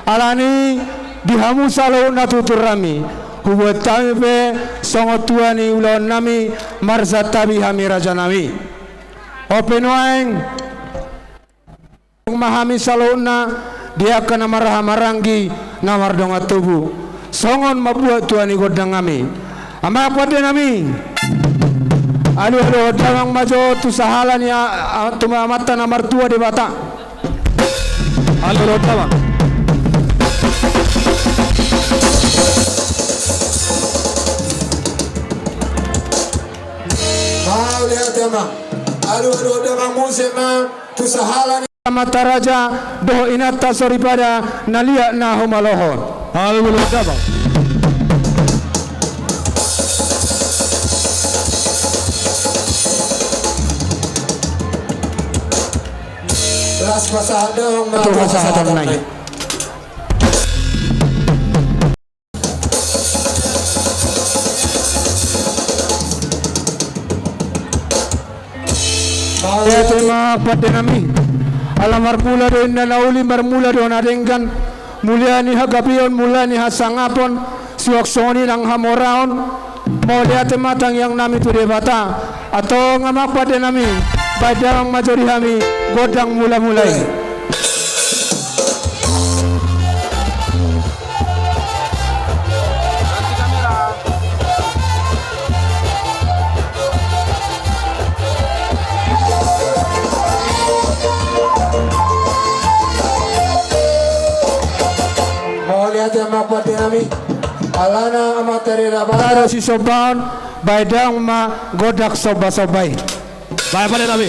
Alani di hamu saluhutna tuturrami, hubuat hami pe songon tua ni ulaonnami, marsantabi hami rajanami. On pe nuaeng ma hami saluhutna di angka na marhahamaranggi na mardongan tubu songon mambuat tua ni gondangnami. Amang pandenami, alualuhon damang ma jo tu sahala ni a-, a-, tu Amanta na martua Debata. Alualuhon damang. Mauliate ma. Alualuhon damang muse ma tu sahala ni Amanta raja dohot inanta soripada na liat na humalohon. Alualuhon damang. Las pasahat damang ma tu pasahatanna i. Mauliate ma pandenami. Ala marmula do inna na uli, marmula do na denggan. Mulia ni hagabeon, mulia ni hasangapon, suang songon i nang hamoraon. Mauliate ma tangiangnami tu Debata. Antong amang pandenami, baen damang ma jo di hami gondang mulamula i. Mauliate amang pandenami. Alana amang tari rapat. Taro si sombaon, baen damang ma gondang sombasomba i. Baen pandenami.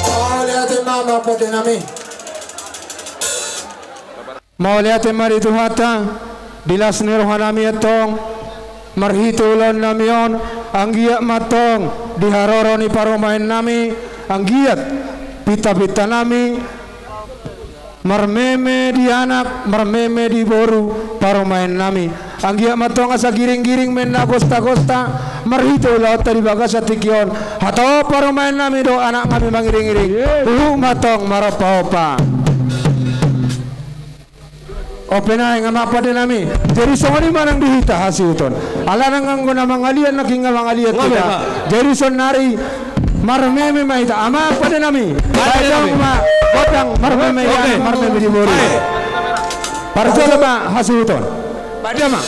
Mauliate ma amang pandenami. Mauliate ma di Tuhanta, di las ni rohanami antong, marhite ulaonnami on, anggiat ma antong di haroro ni parumaennami, anggiat pintapintanami, marmeme di anak, marmeme di boru parumaennami. Anggiat ma antong asa giringgiring ma inna gostagosta, marhite ulaonta di bagasan tingki on, hatop parumaennami dohot anaknami mangiringiring, huhut ma antong marompaompa. On pe nuaeng amang pandenami, jadi songon i ma nang di hita hasuhuton. Alana nang anggo na mangaliat nangkin nga mangaliat hita. Jadi saonnari marmeme ma hita amang pandenami. Baen damang ma gondang marmeme di anak, marmeme di boru. Parjolo ma hasuhuton. Baen damang.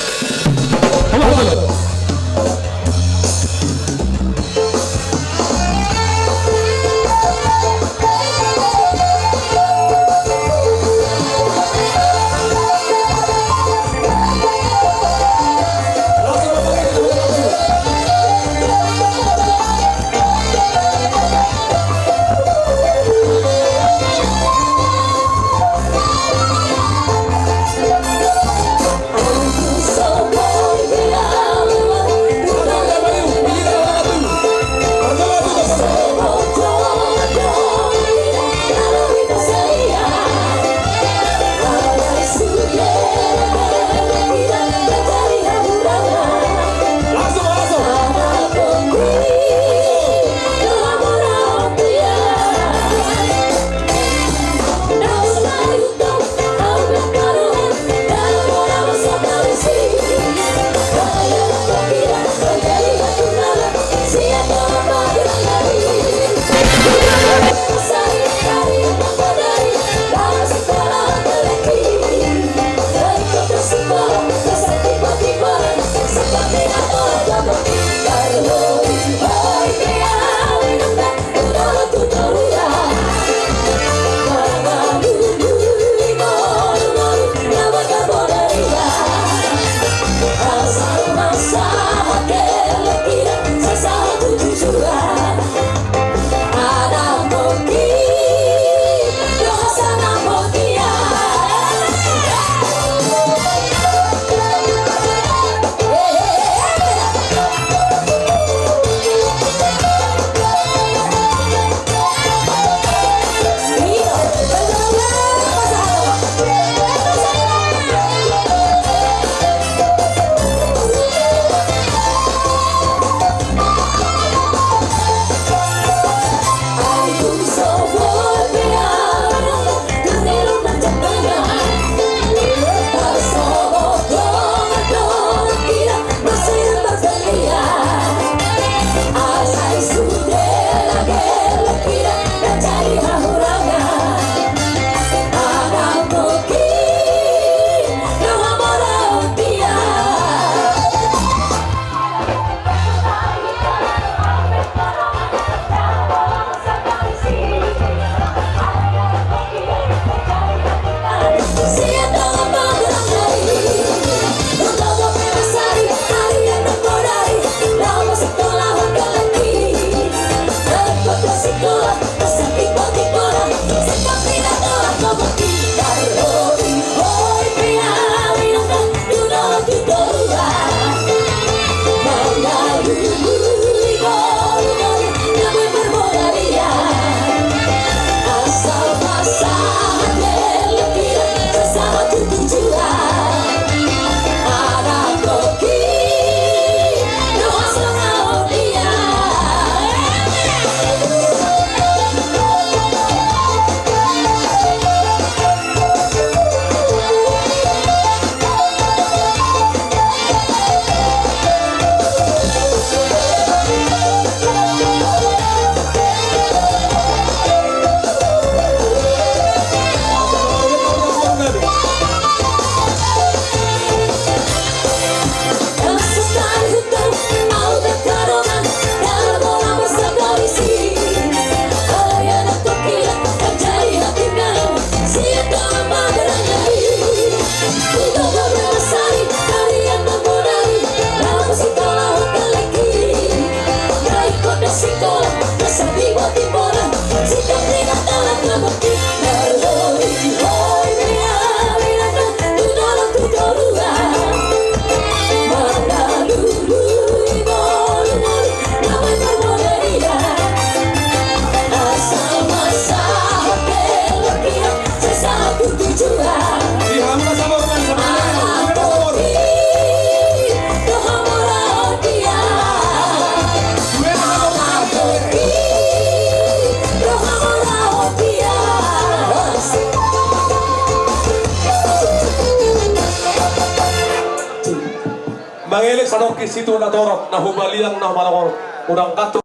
Mangelek sadokki situtu na torop, na humaliang, na humaloho, unang kantuk.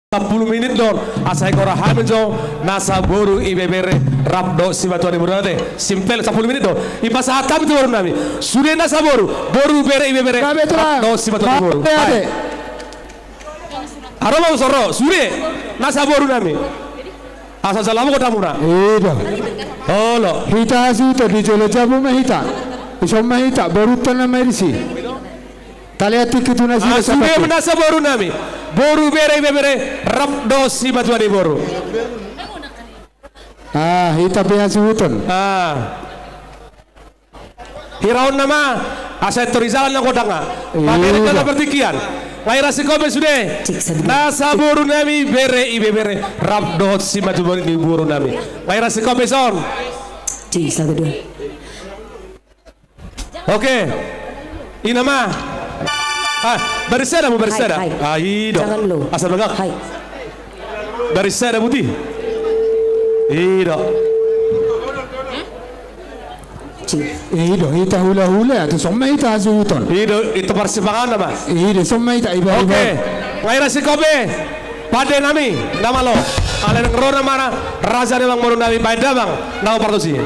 Sampulu minit do on, asa ingkon hami jo nasa boru ibebere rap dohot simatuan ni boru, ate. Simpel, sampulu minit do on. Dipasahat hami tu boru nami. Sude nasa boru, boru bere ibebere rap dohot simatuan ni boru. Ate. Aro ma soro, sude nasa boru nami. Asa jala ma godang muna. Ida. Olo. Hita hasuhuton, di jolo jabu ma hita. Dison ma hita, boru tona ma disi. Talean tingki tu nasida. Ah, sude ma nasa boru nami. Boru bere ibebere rap dohot simatuan ni boru. Ah, hita pe hasuhuton. Ah. Hiraonna ma, asa tori jalan na godang. Iya. Pamerek na partingkian. Nga ira singkop be sude. Nasa boru nami bere ibebere rap dohot simatuan ni boru nami. Nga ira singkop be son. Cik, satu, dua. Oke. Ina ma. Ah, bariseda mu, bariseda. Hai, hai. Ah, ido. Jangan lo. Asa bagak. Hai. Bariseda buti. Ido. Ci. Ido, hita hulahula, tu son ma hita hasuhuton. Ido, itu parsipangan nama. Ido, son ma hita iba, iba. Oke. Nga ira singkop be. Pande nami, na malo. Alai nang ro nama na, raja ni amang boru nami, baen damang, na partusi.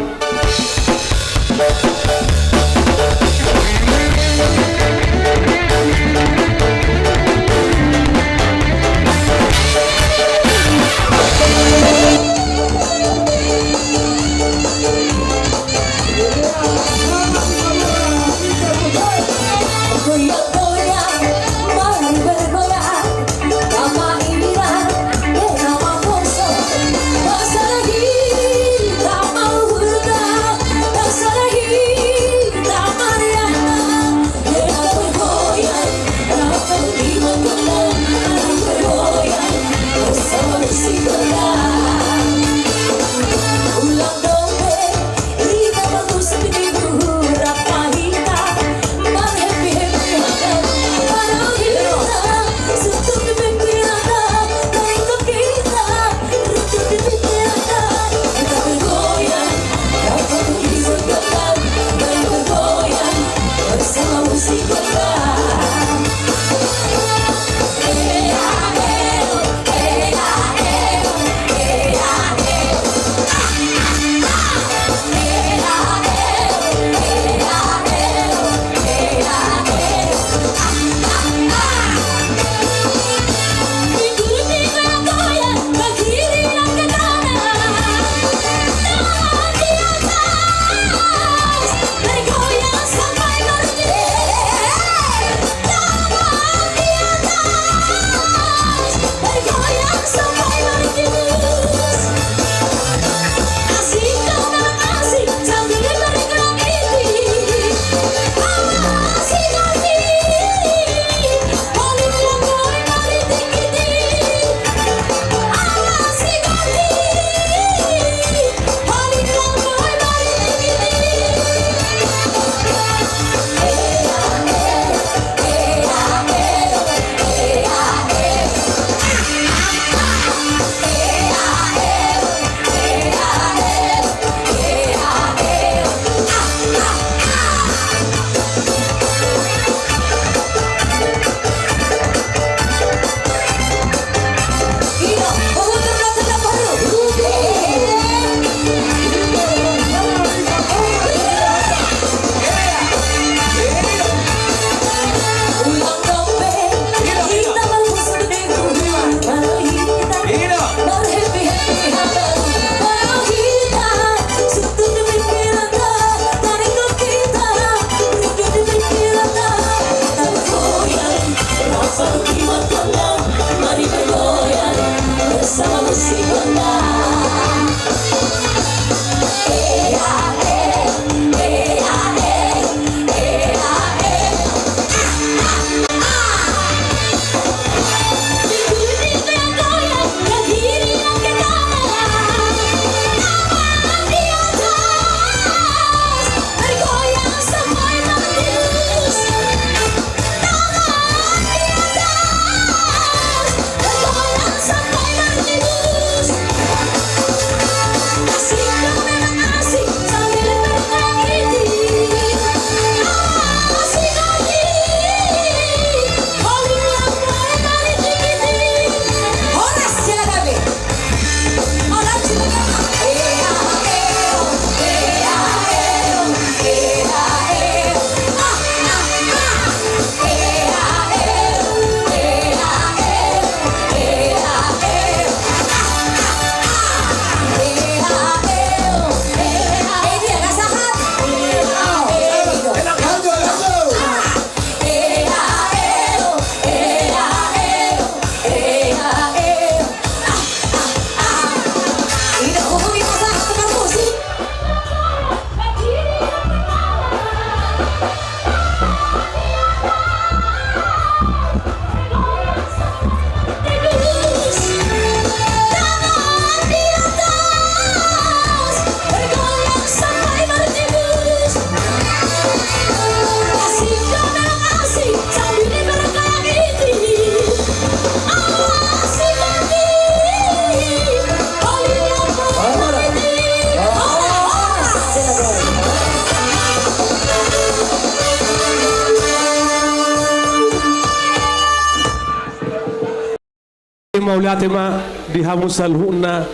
Mauliate ma di hamu saluhutna,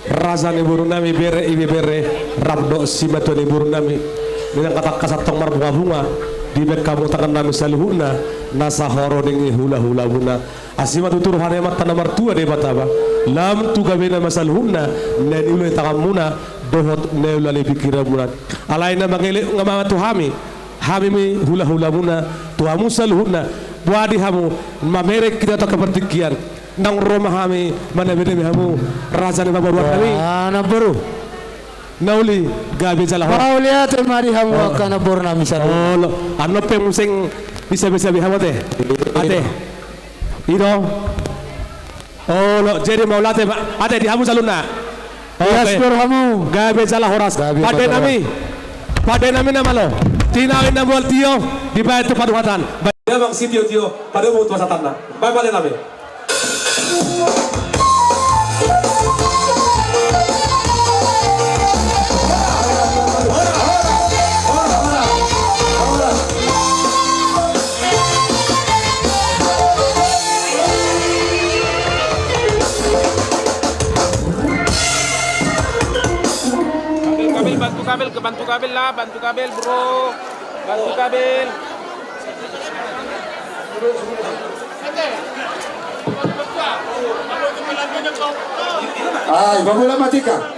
raja ni borunami, bere, ibebere, rap dohot simatua ni borunami. Di na angka tangkas antong marbungabunga, dibaen hamu tangannami saluhutna, na sahoro ni hulahulamuna. Asi ma tutu roha ni Amanta na martua Debata ba, lam tu gabena ma saluhutna, na niula ni tanganmuna, dohot na niula ni pingkiranmuna. Alai na mangelek ma tu hami, hami ma hulahulamuna, tu hamu saluhutna, boha di hamu, mamereng hita tu angka partingkian, naung ro ma hami, manambenami hamu, raja ni pamoruonnami. Ah, namboru. Na uli, gabe jala horas. Mauliate ma di hamu angka namborunami saluhutna. Olo, annon pe muse disabe-sabe hamu ate. Ate. I do. Olo, jadi mauliate ma, ate di hamu saluhutna. Oke. Gaspor hamu. Gabe jala horas. Gabe jala horas. Pandenami. Pandenami na malo. Tinawi na mual tio, dibaen tu paduhatan. Baen damang sitiotio, padomu tu hasatanna. Baen pandenami. Kabel, kabel, bantu kabel, ke bantu kabel lah, bantu kabel, bro. Bantu kabel. Ai, pamula matika.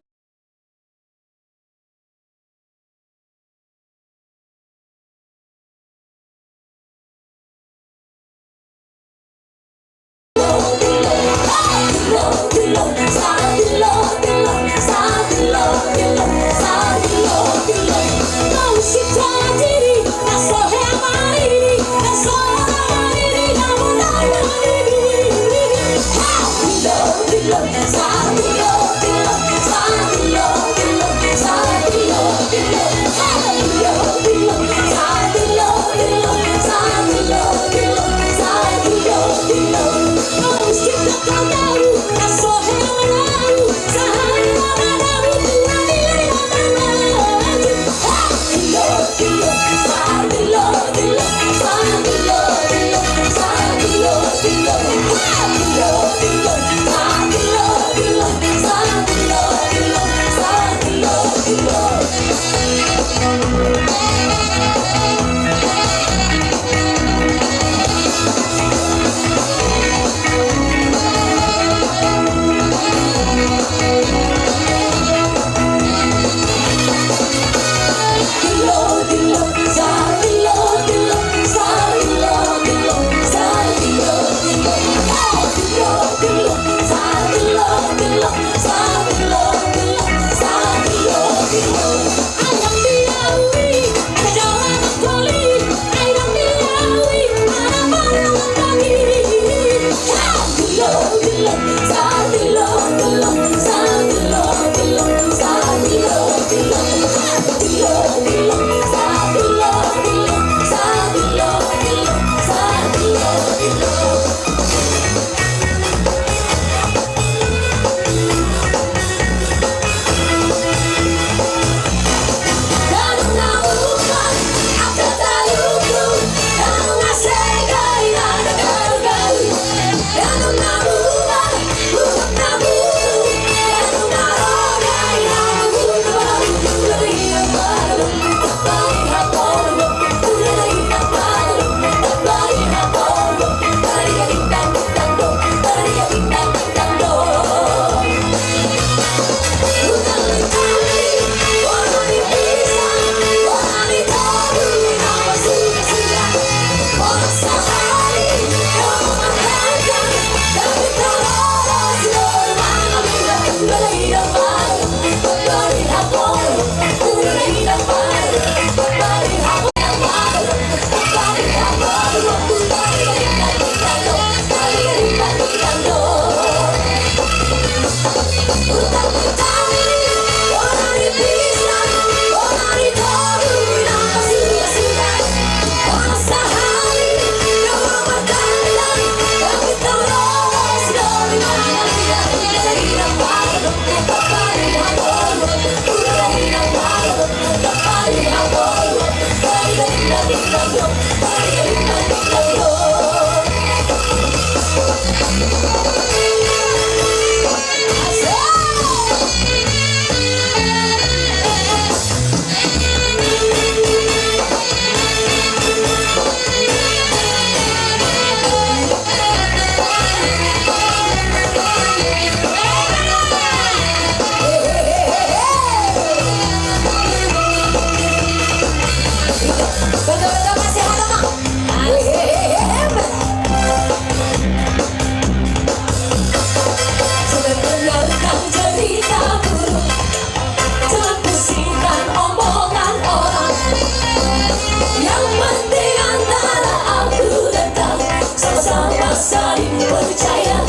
Yang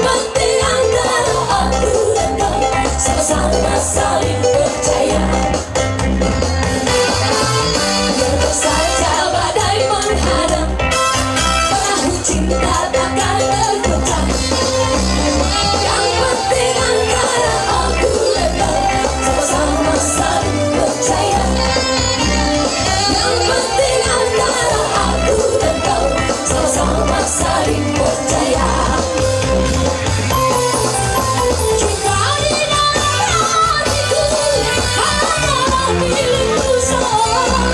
penting antara aku dan kau sama-sama saling percaya. Biarpun saja badai menghadang, perahu cinta takkan tergoncang. Yang penting antara aku dan kau sama-sama saling percaya. Yang penting antara aku dan kau sama-sama saling percaya. Cinta di dalam hatiku hanya milikku seorang.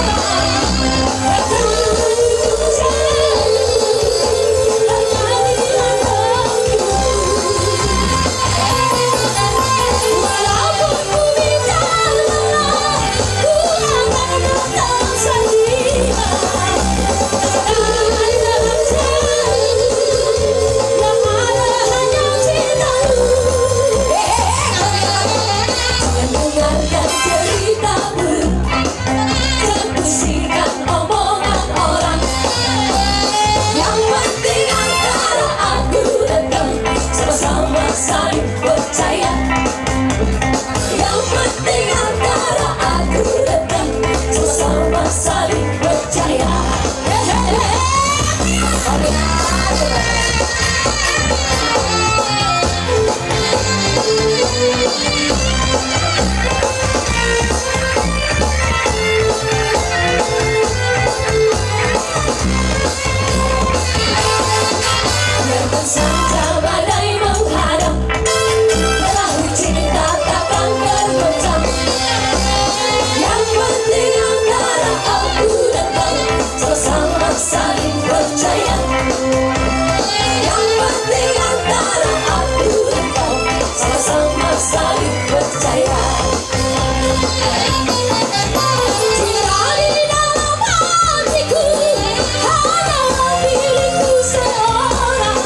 Dengarkan cerita burung, jangan pusingkan omongan orang. Yang penting antara aku dan kau sama-sama saling percaya. Yang penting antara aku dan kau sama-sama saling percaya. Biarpun saja badai menghadang, perahu cinta takkan tergoncang. Yang penting antara aku dan kau sama-sama saling percaya. Yang penting antara aku dan kau sama-sama saling percaya. Cinta di dalam hatiku hanya milikku seorang.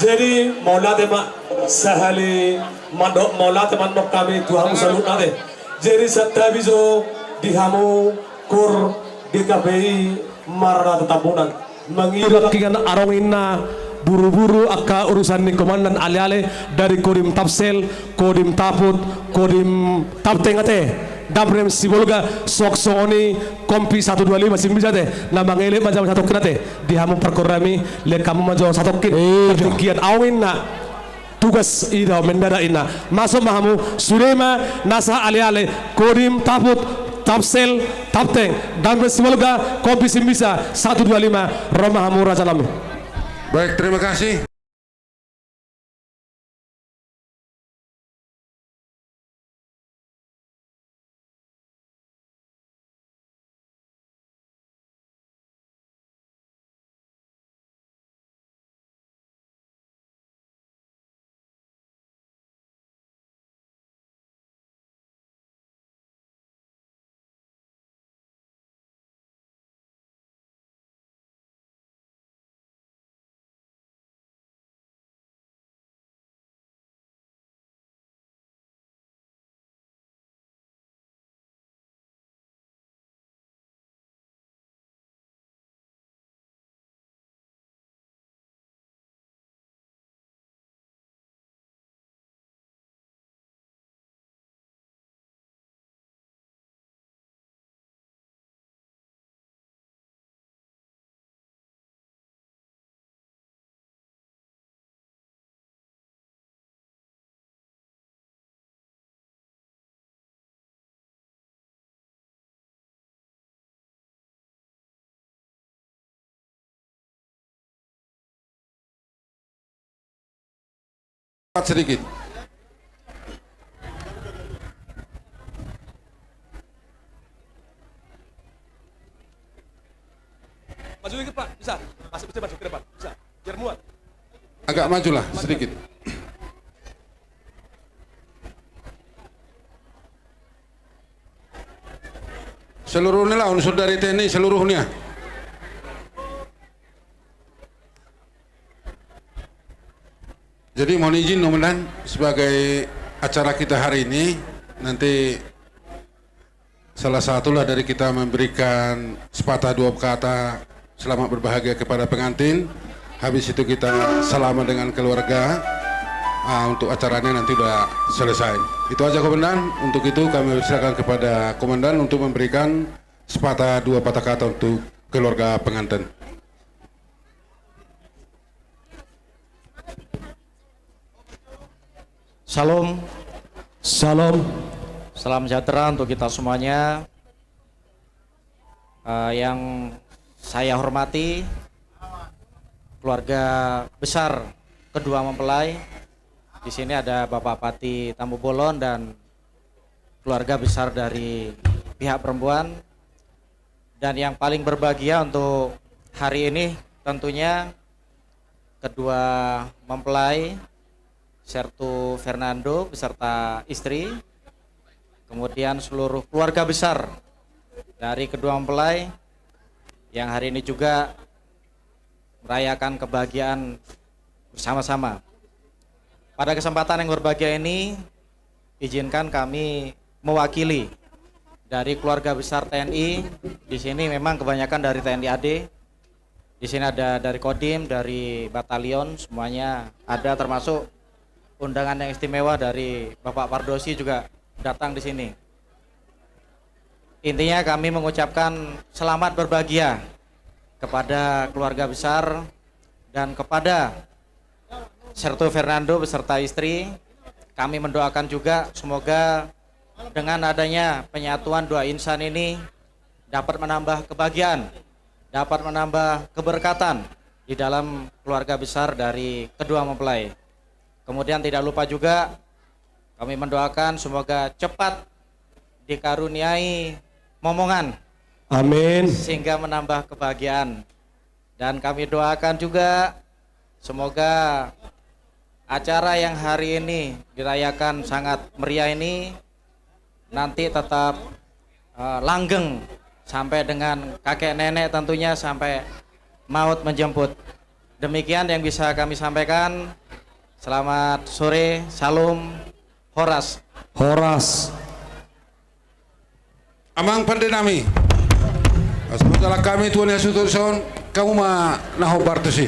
Jadi mauliate ma sahali mandok, mauliate mandok hami tu hamu saluhutna ate. Jadi santabi jo di hamu kur G K P I Marga Tambunan. Mangido bangkingan adong inna buru-buru angka urusan ni komandan ale-ale dari Kodim Tapsel, Kodim Taput, Kodim Tapteng ate. Damrem Sibolga, songon i Kompi satu dua lima Simbisa ate. Na mangelek ma jo satongkin ate. Di hamu parkurami, lehon hamu ma jo satongkin. Tingkian adong inna tugas i do mendadak inna. Masuk ma hamu, sude ma nasa ale-ale, Kodim Taput, Tapsel, Tapteng, Damrem Sibolga, Kompi Simbisa satu dua lima, ro ma hamu raja nami. Baik, terima kasih. Sedikit. Maju dikit, Pak. Bisa. Masuk, bisa maju ke depan. Bisa. Biar muat. Agak majulah sedikit. Seluruhnya lah, unsur dari T N I seluruhnya. Jadi mohon izin, Komandan, sebagai acara kita hari ini, nanti salah satulah dari kita memberikan sepatah dua kata selamat berbahagia kepada pengantin. Habis itu kita salaman dengan keluarga. Ah, untuk acaranya nanti udah selesai. Itu aja, Komandan. Untuk itu kami silakan kepada Komandan untuk memberikan sepatah dua patah kata untuk keluarga pengantin. Shalom. Shalom. Salam sejahtera untuk kita semuanya. Eh, yang saya hormati, keluarga besar kedua mempelai. Di sini ada Bapak Pati Tampubolon dan keluarga besar dari pihak perempuan. Dan yang paling berbahagia untuk hari ini tentunya kedua mempelai, Sertu Fernando beserta istri, kemudian seluruh keluarga besar dari kedua mempelai yang hari ini juga merayakan kebahagiaan bersama-sama. Pada kesempatan yang berbahagia ini, izinkan kami mewakili dari keluarga besar T N I. Di sini memang kebanyakan dari T N I A D. Di sini ada dari Kodim, dari Batalion, semuanya ada, termasuk undangan yang istimewa dari Bapak Pardosi juga datang di sini. Intinya kami mengucapkan selamat berbahagia kepada keluarga besar dan kepada Sertu Fernando beserta istri. Kami mendoakan juga semoga dengan adanya penyatuan dua insan ini dapat menambah kebahagiaan, dapat menambah keberkatan di dalam keluarga besar dari kedua mempelai. Kemudian tidak lupa juga kami mendoakan semoga cepat dikaruniai momongan. Amin. Sehingga menambah kebahagiaan. Dan kami doakan juga semoga acara yang hari ini dirayakan sangat meriah ini nanti tetap, eh, langgeng sampai dengan kakek nenek, tentunya sampai maut menjemput. Demikian yang bisa kami sampaikan. Selamat sore, salam, horas. Horas. Amang pande nami. Asa hami tu hasuhuton, hamu ma na hombar tusi.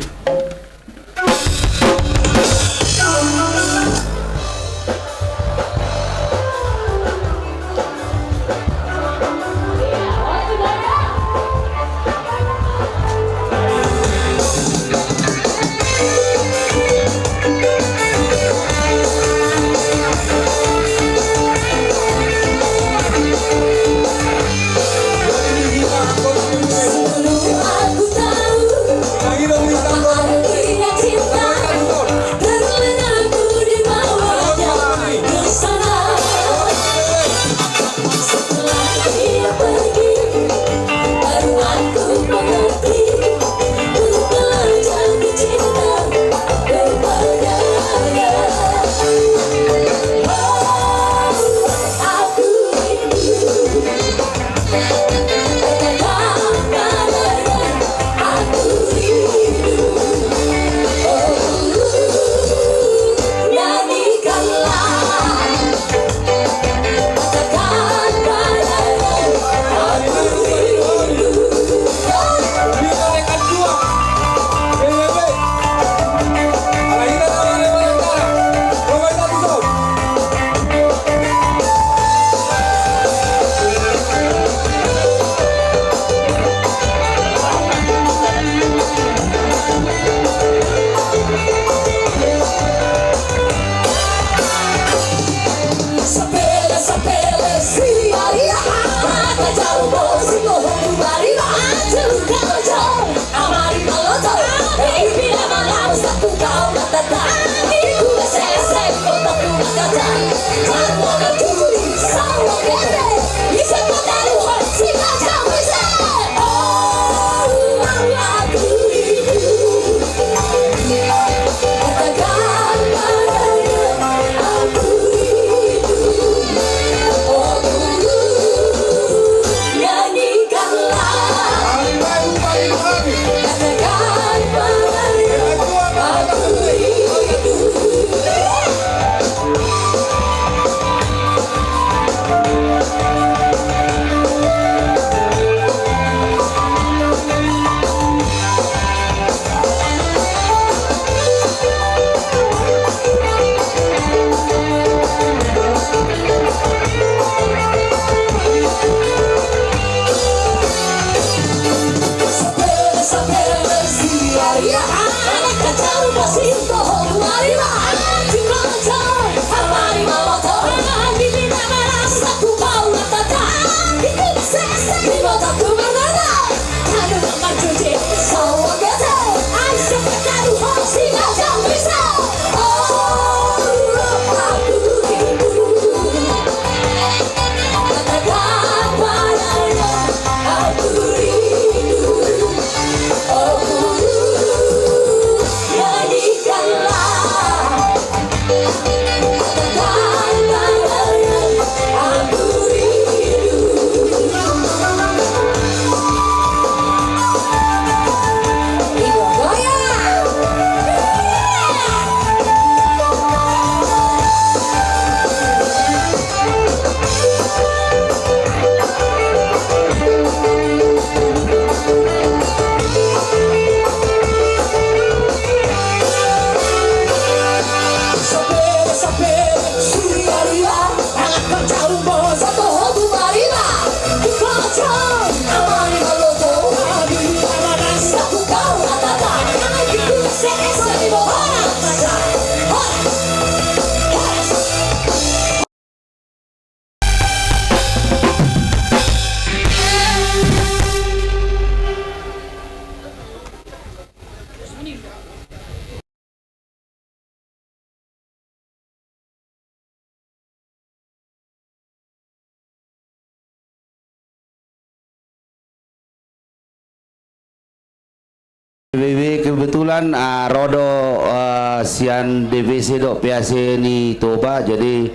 Kebetulan, ah, ro do, ah, sian D P C dohot P A C ni Toba, jadi,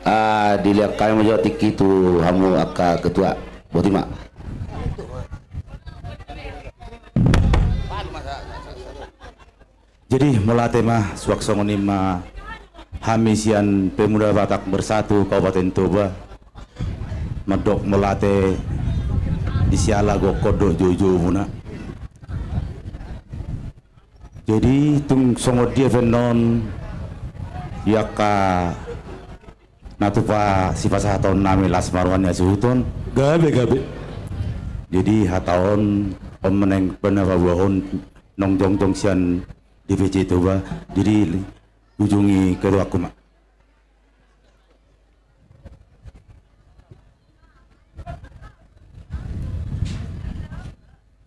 ah, dilehon hami ma jo tingki tu hamu angka ketua. Boti ma. Jadi mauliate ma, suang songon i ma hami sian Pemuda Batak Bersatu Kabupaten Toba mandok mauliate di siala gokkon dohot joujou muna. Jadi tung songon dia pe annon, i angka na tupa sipasahaton nami las ma roha ni hasuhuton. Gabe, gabe. Jadi hata on, on ma naeng pinapaboahon naung jongjong sian D P C Toba. Jadi ujungi ketuangku ma.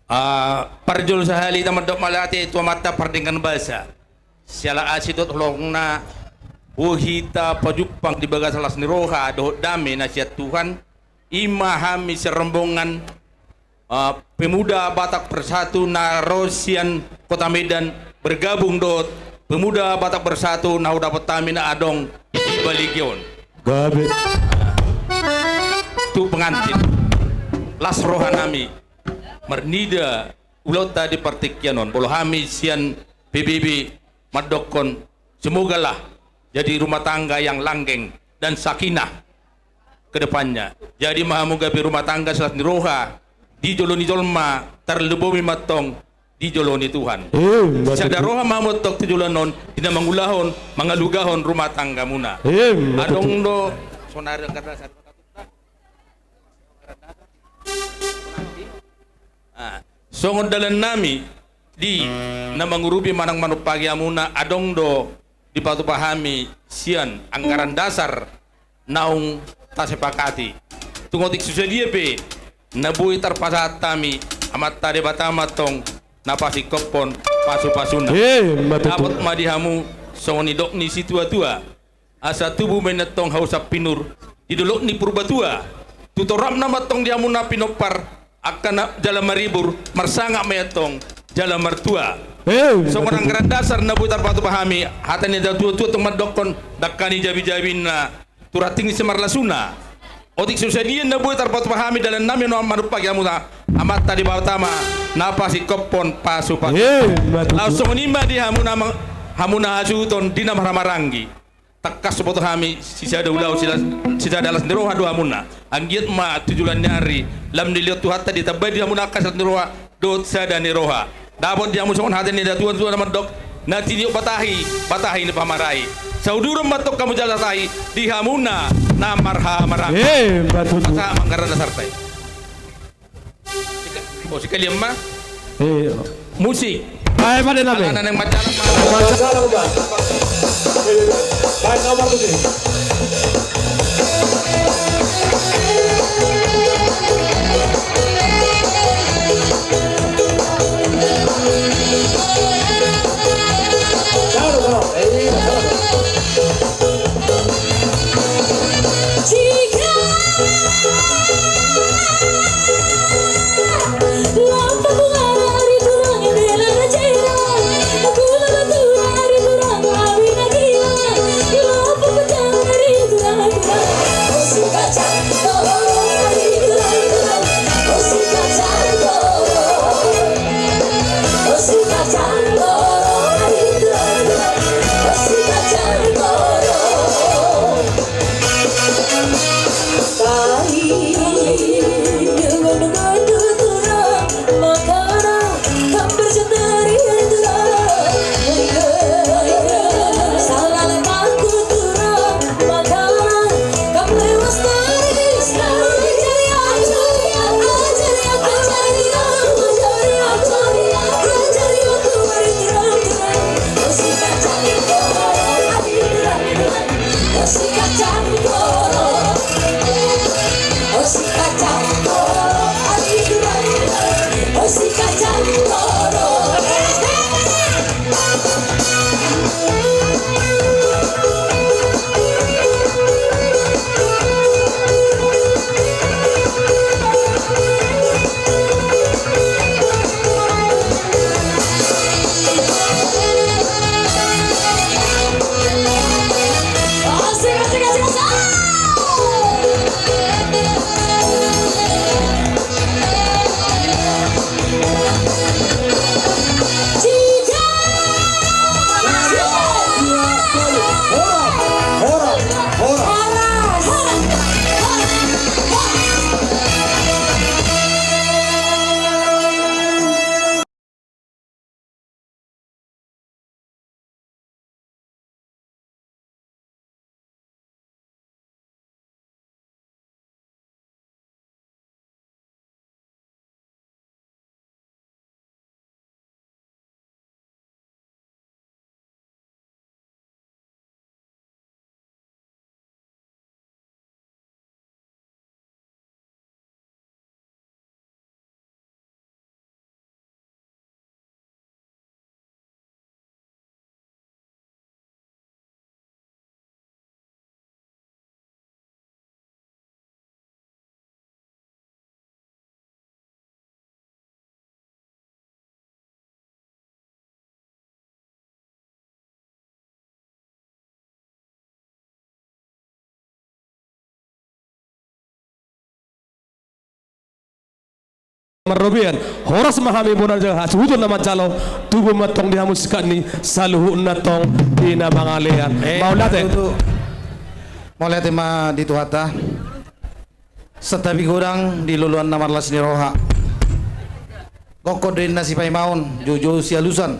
Ah, parjolo sahali hita mandok mauliate tu Amanta Pardenggan Basa. Siala asi dohot holongna, boi hita pajumpang di bagasan las ni roha dohot dame na sian Tuhan, i ma hami sian rombongan, ah, Pemuda Batak Bersatu na ro sian Kota Medan, bergabung dohot Pemuda Batak Bersatu na hudapot hami na adong di Balige on. Gabe. Tu pengantin, las roha nami marnida ulaonta di partingkian on. Molo hami sian P B B mandokkon, semogalah jadi rumah tangga yang langgeng dan sakinah ke depannya. Jadi ma hamu gabe rumah tangga silas ni roha di jolo ni jolma, tarlumobi ma antong di jolo ni Tuhan. Eh, betul. Sada roha ma hamu antong tu joloan on, di na mangulahon, mangalugahon rumah tanggamuna. Eh, betul. Adong do, sonari angka dasar. Ah, songon dalan nami di na mangurupi manang manumpaki hamuna, adong do dipatupa hami sian anggaran dasar naung tasepakati. Tung otik so sadia pe na boi tarpasahat hami, Amanta Debata ma antong na pasingkophon pasupasuna. Eh, ma tutu. Dapot ma di hamu songon nidok ni situatua. Asa tubu ma i antong hau sampinur di dolok ni Purbatua. Tu torapna ma antong di hamuna pinompar, angka na jala maribur, marsangap ma i antong jala martua. Eh, songon anggaran dasar na boi tarpatupa hami, hata ni natuatua antong mandokkon, dangka ni jabijabinna tu ranting ni simarlasuna. Otik so sadia na boi tarpatupa hami dalan nami naung manumpaki hamuna, Amanta Debata ma na pasingkophon pasupasuna. Eh, ma tutu. Laos songon i ma di hamuna, hamuna hasuhuton di na marhahamaranggi. Tangkas huboto hami sisada ulaon, sisada las ni roha do hamuna. Anggiat ma tu joloan ni ari lam dilehon Tuhanta ditambai di hamuna angka las ni roha dohot sada ni roha. Dapot di hamu songon hata ni natuatua na mandok, na tiniop batahi, batahi ni pamarai. Sauduran ma antong hamu jala tahi di hamuna na marhahamaranggi. Eh, ma tutu. Pasahat ma anggaran dasarta i. Oh, sekalian ma. Eh. Musik. Baen ma, baen ma. Ala na naeng manjalang ma. Manjalang ma. Baen ma musik. marrobean. Horas ma hami bona ni hasuhuton na manjalo. Tubu ma tong di hamu singkat ni saluhutna tong di na mangalean. Eh, mauliate. Tutu. Mauliate ma di Tuhanta. Santabi godang di loloan na marlas ni roha. Gokkon do inna sipaimaon, joujou sialusan.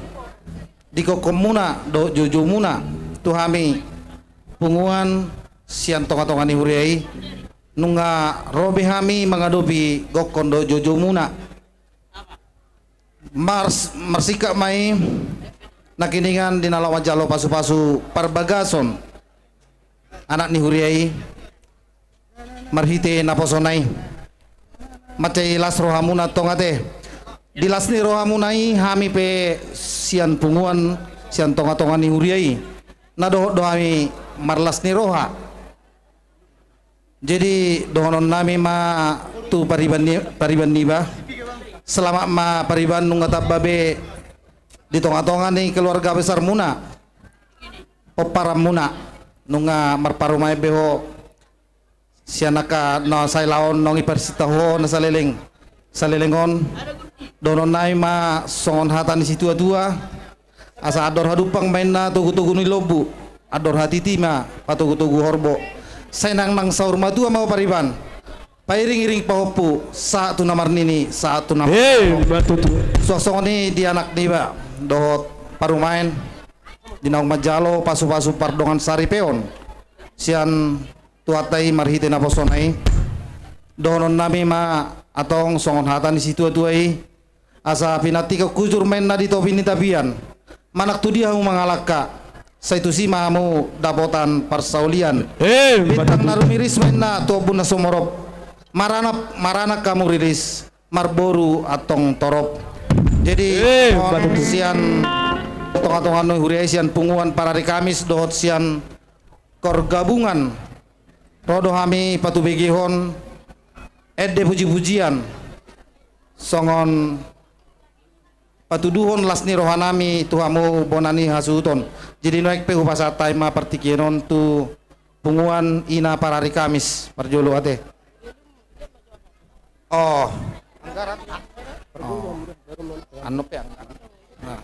Di gokkonmuna dohot joujoumuna tu hami punguan sian tongatonga ni huria i, nunga ro be hami mangadopi gokkon dohot joujoumuna. Mars-, marsingkat ma i nangkiningan di na laho manjalo pasupasu parbagason anak ni huria i marhite naposona i. Mansai las rohamuna tong ate. Di las ni rohamuna i hami pe sian punguan sian tongatonga ni huria i na dohot do hami marlas ni roha. Jadi dohononnami ma tu pariban ni-, pariban niba. Selamat ma pariban, nunga tamba be di tongatonga ni keluarga besarmuna, pomparanmuna, nunga marparumaen be ho sian angka na sai laon naung iparsinta ho na saleleng, saleleng on. Dohononnami ma songon hata ni situatua: Asa andor hadumpang ma inna togutogu ni lombu, andor hatiti ma patogutogu horbo. Sai nangnang saur matua ma ho pariban, pairingiring pahompu sahat tu na marnini sahat tu na marnono. Eh, ima tutu. Suang songon i di anak niba dohot parumaen, di naung manjalo pasupasu pardongan saripeon sian Tuhanta i marhite naposona i. Dohononnami ma antong songon hata ni situatua i: Asa pinantikhon hujur ma inna di topi ni tapian, manang tu dia hamu mangalangka, sai tusi ma hamu dapotan parsaulian. Eh, ima tutu. Bintang na rumiris ma inna tu ombun na sumorop, maranap, maranak hamu riris, marboru antong torop. Jadi, eh, ima tutu, sian tongatonga ni huria i, sian punguan Parari Kamis dohot sian kor gabungan, ro do hami patubegehon ende pujipujian songon patuduhon las ni rohanami tu hamu bona ni hasuhuton. Jadi nuaeng pe hupasahat hami ma partingkian on tu punguan ina Parari Kamis parjolo ate. Oh. Oh. Anu pe anggaran. Nah.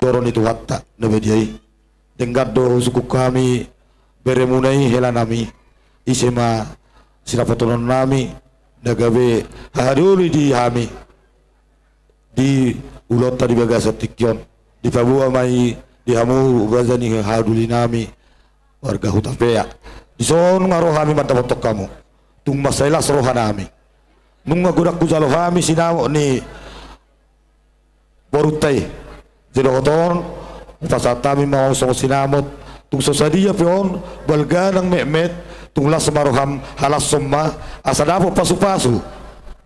Ro ni Tuhanta na badia i. Denggan do husungkun hami beremuna i, helanami. Ise ma sirapotononnami na gabe hahadoli di hami di ulaonta di bagasan tingki on. Dipaboa ma i di hamu raja ni hahadolinami, warga Hutapea. Dison nunga ro hami mandapothon hamu. Tung mansai las rohanami. Nunga godang hujalo hami sinamot ni borunta i. Jadi dohot on, hupasahat hami ma songon sinamot, tung so sadia pe on, balga nang metmet, tung las ma roham, halashon ma, asa dapot pasupasu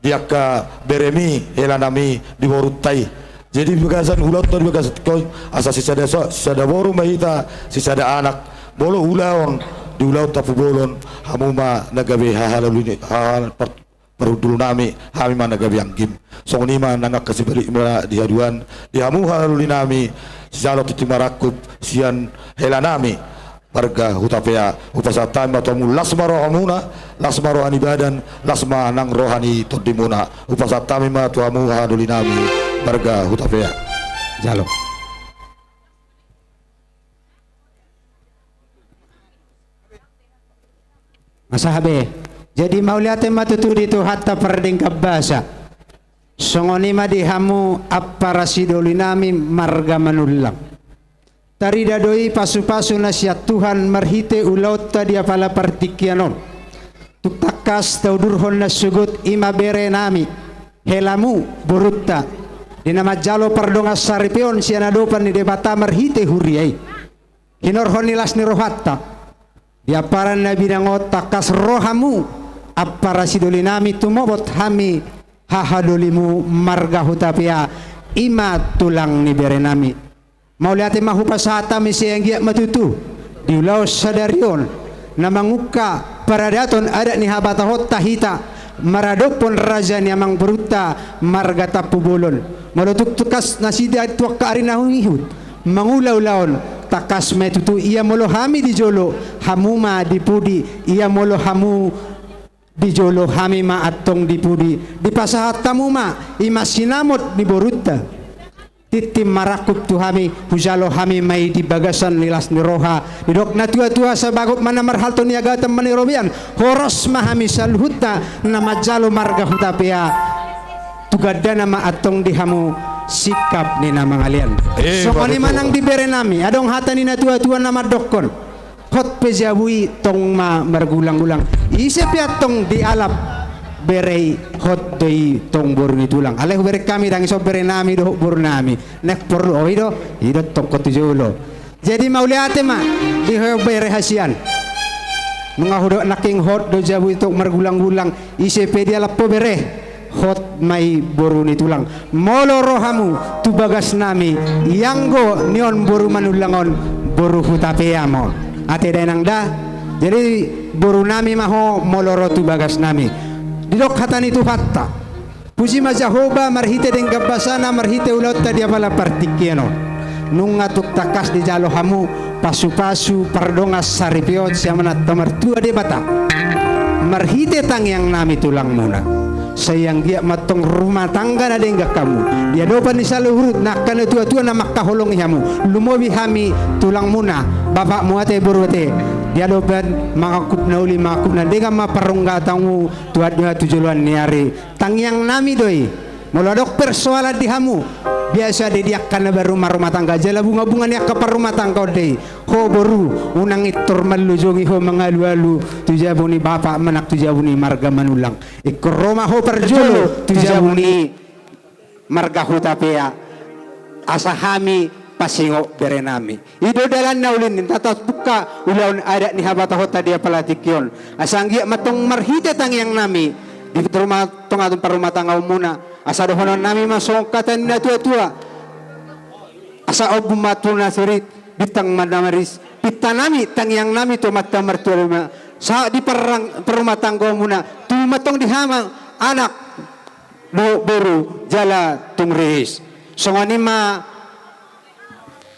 di angka beremi, helanami, di borunta i. Jadi di bagasan ulaonta di bagasan tingki on, asa sisada, sisada boru ma hita, sisada anak, molo ulaon, di ulaon tampubolon, hamu ma na gabe hahaloli, hahal par-, parhundulnami, hami ma na gabe anggim. Songon i ma nang angka sibalikna di haduan, di hamu hahadolinami, sijalo tintin marangkup sian helanami, marga Hutapea, hupasahat hami ma tu hamu, las ma rohamuna, las ma roha ni badan, las ma nang roha ni tondimuna. Hupasahat hami ma tu hamu hahadolinami, marga Hutapea. Jalo. Asa hape. Jadi mauliate ma tutu di Tuhanta pardenggan basa. Songon i ma di hamu ampara sidolinami marga Manullang. Tarida do i pasupasu na sian Tuhan marhite ulaonta di apala partingkian on. Tung tangkas taudurhon na sogot i ma berenami, helamu, borunta, di na manjalo pardongansaripeon sian adopan ni Debata marhite huria i. Hinorhon ni las ni rohanta. Di amparan na binahen on tangkas ro hamu, ampara sidolinami, tumobot hami hahadolimu marga Hutapea, i ma tulang ni berenami. Mauliate ma hupasahat hami, sai anggiat ma tutu di ulaon sadari on na mangungkap paradaton adat ni habatahonta hita maradophon raja ni amangborunta marga Tampubolon. Molo tung tangkas nasida tu angka ari na hungihut mangula ulaon, tangkas ma i tutu, ia molo hami di jolo, hamu ma di pudi, ia molo hamu di jolo, hami ma antong di pudi. Dipasahat hamu ma, i ma sinamot ni borunta, tintin marangkup tu hami, hujalo hami ma i di bagasan ni las ni roha. Didok na tuatua, sabagot ma na marhalto, niagatan ma ni robean, horas ma hami saluhutna na manjalo marga Hutapea. Tu gandana ma antong di hamu singkap ni na mangalean. Eh, songon i ma nang di berenami, adong hata ni na tuatua na mandokkon: Hot pe jabu i tong ma margulanggulang. Ise pe antong dialap bere i, hot do i tong boru ni tulang. Alai hubereng hami, ndang dison berenami dohot borunami. Naeng porlu, o, i do, i do tongkon tu jolo. Jadi mauliate ma di ho bere hasian. Nunga hudok nangkin, hot do jabu i tong margulanggulang. Ise pe dialap ho bere, hot ma i boru ni tulang. Molo ro hamu tu bagasnami, ianggo nion boru Manullang on, boru Hutapea ma on. Ate da, inang da. Jadi borunami ma ho molo ro tu bagasnami. Didok hata ni Tuhanta. Puji ma Jahowa marhite denggan basana, marhite ulaonta di apala partingkian on. Nunga tung tangkas dijalo hamu pasupasu pardongansaripeon sian Amanta Martua Debata marhite tangiangnami tulangmuna. Sai anggiat ma antong rumah tangga na denggan hamu di adopan ni saluhut angka na tuatua na mangkaholongi hamu, lumobi hami tulangmuna, bapakmu ate, boru ate, di adopan mangangkup na uli, mangangkup na denggan ma parunggatanmu tu joloan ni ari. Tangiangnami do i. Molo adong persoalan di hamu, biasa do i di angka na baru marrumah tangga, jala bungabunga ni angka parrumah tangga on do i. Ho boru, unang intor manlojongi ho mangalualu tu jabu ni bapak manang tu jabu ni marga Manullang. Ingkon ro ma ho parjolo tu jabu ni marga Hutapea, asa hami pasingot berenami. I do dalan na uli ni na tabuka ulaon adat ni habatahonta di apala tingki on. Asa anggiat ma antong marhite tangiangnami di parrumah, tongatonga parrumah tanggaonmuna. Asa dohononnami ma songon hata ni na tuatua: Asa ombun ma tu na sirit, bintang ma na maris, pintanami, tangiangnami tu Amanta Martua Debata, sahat di parrang-, parrumah tanggaonmuna, tubu ma antong di hamu anak dohot boru jala tung ris. Songon i ma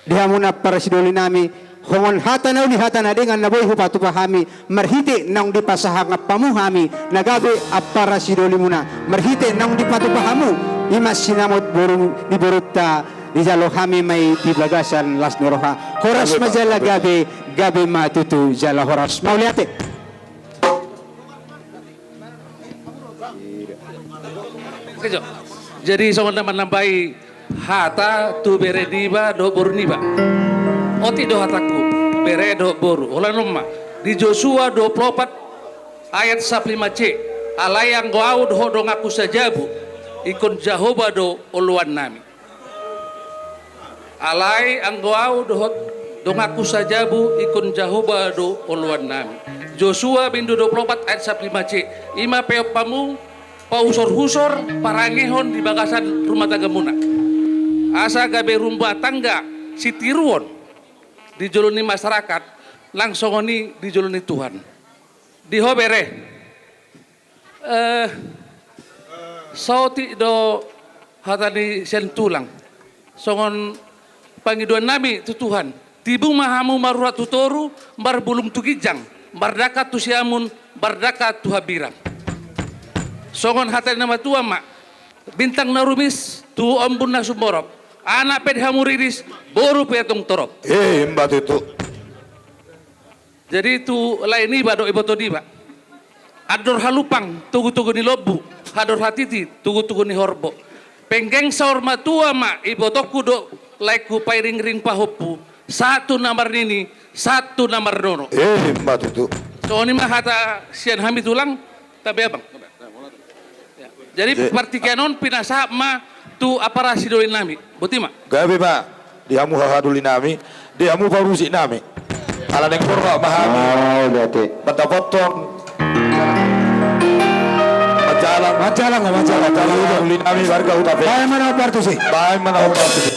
di hamu na parsidolinami, songon hata na uli, hata na denggan na boi hupatupa hami, marhite naung dipasangap hamu hami na gabe ampara sidolimuna, marhite naung dipatupa hamu, i ma sinamot boru ni borunta Dijalo hami ma i di bagasan las ni roha. Horas ma jala gabe, gabe ma tutu jala horas. Mauliate. Jadi songon na manambai hata tu bere niba dohot boru niba. Otik do hatangku, bere dohot boru. Holan on ma di Josua dua pulu opat ayat sampulu lima c. Alai anggo ahu dohot donganku sajabu, ingkon Jahowa do oloan nami. Alai anggo ahu dohot donganku sajabu, ingkon Jahowa do oloan nami. Josua bindu dua pulu opat ayat sampulu lima c. I ma peop hamu, pausor-usor, parangehon di bagasan rumah tanggamuna, asa gabe rumah tangga sitiruon di jolo ni masyarakat, nang songon i di jolo ni Tuhan. Di ho bere, eh, saotik do hata ni sian tulang. Songon pangidoan nami tu Tuhan, tibu ma hamu marurat tu toru, marbulung tu ginjang, mardangka tu siamun, mardangka tu hambirang. Songon hata ni na matua ma, bintang na rumis tu ombun na sumorop, anak pe di hamu riris, boru pe antong torop. Eh, imba tutu. Jadi tu lae niba dohot iboto niba, andor halumpang togu-togu ni lombu, andor hatiti togu-togu ni horbo. Penggeng saur matua ma ibotongku dohot laengku, pairing-iring pahompu, sahat tu na marnini, sahat tu na marnono. Eh, imba tutu. Songon i ma hata sian hami tulang. Tabe abang. Jadi partingkian on pinasahat ma tu aparasi doli nami. Boti ma. Gabe ma di hamu haha doli nami, di hamu parusik nami. Ala naeng borhat ma hami mandapothon. Manjalang. Manjalang, manjalang. Manjalang doli nami warga Hutafe. Baen ma na partusi. Baen ma na partusi.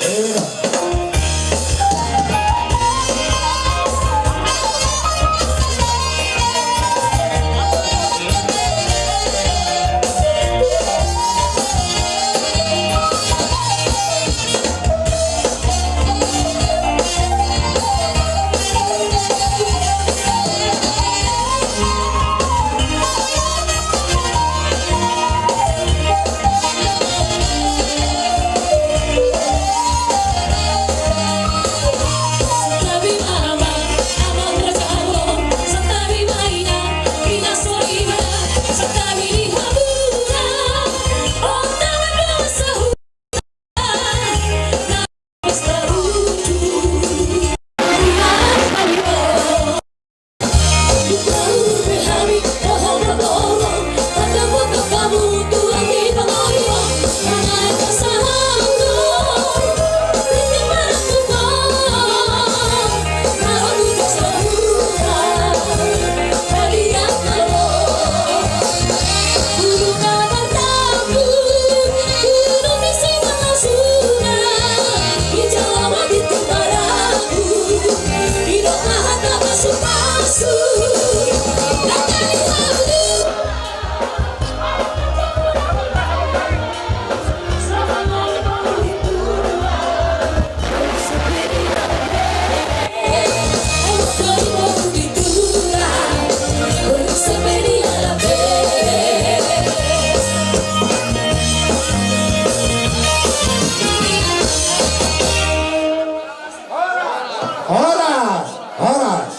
Horas, horas.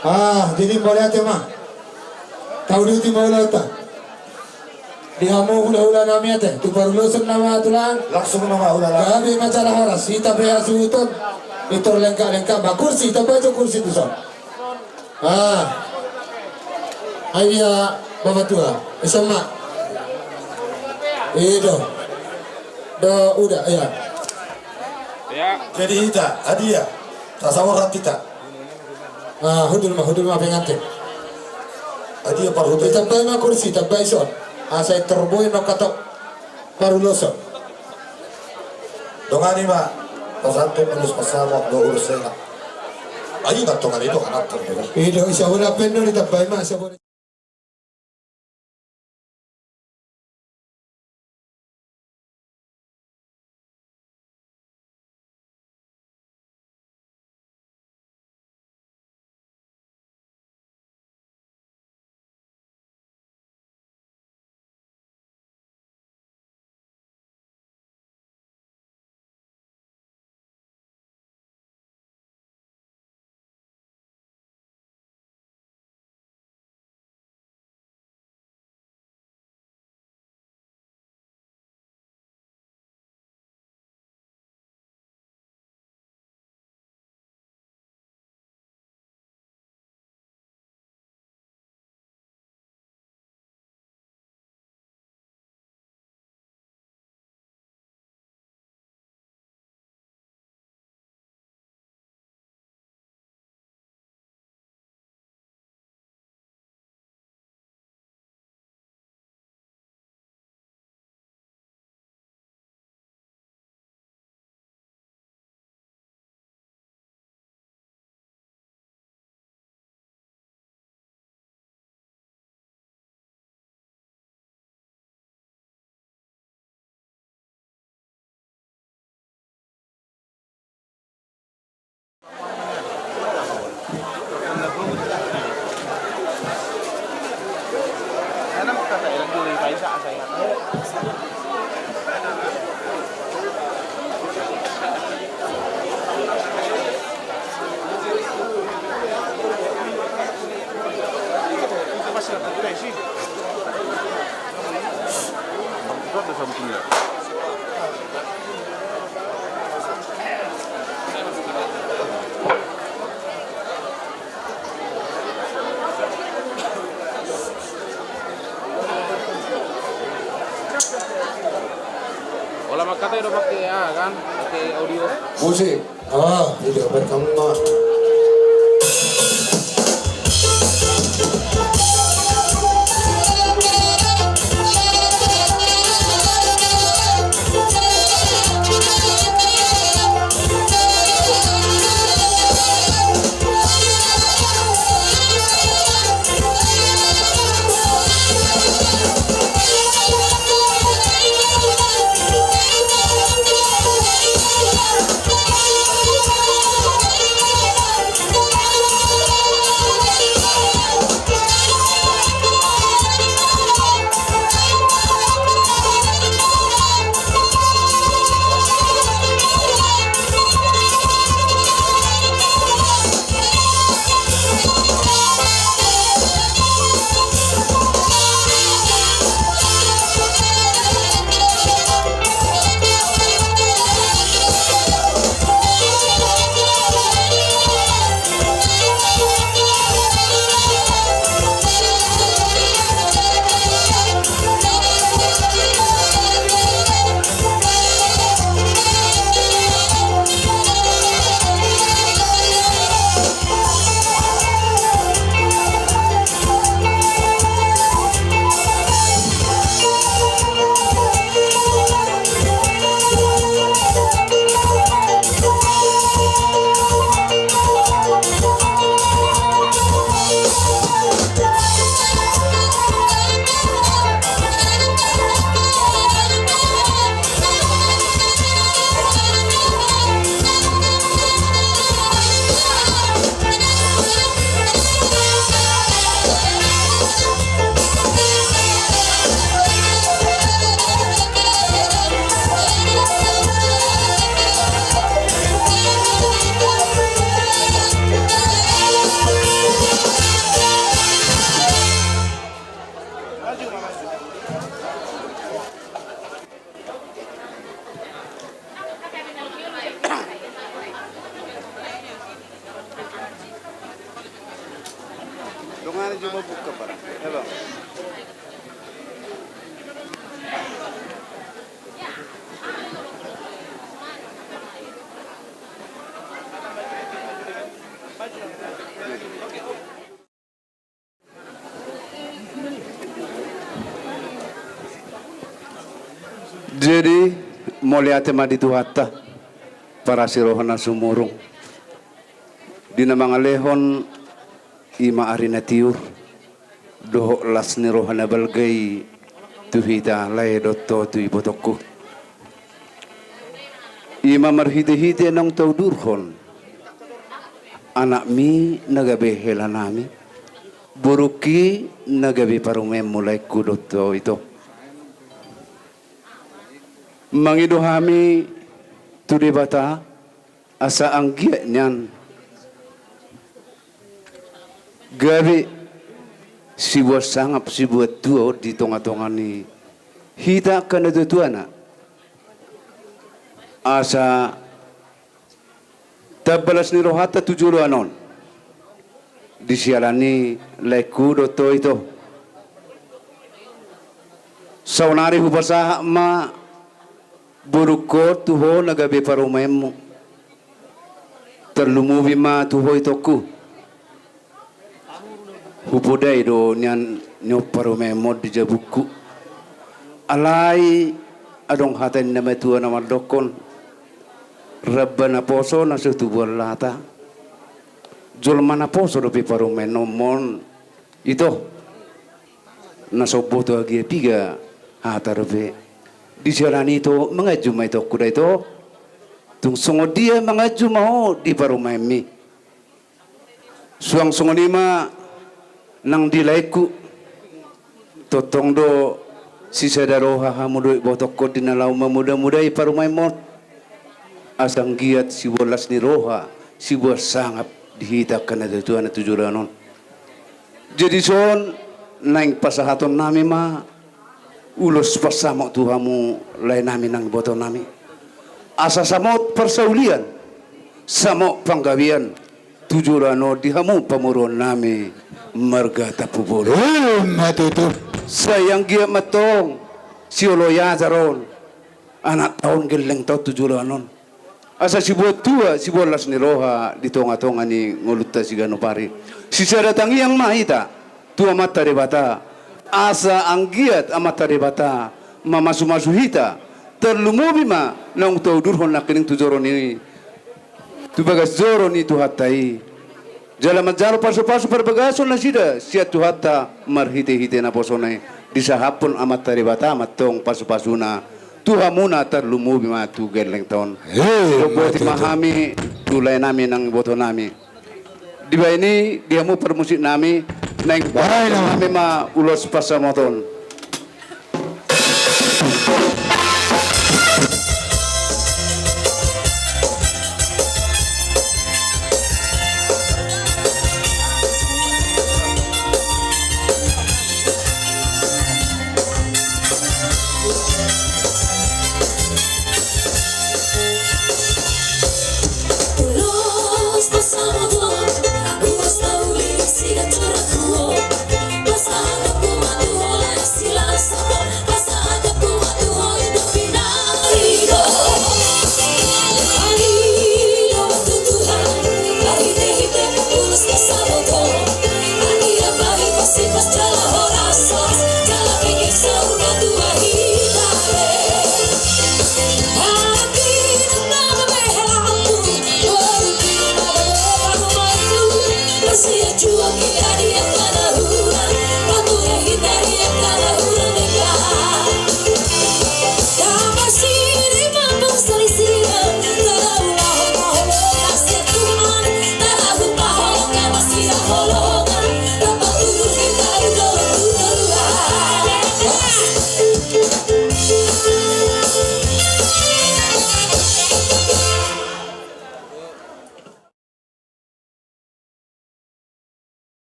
Ah, jadi mauliate ma. Tauduti ma ulaonta. Di hamu hulahula nami ate, tu paruloson nama tulang. Langsung nama hulahula. Gabe ma jala horas, hita pe hasuhuton. Pintor lengkap-lengkap ma kursi, hita baen jo kursi tuson. Ah. Ai dia bapak tua. Ison ma. I do. Do uda, iya. Ya. Jadi hita, adia. Tasaorat hita. Ah, hundul ma, hundul ma pengantin. Adia parhundul. Tambai ma kursi, tambai ison. Asa pintor boi nangkaning paruloson. Dongani ma, pasantung, ulos pasamok, do ulos sehat. Ai, na dongani do, anak tong do. I do, isa ula pe do, ditambai ma, isa ula. Olo, mangkatai do pake, ah, kan? Pake audio. Musik. Ah, tidak berkembang. Dongani jo ma buka barang. Ya, Bang. Jadi, mauliate ma di Tuhanta, parasi roha na sumurung. Di na mangalehon i ma ari na tiur, dohot las ni roha na balga i tu hita lae dohot tu ibotongku. I ma marhitehite naung taudurhon anakmi na gabe helanami, borungki na gabe parumaenmu laengku dohot ito. Mangido hami tu Debata asa anggiat nian gabe sibuat sangap sibuat tua on di tongatonga ni hita angka natuatuana. Asa tamba las ni rohanta tu joloan on di siala ni laengku dohot ito. Saonari hupasahat ma borungkon tu ho na gabe parumaenmu. Tarlumobi ma tu ho itongku. Hupodai do nian nion parumaenmon di jabungku. Alai adong hata ni na matua na mandokkon, ramba na poso na so tubuan lata. Jolma na poso dope parumaenmon ito. Na so boto agia piga hata dope. Di siala ni ito manganju ma itongku da ito. Tung songon dia manganju ma ho di parumaenmi. Suang songon i ma nang di laengku. Tongtong do Sisada roha hamu do ibotongkon di na laho mamodamodai parumaenmon. Asa anggiat siboan las ni roha, siboan sangap di hita angka natuatua na tu joloan on. Jadi dison naeng pasahatonnami ma ulos pansamot tu hamu laenami nang ibotonami. Asa samot parsaulian, samot panggabean tu joloan on di hamu pamoruonnami marga Tampubolon. Emma tutu. Sai anggiat ma antong sioloi ajar on, anak taon gelleng taon tu joloan on. Asa siboan tua, siboan las ni roha di tongatonga ni ngolunta siganup ari. Sisada tangiang ma hita tu Amanta Debata. Asa anggiat Amanta Debata mamasumasu hita, tarlumobi ma naung taudurhon nangkining tu joro ni, tu bagas joro ni Tuhanta i. Jala manjalo pasupasu parbagason nasida sian Tuhanta marhitehite naposona i. Disahaphon Amanta Debata ma antong pasupasuna tu hamuna tarlumobi ma tu gelleng taon. Eh, boti ma tutu. Hami tu laenami nang ibotonami. Dibahen i di hamu parmusiknami, naeng bahen nami ma ulos pansamot on.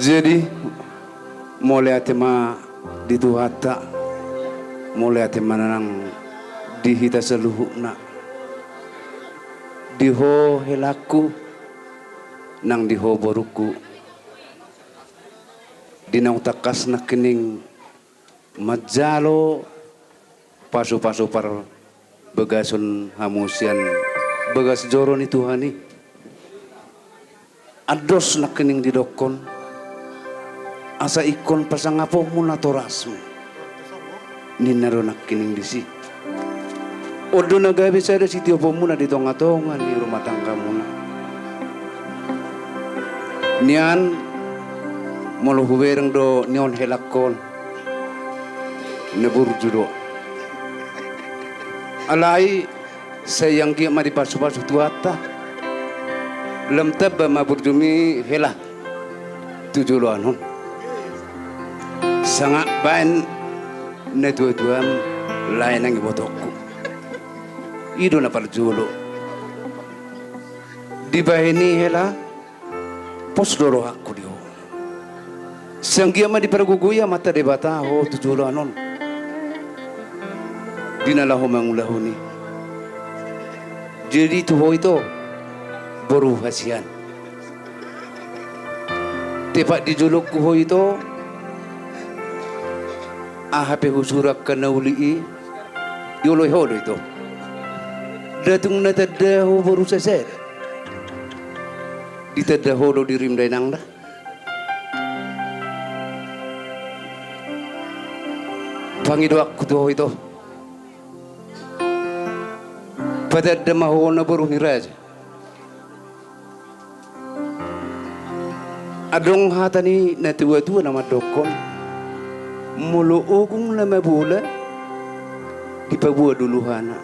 Jadi, mauliate ma di Tuhanta, mauliate ma nang di hita saluhutna, di ho helangku, nang di ho borungku, di naung tangkas nangkining manjalo pasupasu parbagason hamu sian bagas joro ni Tuhan i. Andos nangkining didokkon, asa ingkon pasangaponmu natorasmu, ninna do nangkining disi. On do na gabe sada sitioponmuna di tongatonga ni rumah tanggamuna. Nian, molo hubereng do nion helangkon, na burju do. Alai sai anggiat ma dipasupasu Tuhanta. Lam tamba ma burjumi hela tu joloan on. Sanga baen na tuatuam lae nang ibotongku. I do na parjolo. Dibahen i hela, pos do rohangku di ho. Sai anggiat ma dipargogoi Amanta Debata ho tu joloan on di na laho mangulahon i. Jadi tu ho ito, boru hasian. Tepat di jolongku ho ito, aha pe husurat angka na uli i, dioloi ho do ito. Nda tung na tanda ho boru sasada. Ditanda ho do dirim dainang da. Pangidoanku tu ho ito, patanda ma ho na boru ni raja. Adong hata ni na tuatua na mandokkon, molo ogung na mabola, dipaboa do luhana.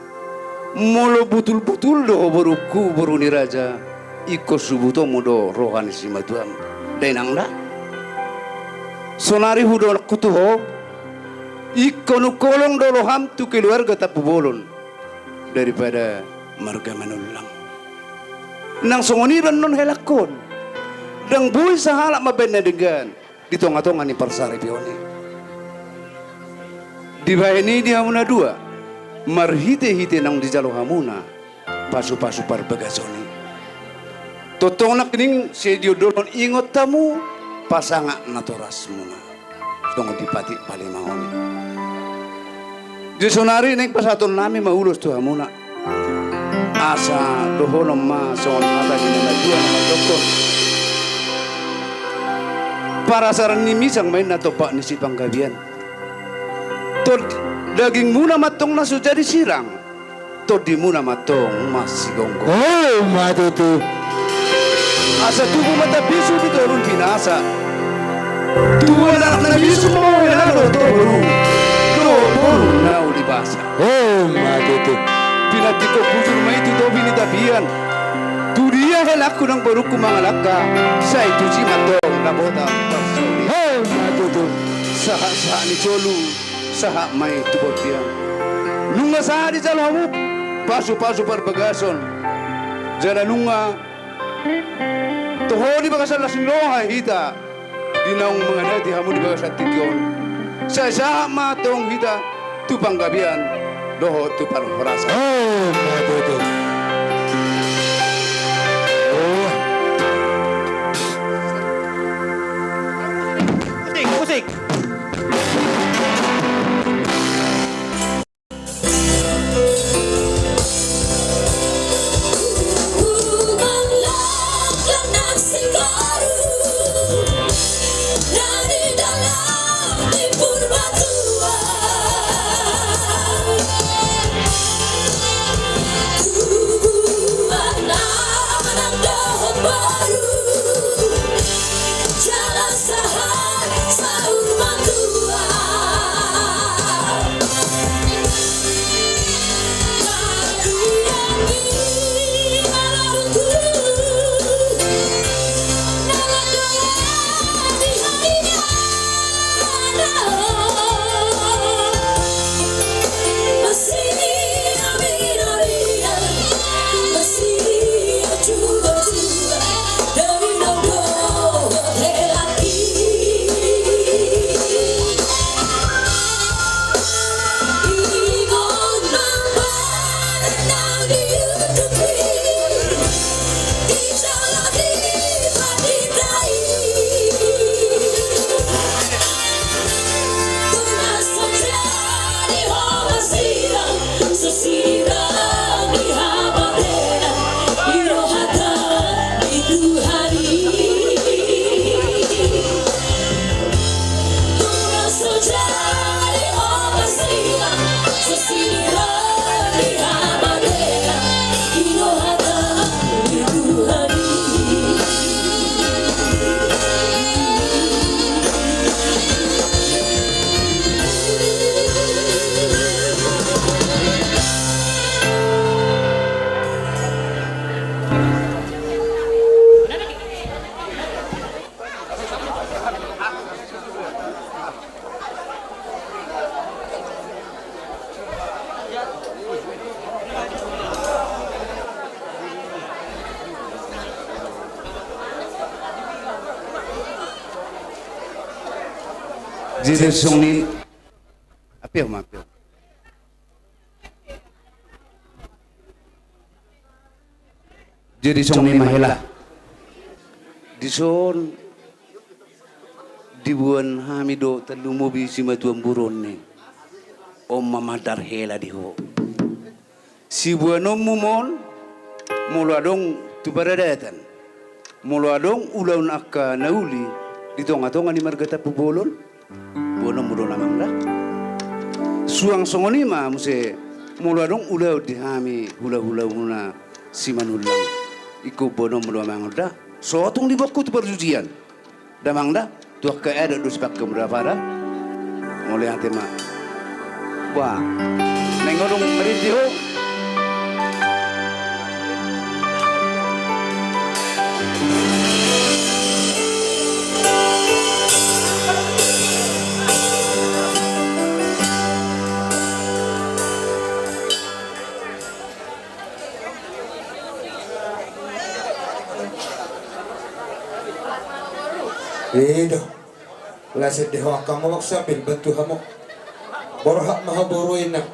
Molo butulbutul do ho borungku, boru ni raja, ingkon subutonmu do roha ni simatuam, dainang da. Sonari hudok tu ho, ingkon ungkolong do roham tu keluarga tampubolon daripada marga Manullang. Nang songon i do annon helangkon. Ndang boi sahalak mambaen na denggan di tongatonga ni parsaripeon i. Dibahen i di hamu na dua, marhitehite naung dijalo hamuna pasupasu parbagason i, tongtong nangkining sai diondolhon ingot hamu pasangap natorasmuna. Songon di patik palimaon i. Di sonari naeng pasahatonnami ma ulos tu hamuna. Asa dohonon ma songon hata ni na tuatua na mandokkon, parasaran ni misang ma inna tompak ni sipanggabean. Tondimuna ma antong na so jadi sirang, tondimuna ma antong masigomgom. O ma tutu. Asa tubu ma tambisu di toru ni pinasa. Tubu anak na bisuk ma hela dohot boru, dohot boru na uli basa. O ma tutu. Pinantikhon hujur ma i tu topi ni tapian. Tudia helangku nang borungku mangalangka, sai tusi ma antong dapotan parsaulian. O ma tutu. Sahatsahat ni solu, sahat ma i tu bontean. Nunga sahat dijalo hamu pasupasu parbagason. Jala nunga toho di bagasan las ni roha hita di naung mangadati hamu di bagasan tingki on. Sai sahat ma antong hita tu panggabean dohot tu parhorasan. O ma tutu. O. Musik, musik. Jadi songon i, ape ma, ape. Jadi songon i ma hela. Dison diboan hami do tarlumobi simatua boru on i. On ma mandar hela di ho. Siboanonmu ma on, molo adong tu paradatan, molo adong ulaon angka na uli di tonga-tonga ni marga Tampubolon, boanonmu do on amang da. Suang songon i ma muse molo adong ulaon di hami hula-hulamuna Simanullang, ingkon boanonmu do amang da. Sotung diboanku tu parjujian damang da, tu angka adat do sipake mura pada. Mauliate ma. Bah, naeng adong marende ho. Ido. Las ende ho angka mabok sambil bantu hamu. Borhat ma ho boru inang.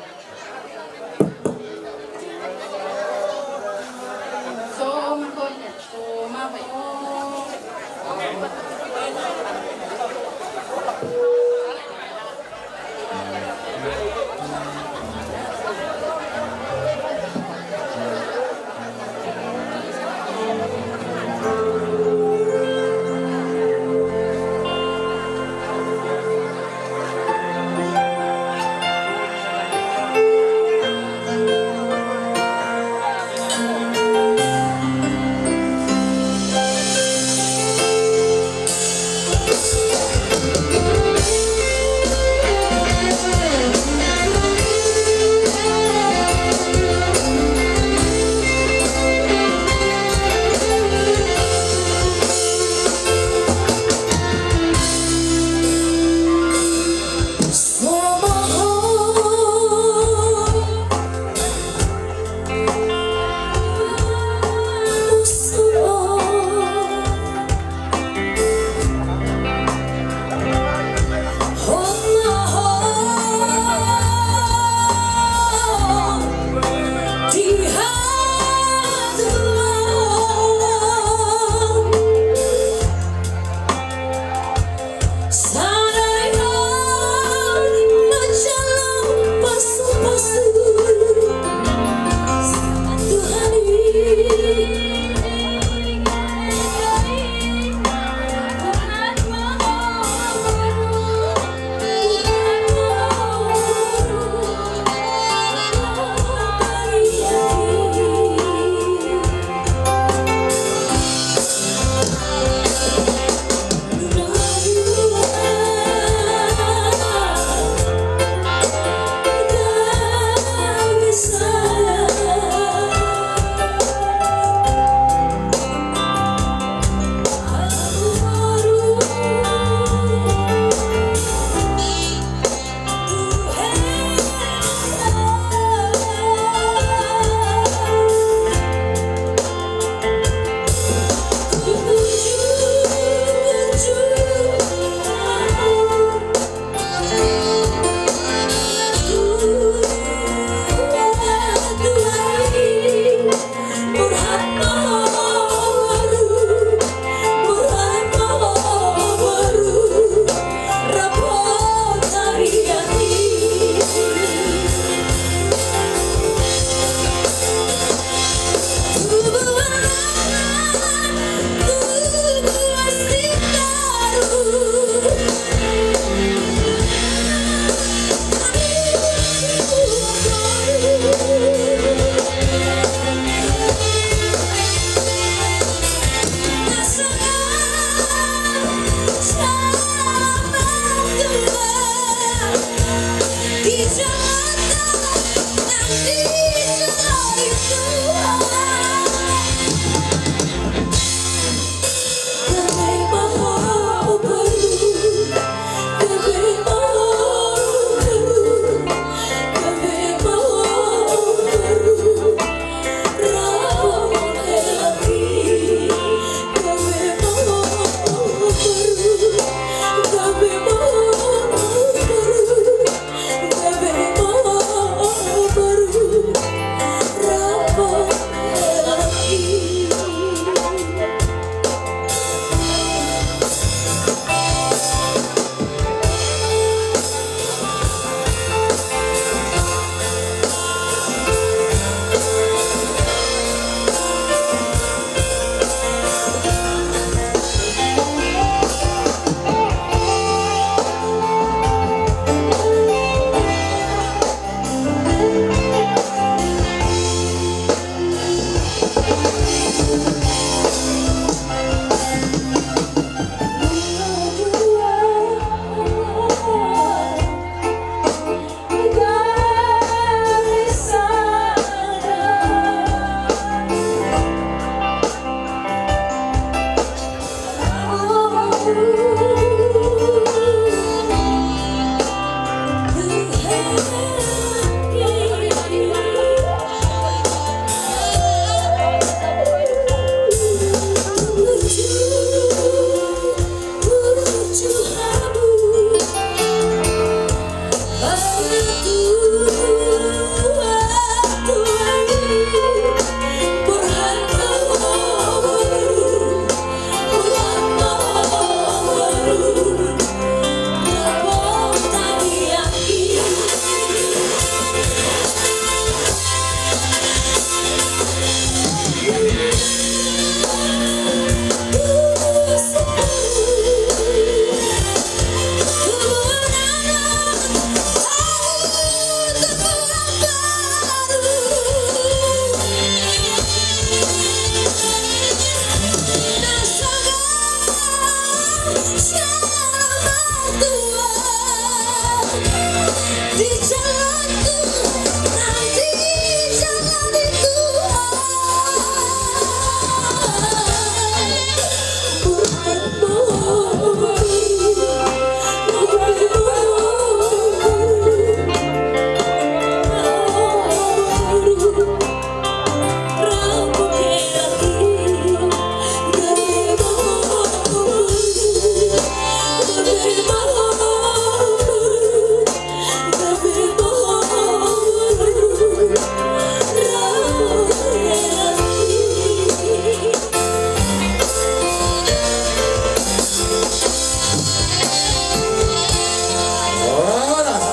Horas.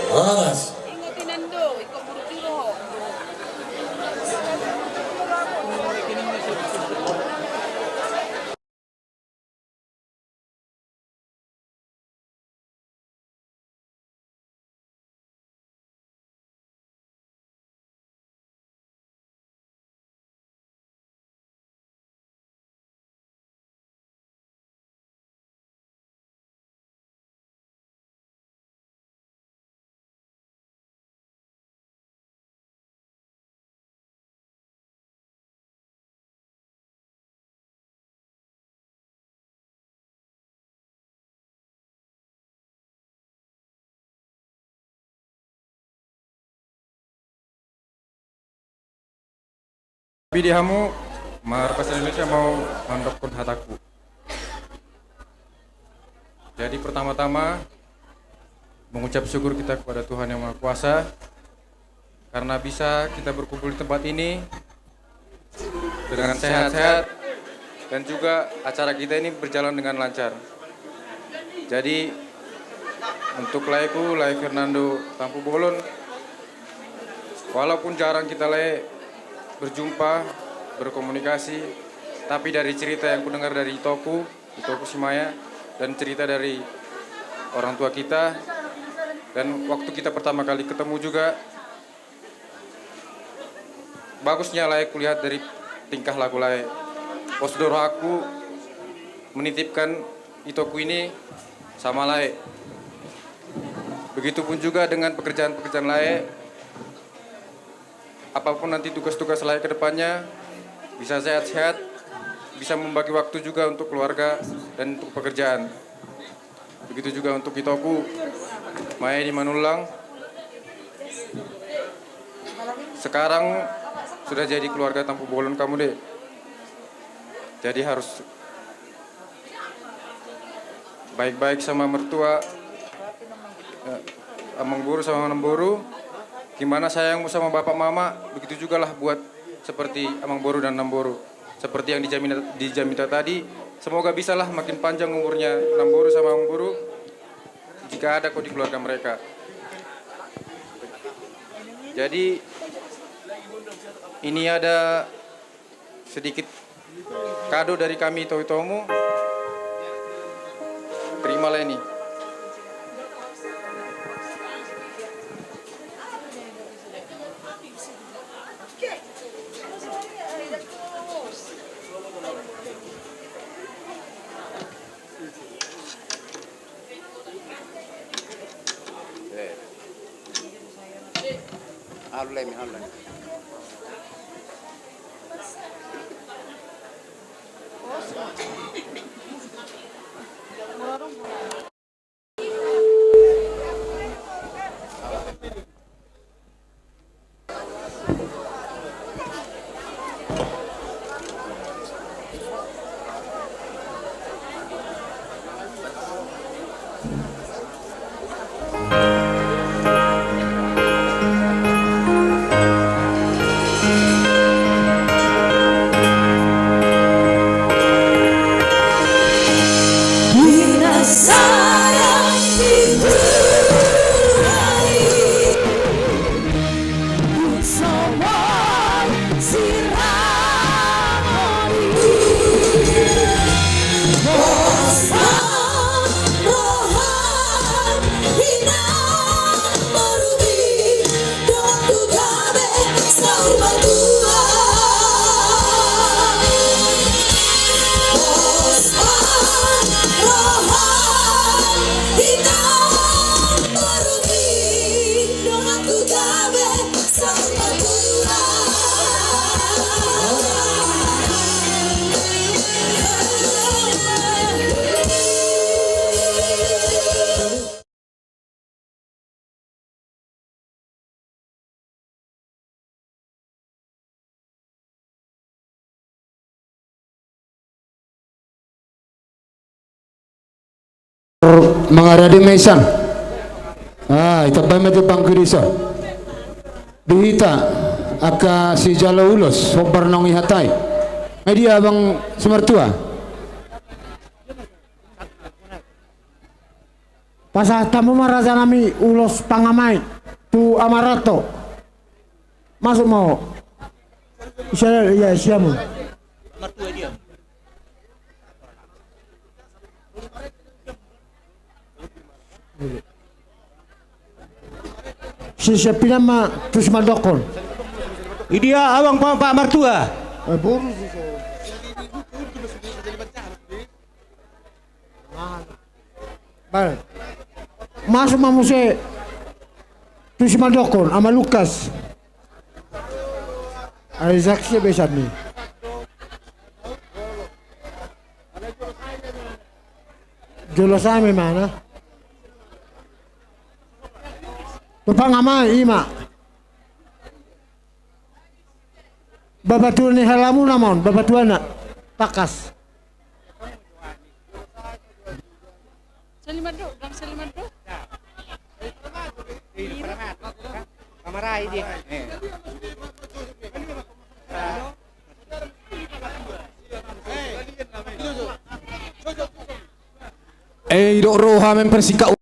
Horas. Tapi di hamu, marhata Indonesia mau mandokkon hataku. Jadi pertama-tama, mengucap syukur kita kepada Tuhan Yang Maha Kuasa karena bisa kita berkumpul di tempat ini dengan sehat-sehat dan juga acara kita ini berjalan dengan lancar. Jadi untuk laeku, lae Fernando Tampubolon, walaupun jarang kita lae berjumpa, berkomunikasi, tapi dari cerita yang kudengar dari itoku, itoku si Maya, dan cerita dari orang tua kita, dan waktu kita pertama kali ketemu juga, bagusnya lae kulihat dari tingkah laku lae. Pos do rohangku menitipkan itoku ini sama lae. Begitupun juga dengan pekerjaan-pekerjaan lae. Apapun nanti tugas-tugas layak ke depannya, bisa sehat-sehat, bisa membagi waktu juga untuk keluarga dan untuk pekerjaan. Begitu juga untuk itoku, Mae di Manullang. Sekarang sudah jadi keluarga Tampubolon kamu, Dek. Jadi harus baik-baik sama mertua, eh, amangboru sama namboru. Gimana sayangmu sama bapak mama, begitu jugalah buat seperti amangboru dan namboru. Seperti yang di Jamita, di Jamita tadi, semoga bisalah makin panjang umurnya namboru sama amangboru, jika ada kau di keluarga mereka. Jadi, ini ada sedikit kado dari kami ito-itomu. Terimalah ini. Mangarade ma isan. Ah, itambai ma tu pangkudisa. Di hita angka sijalo ulos, hombar naung ihatai. Ai dia abang simartua. Pasahat hamu ma raja nami ulos pangamai tu Amaranto. Masuk ma ho. Sia, ia, siamun. Sisiap pinan ma tusi mandokkon. Idia abang pa, pa martua. Eh, boru sisa. Bae. Masuk ma muse tusi mandokkon, ama Lukas. Ai saksi be sami. Jolo sami mana? Tumpang ama ima. Bapatua ni halamuna ma on, bapatuana. Tangkas. Saliman do, bang Saliman do. Pamarai dia. Eh, idok roha mempersingkat.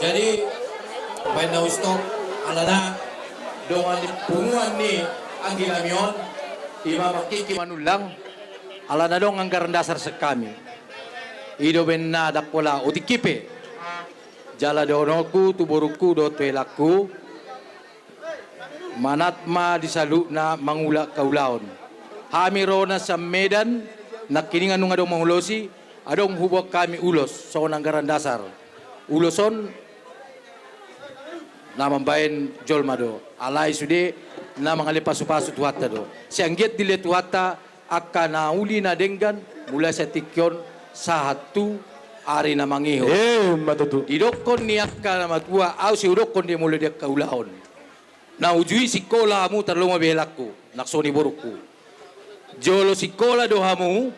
Jadi, baen na hustop, alana dongan ni punguan ni anggi nami on, ima mangkingki manullang, alana dong anggaran dasar sian hami. I do umbahen na ndang pola otik i pe. Jala dohononku tu borungku dohot tu helangku, manat ma di saluhutna mangula haulaon. Hami rohana sian Medan, nangkiningan nunga adong mangulosi, adong huboan hami ulos, songon anggaran dasar. Ulos on na mambaen jolma do, alai sude na mangalean pasupasu Tuhanta do. Sai anggiat dilehon Tuhanta angka na uli na denggan, mulai sian tingki on sahat tu ari na mangihut. Emma tutu. Didokkon ni angka na matua, ahu sai hudokkon do molo di angka ulaon. Na uju i sikola hamu, tarlumobi helangku, nang songon i borungku. Jolo sikola do hamu,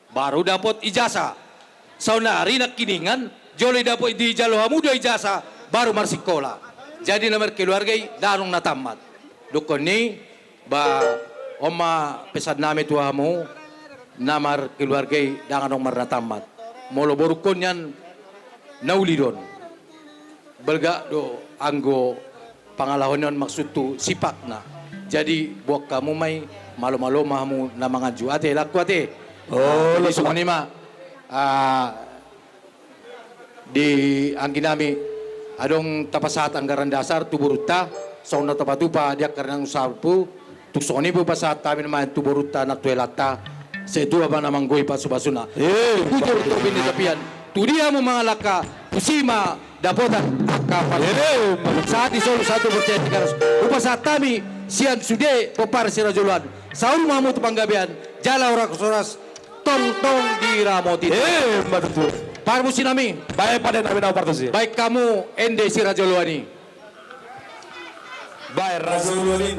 baru dapot ijasa. Saonari nangkiningan, jolo dapot, dijalo hamu do ijasa, baru marsikola. Jadi na markeluarga i ndang adong na tammat. Dokkon ni, ba, on ma pesan nami tu hamu, na markeluarga i ndang adong marnatammat. Molo borungkon nian na uli do on. Balga do anggo pangalaho ni on, maksudhu sipakna. Jadi boan hamu ma i, malo-malo ma hamu na manganju. Ate, helangku ate. Oh, jadi songon i ma. Ah, di anggi nami, adong tapasahat anggaran dasar tu borunta, songon na tapatupa di angka na naeng salpu, tung songon i pe hupasahat hami ma tu borunta nang tu helanta, sai tua ma na manggohi pasupasuna. Eh, bujur tu bini tapian, tu dia hamu mangalangka, tusi ma dapotan angka pangalaho. Eh, sahat di solu, sahat tu bontean Tigaras. Hupasahat hami sian sude pomparan si Raja Oloan. Saur ma hamu tu panggabean, jala horas-horas, tongtong diramoti. Eh, emma tutu. Parmusi nami. Baen pande nami na parmusi. Baen hamu ende si Raja Oloan i. Baen Raja Oloan i.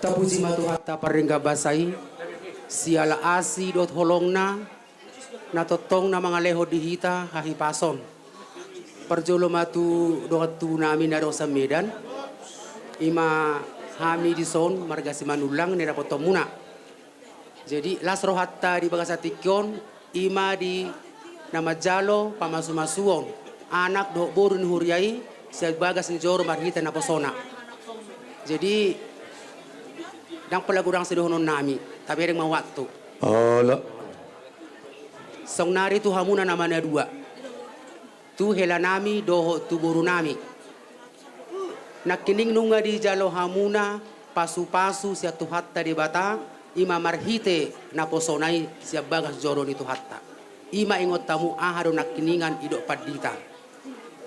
Tapuji ma Tuhanta pardenggan basa i, siala asi dohot holongna, na tongtong na mangalehon di hita hahipason. Parjolo ma tu dongan tubu nami na adong sian Medan, i ma hami dison marga Simanullang na dapothonmuna. Jadi, las rohanta di bagasan tingki on, i ma di na manjalo pamasumasuon anak dohot boru ni huria i sian bagas ni joro marhite naposona. Jadi, ndang pola godang sidohonon nami, tabereng ma waktu. Olo. Sonari tu hamuna na manadua, tu hela nami dohot tu boru nami. Nangkining nunga dijalo hamuna pasupasu sian Tuhanta Debata, i ma marhite naposona i sian bagas joro ni Tuhanta. I ma ingot hamu aha do nangkiningan didok pandita.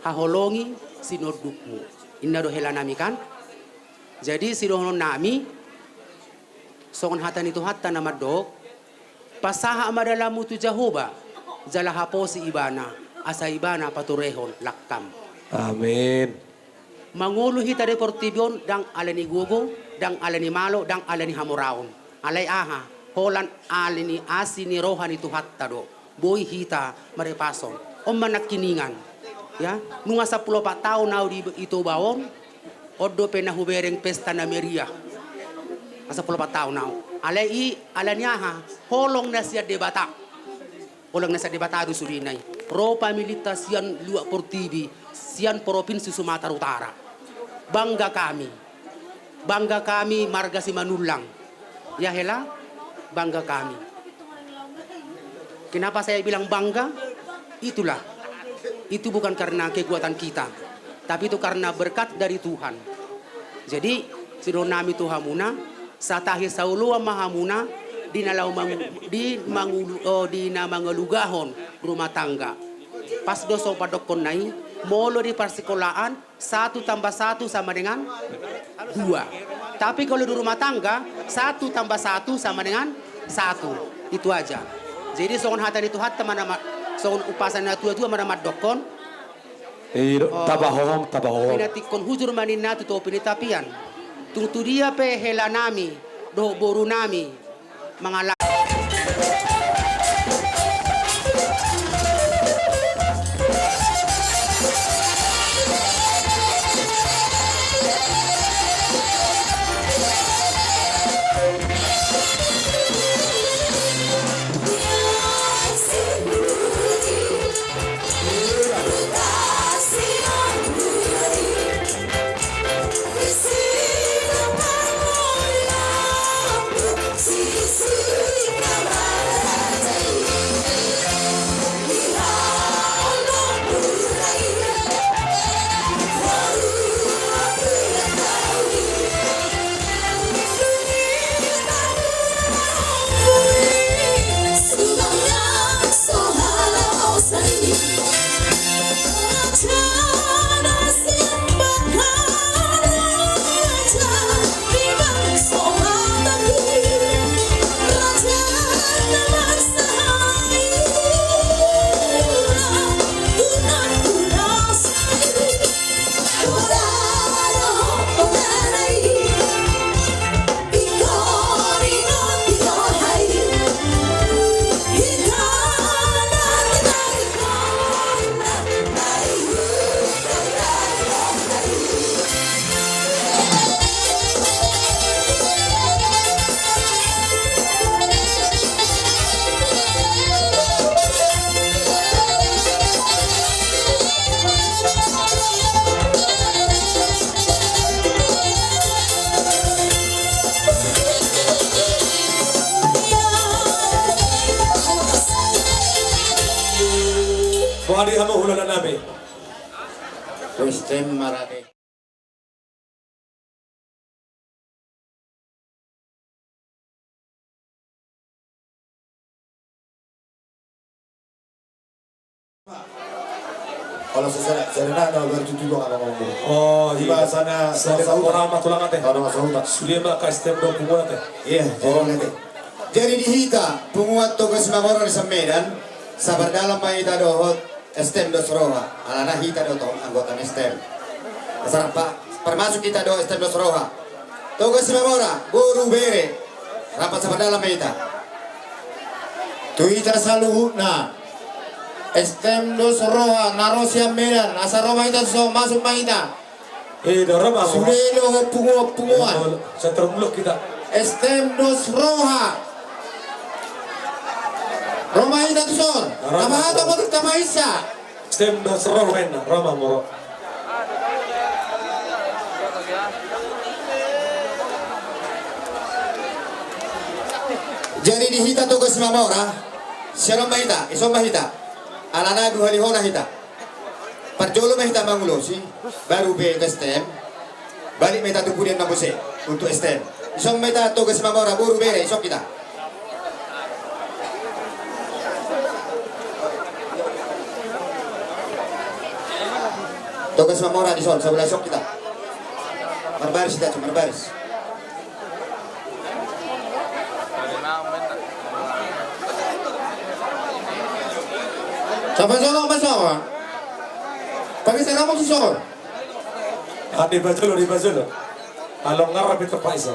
Haholongi sinondukmu. Inna do hela nami kan? Jadi sidohonon nami, songon hata ni Tuhanta na mandok, pasahat ma dalanmu tu Jahowa, jala haposi Ibana, asa Ibana paturehon langkam. Amin. Mangolu hita di portibi on, ndang ala ni gogo, ndang ala ni malo, ndang ala ni hamoraon. Alai aha, holan ala ni asi ni roha ni Tuhanta do. Boi hita maripason. On ma nangkiningan. Ya, nunga sampulu opat taon au di, di Toba on, on dope na hubereng pesta na meriah. Sampulu opat taon au. Alai i, ala ni aha, holong na sian Debata. Holong na sian Debata do sudena i. Ro familinta sian luat portibi, sian Provinsi Sumatera Utara. Bangga kami. Bangga kami marga Simanullang. Ya hela, bangga kami. Kenapa saya bilang bangga? Itulah. Itu bukan karena kekuatan kita, tapi itu karena berkat dari Tuhan. Jadi, sidohonon nami tu hamuna, satahi saoloan ma hamuna di na laho mangu-, di mangulu-, oh, di na mangalugahon rumah tangga. Pas do so pandokkon na i, molo di parsikolaan, satu tambah satu sama dengan dua. Tapi kalau di rumah tangga, satu tambah satu sama dengan satu. Itu aja. Jadi songon hata ni Tuhanta ma na ma-, songon umpasa ni natuatua ma na mandokkon. Iyo, oh, tapahohom, tapahohom. Pinatingkon hujur ma ninna tu topi ni tapian. Tung tu dia pe hela nami dohot boru nami mangala. Boha di hamu hulahula nami? Westem marade. Olo, sesana, sesana, na bertutu dong abang ngomong. Oh, iba iya. Sana, sana, sana, orang ma tulang ate. Orang ma tulang ate. Sude ma angka S T M dohot punguan ate. Iya, jadi ate. Jadi di hita, punguan Toga Simanullang sian Medan, sapardalan ma hita dohot S T M Dos Roha, alana hita do tong anggota S T M. Asal pa, parmasuk hita do S T M Dos Roha. Toga Simamora, boru bere. Rapat sapardalan ma hita. Tu hita saluhutna. S T M dos roha, na ro sian Medan, asa ro ma hita tuson, masuk ma hita. Eh, ro ma. Sude do punguan-punguan. Satu muluk kita. S T M dos roha. Ro ma hita tuson. Ro ma. Tapahatop ma tu tapaisa. S T M dos roha ma, ro ma molo. Jadi di hita Toga Simamora, sian on ma hita, dison ma hita. Alana dua hali hona hita. Parjolo ma hita mangulosi, baru be tu S T M. Balik ma hita tu pudi na muse, untuk S T M. Dison ma hita Toga Simamora, boru bere, dison hita. Toga Simamora dison, sabola dison hita. Marbaris hita, marbaris. Sampai sono, sampai sono. Pakai serabut si sono. Ah, di baju lo, di baju lo. Along ngarap itu Pak Iso.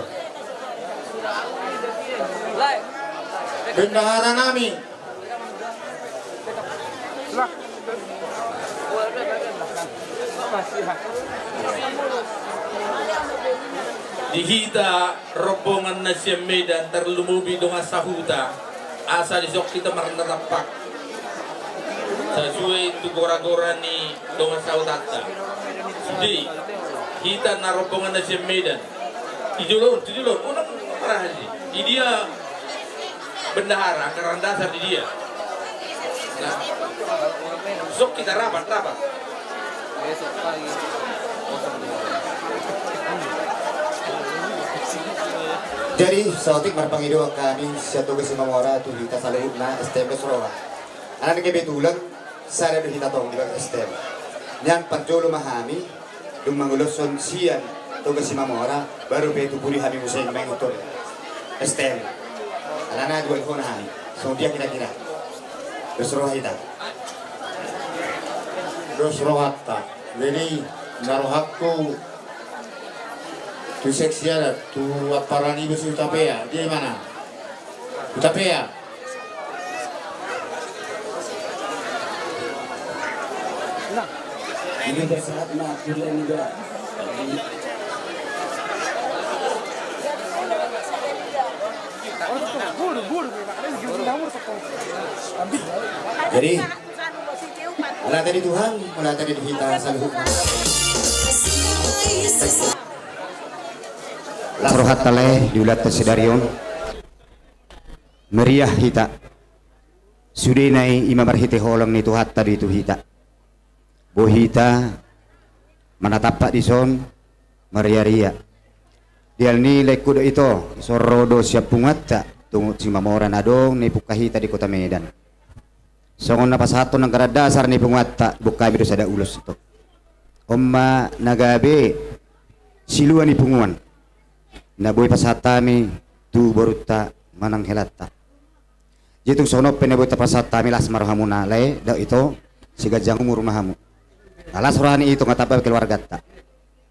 Bendahara nami. Di hita rombongan na sian Medan, tarlumobi dongan sahuta, asa dison hita marnatampak. Sasuai tu gora-gora ni dongan sahutanta. Sude, hita na rombongan na sian Medan. Di jolo on, di jolo on, unang marahasi. Di dia bendahara, anggaran dasar di dia. Nah, sok hita rapat, rapat. Jadi, saotik marpangidoan hami, sian Toga Simamora, tu hita saluhutna, S T M dos roha. Alana kebetulan, sada do hita tong di bagas S T M. Nian parjolo ma hami, dung manguloshon sian Toga Simamora, baru pe tu pudi hami muse mangihuthon S T M. Alana dua hona hami. Songon dia kira-kira. Dos roha hita. Dos rohanta. Jadi, na rohangku tu seksi adat, tu amparan iba si Hutapea. Dia mana? Hutapea. Jadi, mauliate di Tuhan, mauliate di hita saluhutna. Las rohanta lae di ulaonta sadari on. Meriah hita. Sudena i ima marhite holong ni Tuhanta do i tu hita. Boi hita manatampak dison, maria-ria. Di hal ni laengku do ito, dison ro do sian punguanta, Toga Simamora na adong na ipungka hita di kota Medan. Songon na pasahathon anggaran dasar ni punguanta, bungka hami do sada ulos ito. On ma na gabe silua ni punguan. Na boi pasahat hami tu borunta manang helanta. Jadi tung songon on pe na boi tapasahat hami, las ma rohamuna lae, dao ito, sai ganjang umur ma hamu. Na las roha ni ito nga tamba keluarganta.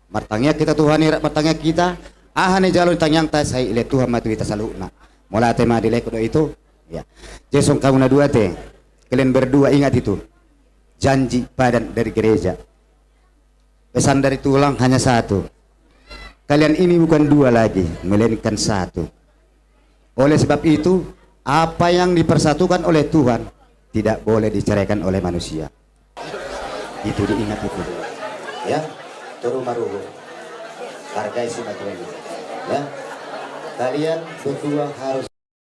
Martangiang hita tu Tuhan i, rap martangiang hita, aha na nijalo ni tangiangta sai lehon Tuhan ma tu hita saluhutna. Mauliate ma di laengku do ito. Ya. Jadi songon hamu na dua te, kalian berdua ingat itu. Janji padan dari gereja. Pesan dari tulang hanya satu. Kalian ini bukan dua lagi, melainkan satu. Oleh sebab itu, apa yang dipersatukan oleh Tuhan tidak boleh diceraikan oleh manusia. Itu diingat itu. Ya, toru maruhut. Hargai si matua ini. Ya. Kalian berdua harus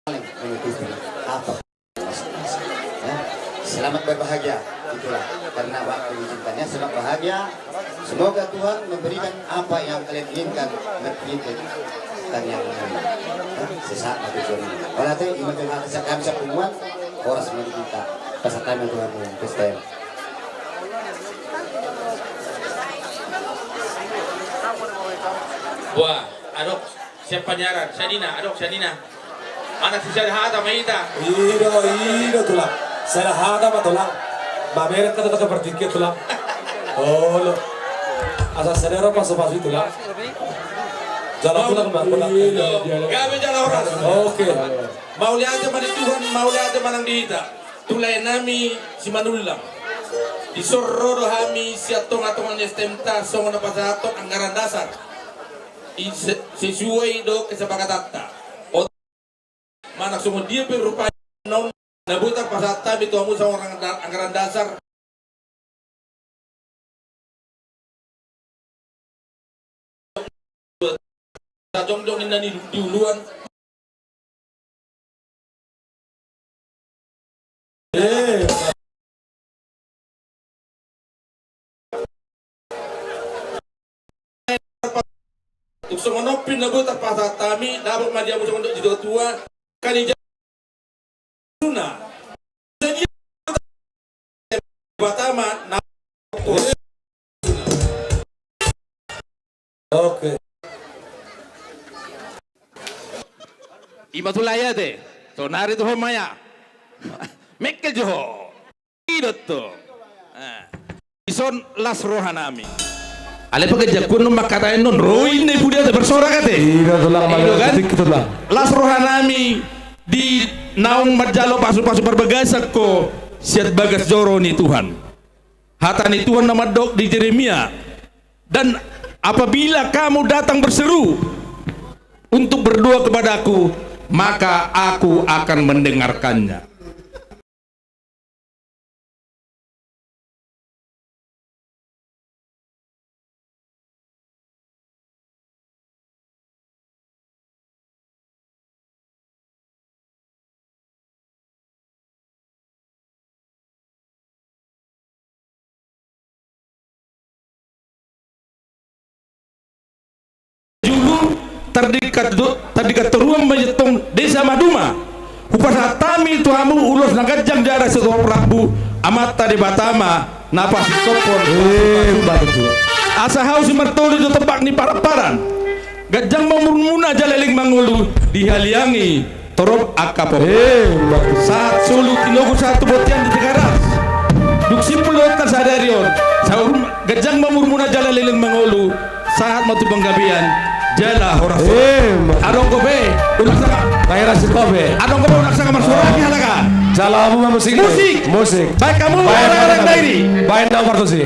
saling mengikuti apa masing-masing. Ya. Selamat berbahagia, itulah, karena waktu diizinkannya. Selamat bahagia. Semoga Tuhan memberikan apa yang kalian inginkan, menginginkan yang lain. Ya, sesaat lagi, Tuhan. Mauliate, ima tu hata sian hami sapunguan, horas ma di hita. Pasahat hami Tuhan, Kristen. Wah, adong sian panyaran, sian ina, adong sian ina. Anak si sada hata ma hita. Ido, ido, tulang. Sada hata ma, tulang. Mamereng kata-kata berpikir, tulang. Olo. Asa sada ro pasu-pasu, tulang. Gabe jala horas. Oke. Mauliate ma di Tuhan, mauliate ma nang di hita. Tu lae nami Simanullang. Dison ro do hami sian tonga-tonga ni S T M-ta songon na pasahathon anggaran dasar. I se-, sesuai do kesepakatanta. Manang songon dia pe rupani na boi tarpasahat hami tu hamu songon anggaran da-, anggaran dasar. Jongjong ninna ni di uluan. Eh. Tung songon on pe na boi tarpasahat hami, dapot ma di hamu songon didok ni tua-tua, kan i jatuna. Pertama, na- Oke. Ima tu lae ate. Sonari tu ho ma ya. Mekkel jo ho. Idot tu. Ah. Dison las roha nami. Alai paganjangku annon mangkatai annon ro inna i pudian ate, bersorak ate. Idot tu lang. Las roha nami di naung manjalo pasu-pasu parbagasan ho sian bagas joro ni Tuhan. Hata ni Tuhan na mandok di Jeremia, "Dan apabila kamu datang berseru untuk berdoa kepadaku, maka aku akan mendengarkannya." Julu, tardingkat do, tardingkat toruan ma i antong desa Maduma. Hupasahat hami tu hamu ulos na ganjang jala sitopot rambu, Amanta Debata ma na pasingkophon. Eh, bagus tu. Asa hau simartolu do tombak ni paramparan. Ganjang ma umurmuna jala leleng mangolu, dihaliangi torop angka pohon. Eh, bagus. Sahat solu tinogu, sahat tu bontean di Tigaras. Dung simpul dohot na sadari on. Saur-, ganjang ma umurmuna jala leleng mangolu. Sahat ma tu panggabean jala horas. Eh, ma- Adong dope unang sanga. Baen sikope. Adong dope unang sanga marsuara ni halak. Jala hamu ma musik. Musik. Musik. Baen hamu. Baen hamu. Baen hamu. Baen hamu partusi.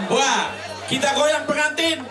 Wah, kita goyang pengantin.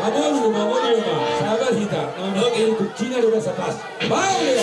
Mangolu, mangolu ma, sabar hita, mangolu, kucina do basa pas. Baik.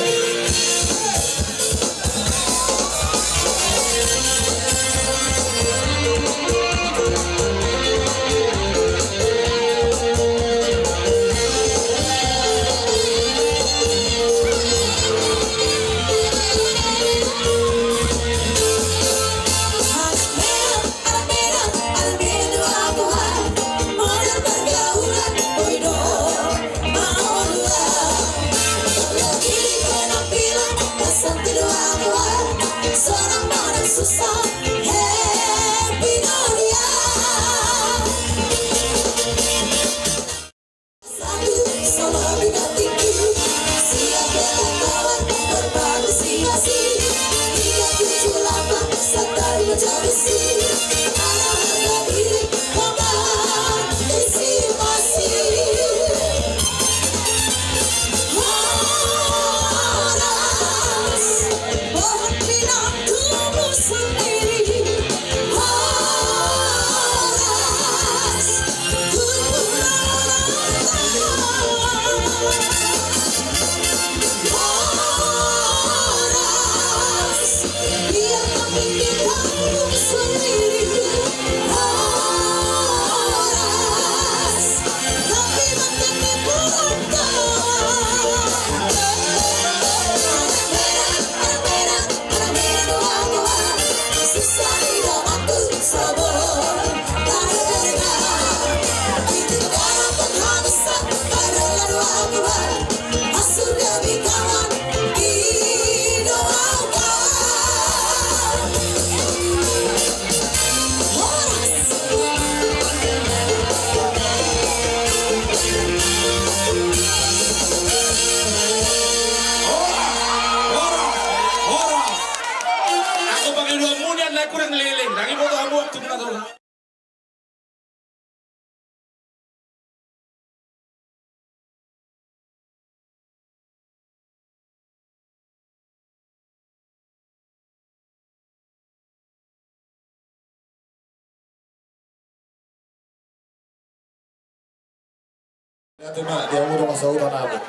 Horas, horas, horas. Anggo pangidoanmuna na kurang leleng, ndang diboto hamu waktu na tolu. Ate ma, dia muda masa uta nabo.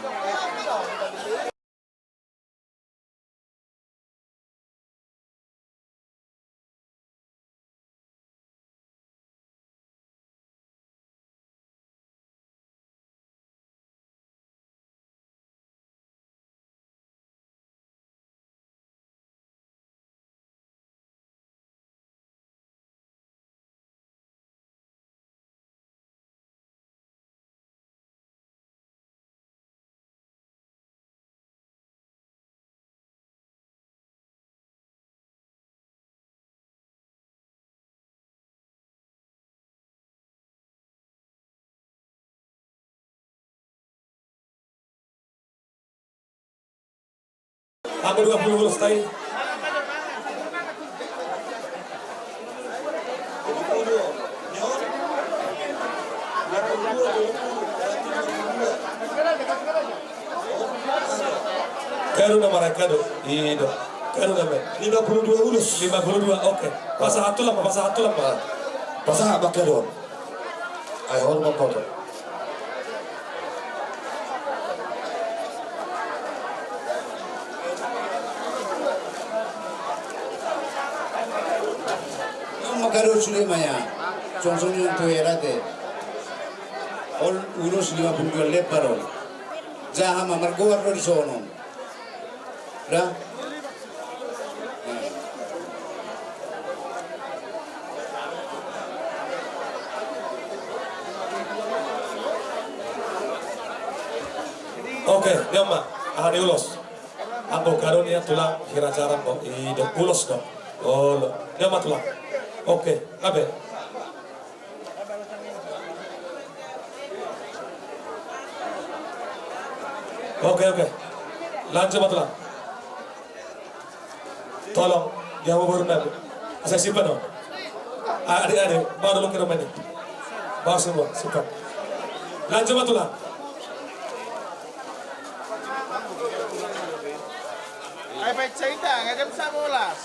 Tambah dua puluh, selesai. Kado nama, kado. I do. Kado nama. Lima puluh dua ulos. Lima puluh dua, oke. Pasahat tulang ma, pasahat tulang ma. Pasahat ma kado. Ai, hormat foto. Ima kado sude ma ia. Songon i tu hera te. Ol ulos lima puluh dua lembar on. Jaha ma margoar do di sonon. Da. Oke, dia ma. Aha ni ulos. Anggo kado ni tulang hira jarang do. I do ulos do. Olo. Dia ma tulang. Oke, abe. Oke, oke. Lanjut ma tulang. Tolong, dia mau baru nanti. Asa simpan dong. Adik-adik, bawa dulu ke rumah ini. Bawa semua, simpan. Lanjut ma tulang. Ai baen cerita, nggak jam sebelas.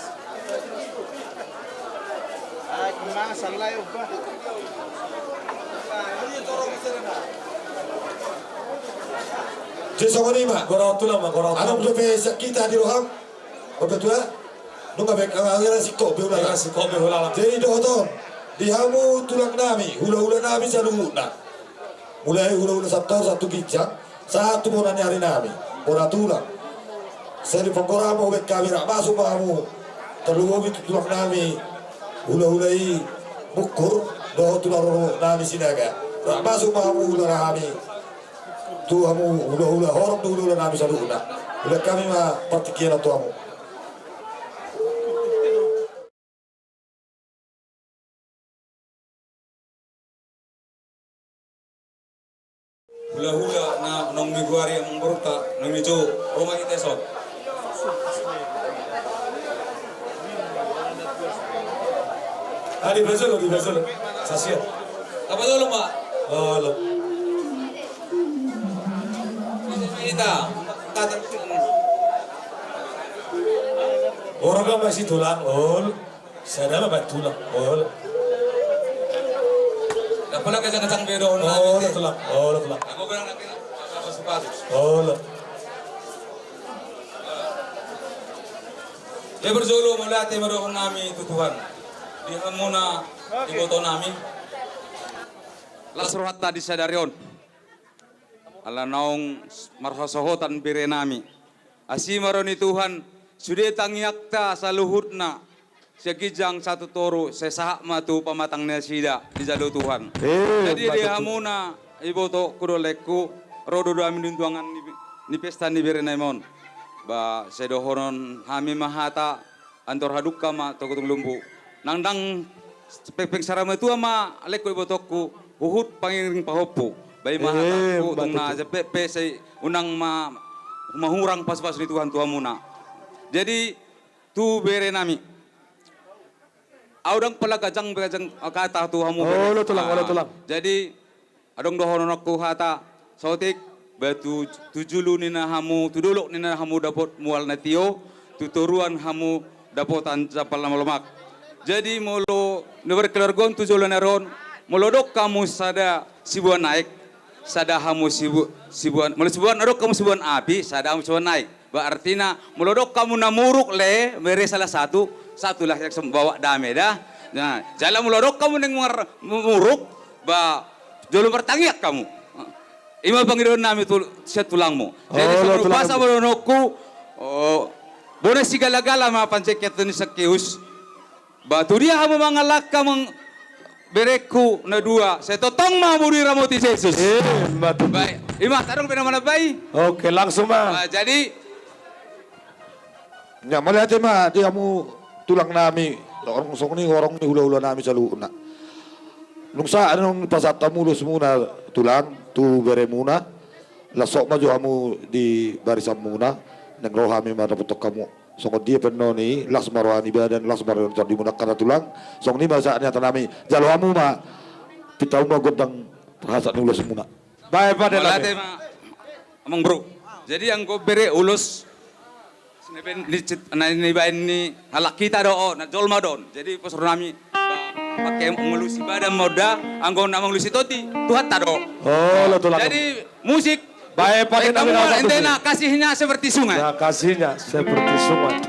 Ai, kemana salah ya, Bah? Jadi songon i ma. Gora waktu lama, gora waktu. Anu dope sian hita di roham. Oke tua. Nunga baen, anggo singkop be ulaon. Singkop be ulaon. Jadi dohot on. Di hamu tulang nami, hula-hula nami saluhutna. Mulai hula-hula Santoso sahat tu ginjang, sahat tu bona ni ari nami, bona tulang. Sai di panggora ma hubaen hami, rap masuk ma hamu. Tarlumobi tu tulang nami, hula-hula i Mukkur, dohot tulang nami Sinaga. Rap masuk ma hamu hula nami. Tu hamu hula-hula, horong tu hula-hula nami saluhutna. Hubaen hami ma partingkian on tu hamu. Hula-hula na naung migoari amangborunta, naung nijou, ro ma hita dison. Ah, di bajolo, di bajolo. Sasio. Apa dulu, Pak? Olo. Hita. Orang kan masih tulang, ol. Sada ma baen tulang. Olo. Apala kacang-kacang bedo. Olo tulang. Olo tulang. Aku bilang nanti. Olo. Ia parjolo mauliate ma dohonon nami tu Tuhan. Di hamuna iboto nami. Las rohanta di sadari on. Ala naung marhasohotan bere nami. Asi ma ro ni Tuhan, sude tangiangta saluhutna, sian ginjang sahat tu toru, sai sahat ma tu pamatang nasida, dijalo Tuhan. Eh, jadi di hamuna, ibotokku dohot laengku, ro do hami di undangan ni, ni pesta ni bere nami on. Ba, sai dohonon hami ma hata, Andor hadungka ma togu tung lumbu. Nang ndang pengpeng sara matua ma laengku ibotokku, huhut pangiring pahompu. Ba i ma hatangku, tung na jempek pe sai unang ma mahurang pasupasu ni Tuhan tu hamuna. Jadi tu bere nami. Au ndang pola ganjang, ganjang hata tu hamu bere. Olo tulang, olo tulang. Jadi adong dohononku hata saotik, ba tu, tu julu ninna hamu, tu dolok ninna hamu dapot mual na tio, tu toruan hamu dapotan jampal na lomak. Jadi molo na berkeluarga on tu jolo ni ari on, molo adong hamu sada sibuan aek, sada hamu sibu-, sibuan, molo sibuan, adong hamu sibuan api, sada hamu sibuan aek. Ba artina, molo adong hamu na muruk le, bere salah satu, satulah yang sem-, bawa dame da. Nah, jala molo adong hamu naeng mar-, muruk, ba jolo martangiang hamu. I ma pangidoan nami tu, sian tulangmu. Jadi, olo, songon tulang. Umpasa ma dohononku, o, bona sigala-gala ma panjangkeon ni Sakeus. Ba tu dia hamu mangalangka mang-, berengku na dua, sai tongtong ma hamu diramoti Jesus. Eh, ima tutu. Baik, ima tadong pe nama na baik. Oke, langsung ma. Ba, jadi nya mauliate ma di hamu tulang nami, horong songon i horong ni hula-hula nami saluhutna. Nunga sahat naung pasahat hamu ulosmuna tulang tu beremuna, las hot ma jo hamu di barisanmuna, naeng ro hami mandapothon hamu. Songon dia pe annon i, las ma roha ni badan, las ma roha ni tondimuna, angka na tulang. Songon i ma sahat ni hata nami, jalo hamu ma, pinta hamu ma gondang hasahatan ni ulosmuna. Bae, bae, mauliate ma, amangboru. Jadi anggo bere ulos, Ni baen ni halak hita do, na jolma do on. Jadi posohon nami, pake mangalusi badan ma on da, anggo na mangalusi tondi Tuhanta do. Jadi musik. Baik, pake nami na entena kasihnya seperti sungai. Ya, kasihnya seperti sungai.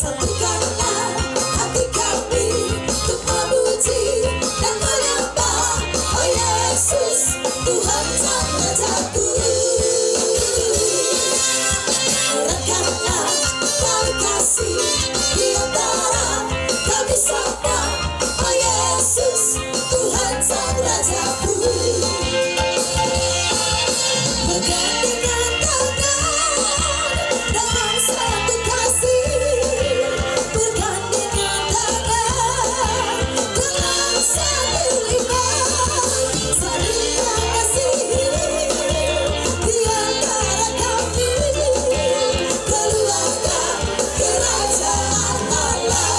Satukanlah hati kami untuk memuji dan menyembah, oh Yesus, Tuhan dan Rajaku. Curahkanlah tali kasih di antara kami semua, oh Yesus, Tuhan dan Rajaku. Bergandengan tangan dengan satu kasih, bergandengan tangan dengan satu iman, saling mengasihi di antara kami, keluarga kerajaan Allah.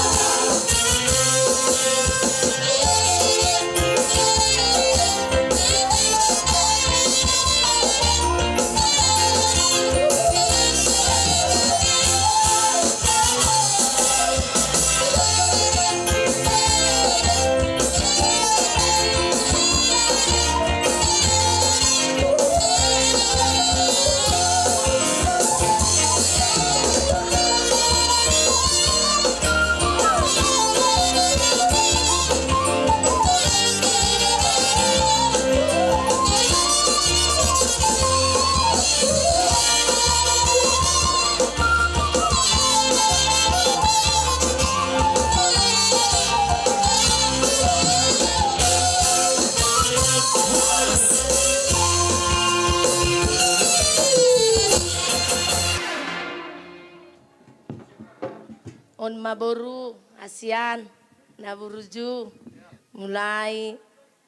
On ma boru, hasian, na burju, mulai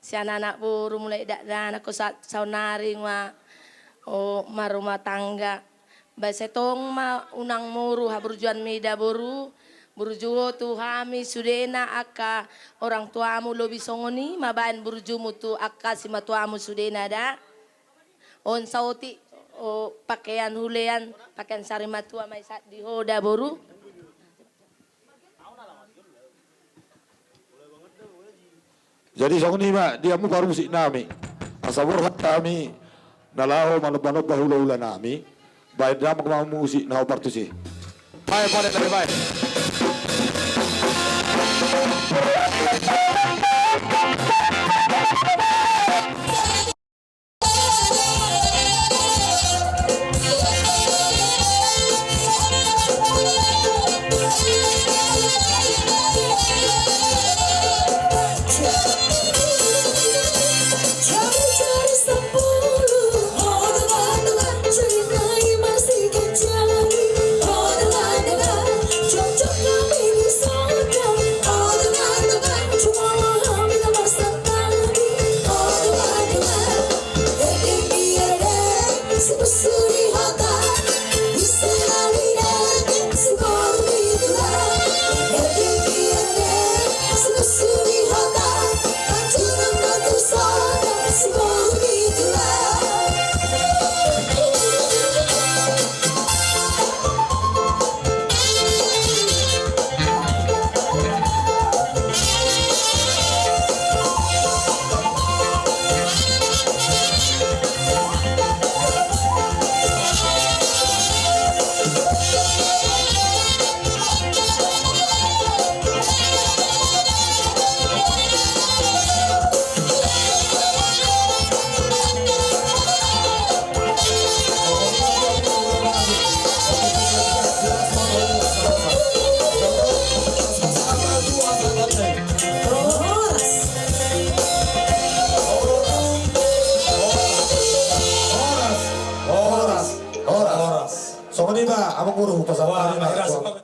sian anak boru, mulai dakdanak, sahat saonari nga, o, marrumah tangga. Ba sai tong ma unang moru haburjuanmi da boru, burju ho tu hami sudena angka orang tuamu, lobi songon i ma baen burjumu tu angka simatuamu sudena da. On saotik, o, pakean hulean, pakean sarimatua ma i sahat di ho da boru. Jadi songon i ma di hamu parmusik nami, asa borhat hami na laho manombanomba hulahula nami, baen damang ma musik na hombar tusi. Baen, baen, baen, baen. Ima, amang guru, pasahat. Wah, ima, ira tuang.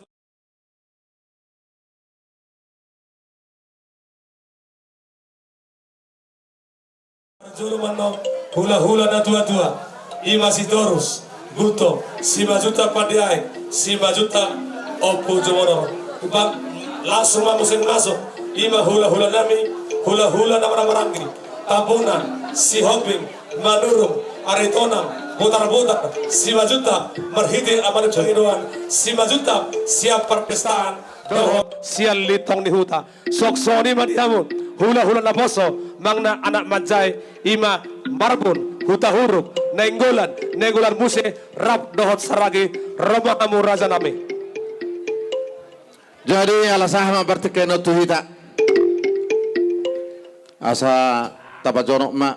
Parjolo ma annon hulahula na tuatua, ima Sitorus, Gultom, Simanjuntak Pande Aek, Simanjuntak Ompu Jomodor. Umbahen langsung ma muse masuk, ima hulahula nami, hulahula na marhahamaranggi, Tambunan, Sihombing, Manurung, Aritonang, Botarbotar, Simanjuntak, marhite Amanta Sidoarus, Simanjuntak, sian parpestaan dohot sian lintong ni huta. Songon i ma di hamu hulahula naposo, manang anak manjae, ima Marbun, Hutauruk, Nainggolan, Nainggolan muse, rap dohot Saragi, ro ma hamu raja nami. Jadi ala sahat ma partingkian on tu hita, asa tapajonok ma.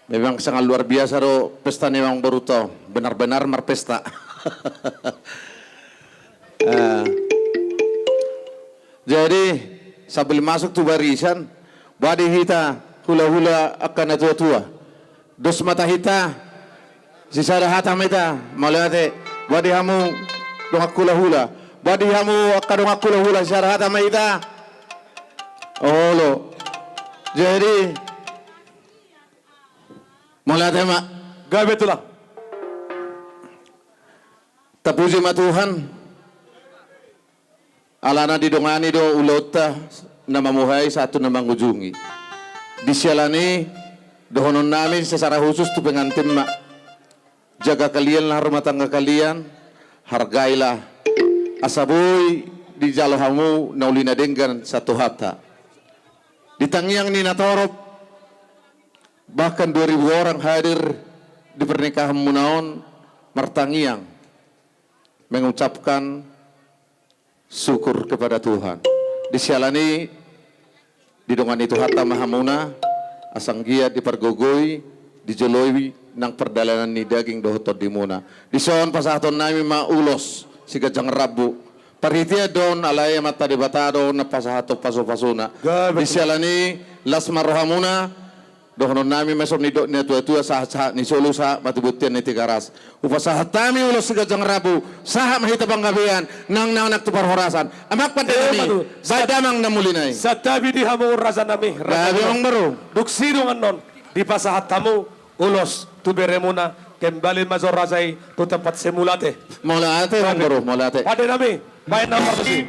Memang sangat luar biasa do pesta ni amangborunta on, benar-benar marpesta. Eh, jadi, sambil masuk tu barisan, boha di hita hulahula angka na tuatua? Dos ma tahinta, sisada hata ma hita, mauliate. Boha di hamu dongan hulahula? Boha di hamu angka dongan hulahula, sisada hata ma hita? Olo. Jadi, mauliate ma. Gabe tulang. Tapuji ma Tuhan. Alana didongani do ulaonta na mamuhai sahat tu na mangujungi. Di siala ni i, dohonon nami secara khusus tu pengantin ma. Jaga kalianlah rumah tangga kalian, hargailah, asa boi dijalo hamu na uli na denggan sahat tu Tuhanta. Di tangiang ni natorop, bahkan dua ribu orang hadir di pernikahanmuna on, martangiang, mengucapkan syukur kepada Tuhan. Di siala ni i, didongani Tuhanta ma hamuna, asa anggiat dipargogoi, dijoloi nang pardalanan ni daging dohot tondimuna. Dison pasahaton nami ma ulos siganjang rambu. Parhitean do on, alai Amanta Debata do on na pasahathon pasupasuna. Gabe. Di siala ni i, las ma rohamuna. Dohonon nami ma songon nidok ni na tuatua, sahat-sahat ni solu sahat ma tu bontean ni Tigaras. Hupasahat hami ulos siganjang rambu, sahat ma hita panggabean, nang, nang, nang tu parhorasan. Amang pande nami, baen damang na muli nai. Santabi di hamu raja nami, raja nami. Gabe amangboru. Dung sidung annon, dipasahat hamu ulos tu beremuna, kembali ma jo raja i tu tempat semulate. Mauliate amangboru, mauliate. Pande nami, baen damang ma tusi.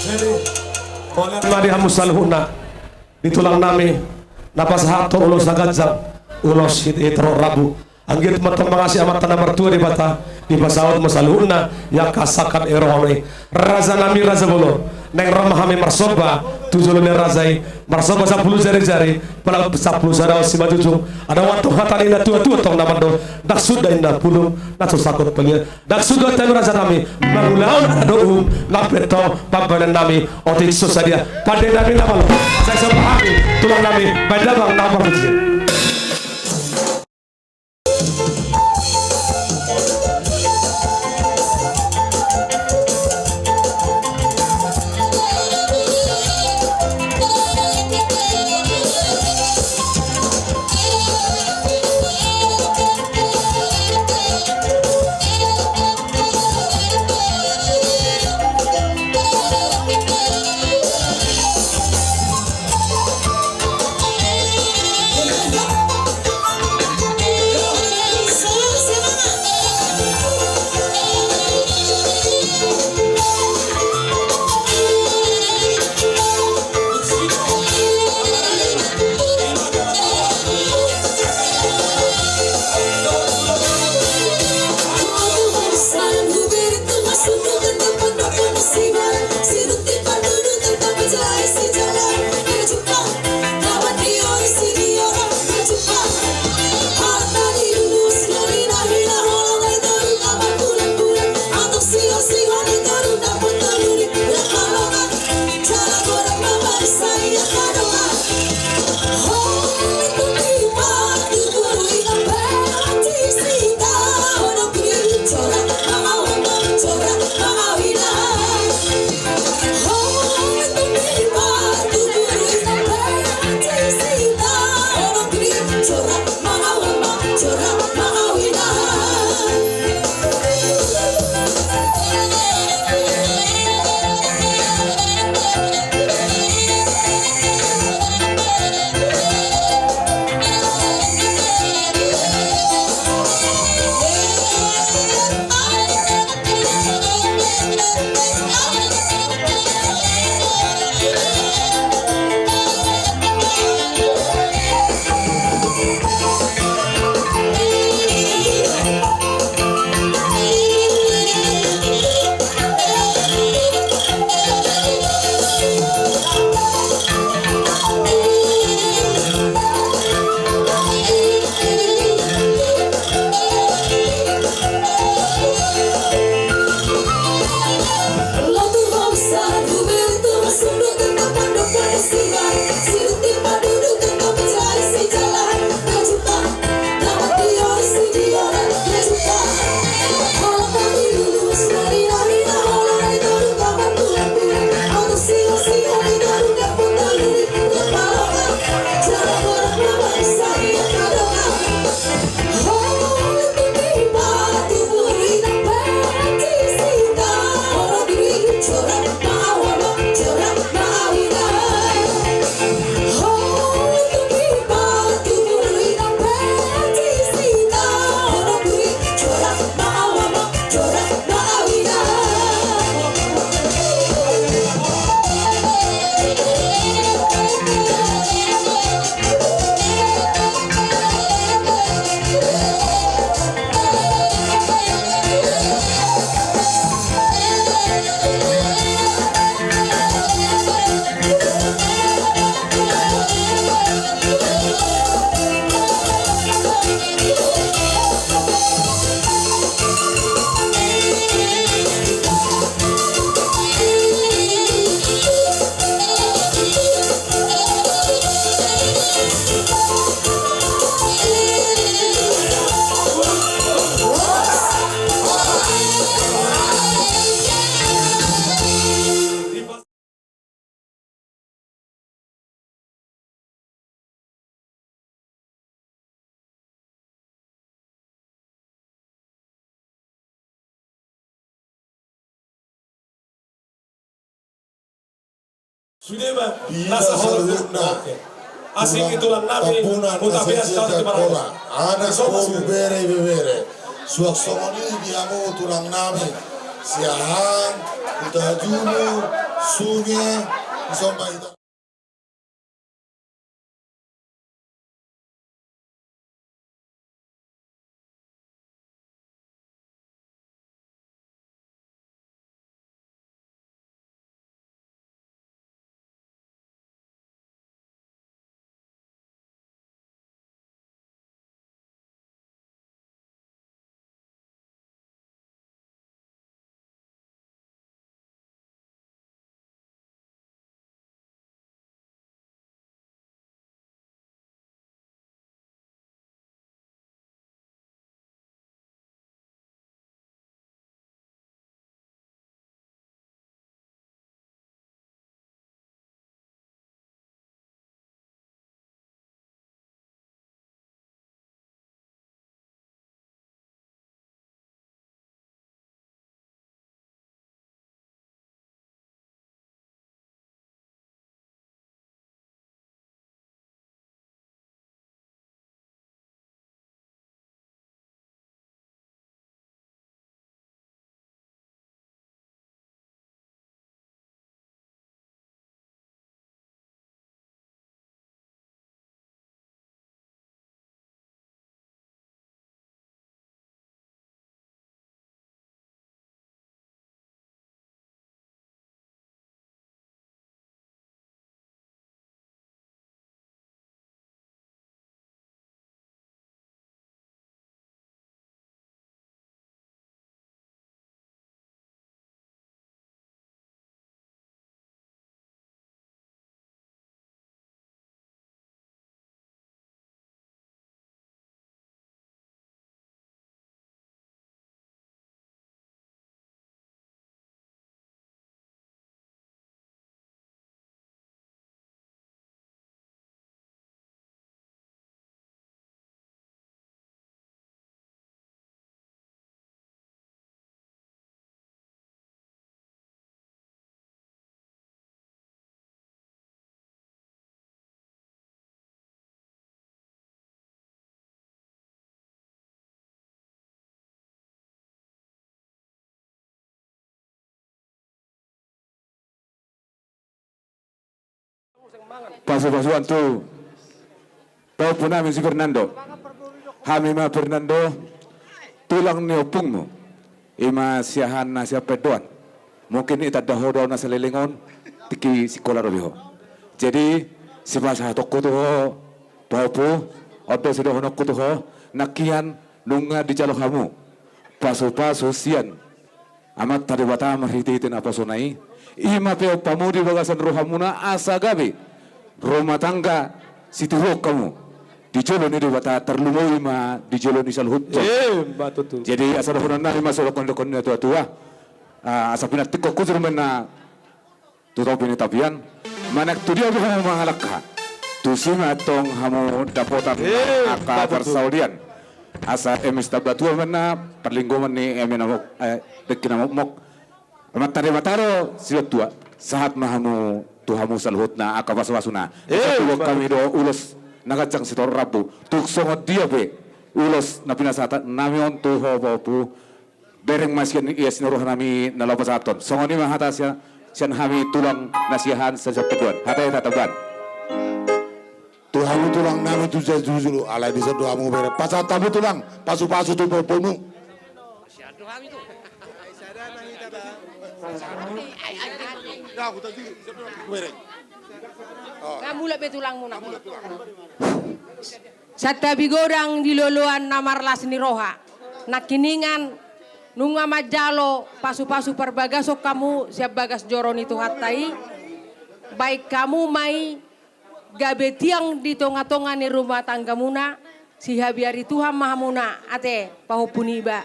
Jadi, mauliate ma di hamu saluhutna, di tulang nami na pasahathon ulos na ganjang, ulos hita-hita rambu. Anggiat ma tong mangasi Amanta na martua Debata, dipasaut ma saluhutna angka sangkap ni rohana i. Raja nami, raja bolon, naeng ro ma hami marsomba tu jolo ni raja i, marsomba sampulu jari-jari, pala sampulu sada on simanjujung. Adong antong hata ni na tua-tua tong na mandok, ndang suda inna pulung na so sangkot palian. Ndang suda hami, raja nami, mangulahon adat dohot na pinto pambahenan nami. Otik so sadia pande nami na malo, sai somba hami tulang nami, baen damang na marmuji. Sude ma nasa holan saluhutna. Oke. Asing i tulang nami, Tambunan, huta Beas, Saur Jumara. Anak boru, bere, ibebere. Suang songon i di hamu tulang nami. Siahaan, Hutajumu, Sunge, dison ma hita. Pasu-pasuan tu pahompu nami si Fernando. Hami ma Fernando, tulang ni ompungmu. I ma siahaan na sian Pendoan. Mungkin ditanda ho do na saleleng on, tingki sikola do be ho. Jadi, sipasahatonku tu ho, pahompu, on do sidohononku tu ho, nangkian nunga dijalo hamu pasu-pasu sian Amanta Debata marhite-hite naposona i, i ma pe ompamu di bagasan rohamuna asa gabe rumah tangga sitiruon hamu di jolo ni Debata, tarlumobi ma di jolo ni saluhut. Emma tutu. Jadi asa dohonon nami ma songon na nidok ni na tua-tua, ah, asa pinantikhon hujur ma inna tu topi ni tapian. Manang tu dia pe hamu mangalangka, tusi ma antong hamu dapotan angka parsaulian. Asa eme sitamba tua ma inna parlinggoman ni eme na mok, eh, dengki na mokmok. Amanta Debata do sidohot tua. Sahat ma hamu tu hamu saluhutna angka pasu-pasuna. Emma tutu. Hami do ulos na ganjang sitorop rambu. Tung songon dia pe ulos na pinasahat nami on tu ho pahompu, bereng ma sian ias ni roha nami na laho pasahathon. Songon i ma hata sian, sian hami tulang na siahaan sian Pendoan. Hata i hata ban. Tu hamu tulang nami tu jajujulu, alai dison do hamu bere. Pasahat hamu tulang, pasu-pasu tu pahompumu. Mulak be tulangmuna. Santabi godang di loloan na marlas ni roha. Nangkiningan nunga manjalo pasu-pasu parbagason hamu sian bagas joro ni Tuhanta i. Baen hamu ma i gabe tiang di tonga-tonga ni rumah tanggamuna. Sihabiari Tuhan ma hamuna ate pahompu niba.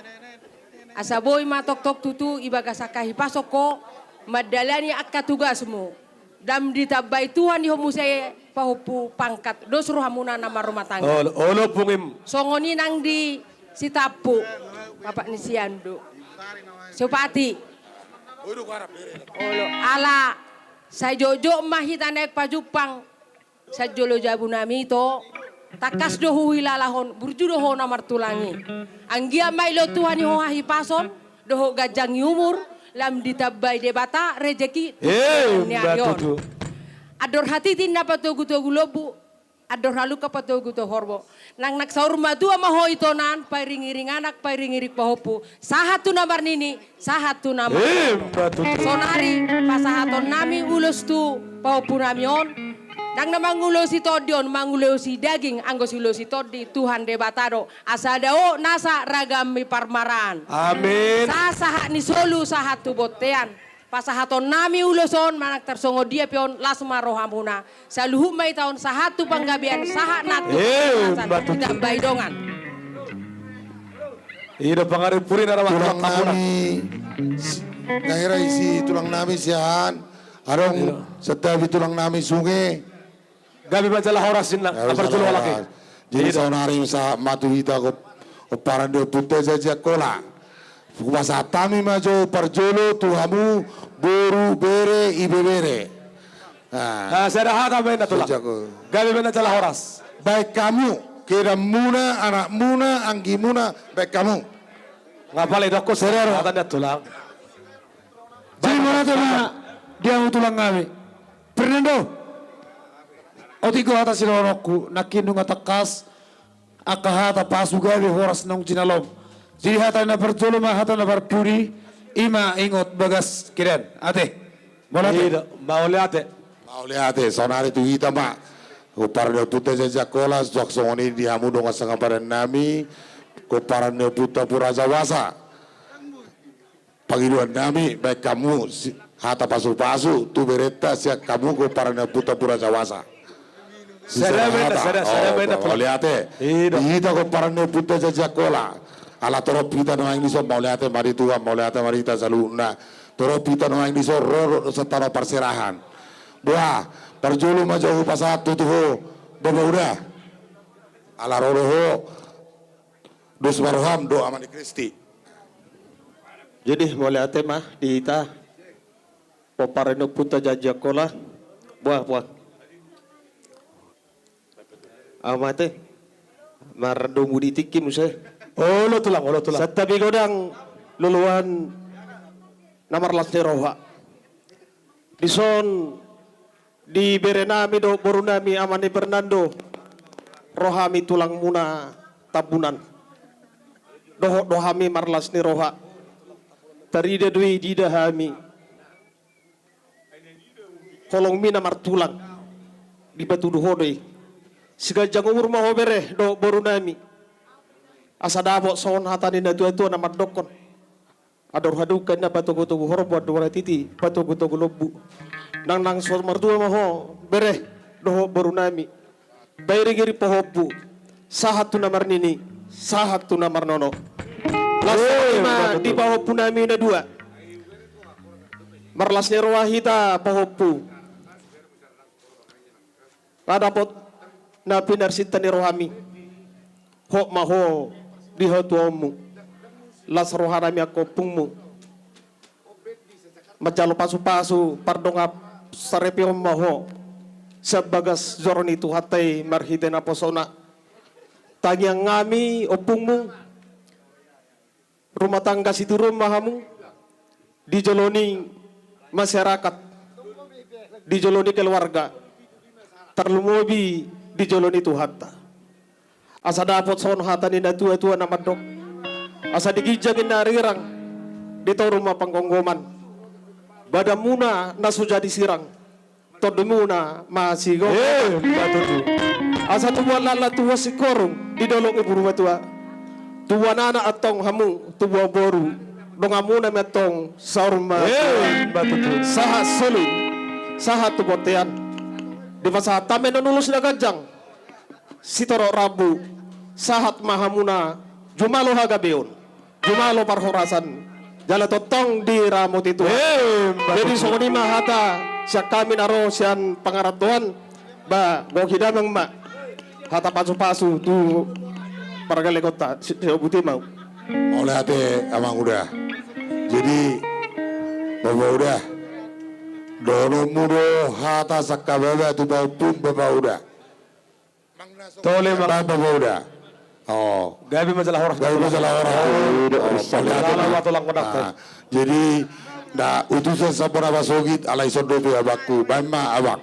Asa boi ma tongtong tutu i bagas angka hipason ho mandalani angka tugasmu. Ndang ditambai Tuhan di ho muse pahompu pangkat, dos rohamuna na marrumah tangga. Olo, olo, Pungim. Songon i nang di si Tampu, bapak ni si Andu. Si Upati. Olo, ala Sai jotjot ma hita naeng pajumpang sian jolo jabu nami ito. Tangkas do huhilalahon burju do ho na martulang i. Anggiat ma ilot Tuhan i ho hahipason dohot ganjang ni umur, lam ditambai Debata rejeki tu Eh, sian ni ari on. Batutu. Andor hatiti na patogutogu lombu, andor halumpang patogutogu horbo. Nang nang saur matua ma ho ito nan, pairingiring anak, pairingiring pahompu. Sahat tu na marnini, sahat tu na marnono. Eh, batutu. Sonari pasahaton nami ulos tu pahompu nami on. Ndang na mangulosi tondi on, mangulosi daging, anggo siulosi tondi Tuhan Debata do. Asa dao nasa ragam ni parmaraan. Amin. Sahat-sahat ni solu, sahat tu bontean. Pasahaton nami ulos on, manang tarsongon dia pe on, las ma rohamuna. Saluhut ma hita on, sahat tu panggabean, sahat nang tu Eh, panggabean, batutu. Ditambai dongan. I do pangarimpurin, ada tulang nami. Nahira isi tulang nami sian. Adong. Iya. Santabi tulang nami sunge. Gabe ma jala horas inna. Gabe ma jala horas. Jadi saonari sahat ma tu hita, pomparan ni ompunta Janjian Hola. Hupasahat hami ma jo parjolo tu hamu boru, bere, ibebere. Nah. Nah, sada hata ma inna tulang. Gabe ma inna jala horas. Baen hamu, kedanmuna, anakmuna, anggimuna, baen hamu. Nga pala idok ho sada hata ma inna tulang. Jadi mauliate ma di hamu tulang nami. Fernando. Otik do hata sidohononku, nangkin nunga tangkas angka hata pasu gabe horas naung jinalom. Jadi hata na parjolo ma hata na parpudi, i ma ingot bagas kedan. Ate. Mauliate. Ida, mauliate. Mauliate, saonari tu hita ma. Pomparan ni ompunta Janjian Hola, suang songon i di hamu dongan sanggabean nami. Pomparan ni ompunta Pu Raja Wasa. Pangidoan nami, baen hamu si-, hata pasu-pasu tu berenta sian hamu pomparan ni ompunta Pu Raja Wasa. Sada ma inna, sada, sada ma inna. Mauliate. Ida. Di hita pomparan ni ompunta Janjian Hola. Ala torop hita nuaeng dison, mauliate ma di Tuhan, mauliate ma di hita saluhutna. Torop hita nuaeng dison ro dohot santano parserahan. Boha, parjolo ma jo hupasahat tu ho, Bapa Uda. Ala ro do ho. Dos ma roham dohot Ama ni Kristus. Jadi mauliate ma di hita pomparan ni ompunta Janjian Hola. Boha, boha. Ahu ma ate. Mardomu di tingki muse. Olo tulang, olo tulang. Santabi godang loloan na marlas ni roha. Dison di bere nami dohot boru nami Ama ni Fernando, ro hami tulangmuna Tambunan. Dohot do hami marlas ni roha. Tarida do i diida hami. Holongmi na martulang. Dipatudu ho do i. Siganjang umur ma ho bere dohot boru nami. Asa dapot songon hata ni natua-tua na mandokkon. Andor halumpang na patogutogu horbo, andor hatiti patogutogu lombu. Nang nang saur matua ma ho bere dohot boru nami. Pairing-iring pahompu. Sahat tu na marnini, sahat tu na marnono. Las ma di pahompu nami na dua. Marlas ni roha hita pahompu. Nga dapot na pinarsinta ni rohami. Hot ma ho di hatuaonmu. Las roha nami angka ompungmu. Manjalo pasu-pasu pardongan saripeon ma ho. Sian bagas joro ni Tuhanta i marhite naposona. Tangiang nami ompungmu. Rumah tangga sitiruon ma hamu di jolo ni masyarakat, di jolo ni keluarga, tarlumobi di jolo ni Tuhanta. Asa dapot songon hata ni natua-tua na mandok, asa di ginjang ninna arirang, di toru ma panggomgoman. Badanmuna na so jadi sirang, tondimuna ma sigomgoman. Eh, patutu. Asa tubuan laklak, tubuan singkoru di dolok ni boru matua. Tubuan anak antong hamu, tubuan boru. Donganmuna ma antong saur matua. Eh, patutu. Sahat solu, sahat tu bontean. Dipasahat hami annon ulos na ganjang. Sitorop rambu, sahat ma hamuna, jumalo hagabeon, jumalo parhorasan, jala tongtong diramoti Tuhan. Eh, jadi songon i ma hata sian hami na ro sian pangarantoan, ba gohi damang ma. Hata pasu-pasu tu pargalekonta, si, si obuti mau. Mauliate amang uda. Jadi, bapak uda. Dohononmu do hata sangkababa tu pahompum, Bapauda. Tole ma. Bapauda. Oh. Gabe ma jala horas. Gabe ma jala horas. Oh, oh, salam. Jadi, na utusan sampur na pasogit, alai songon i do tu abangku. Baen ma, abang.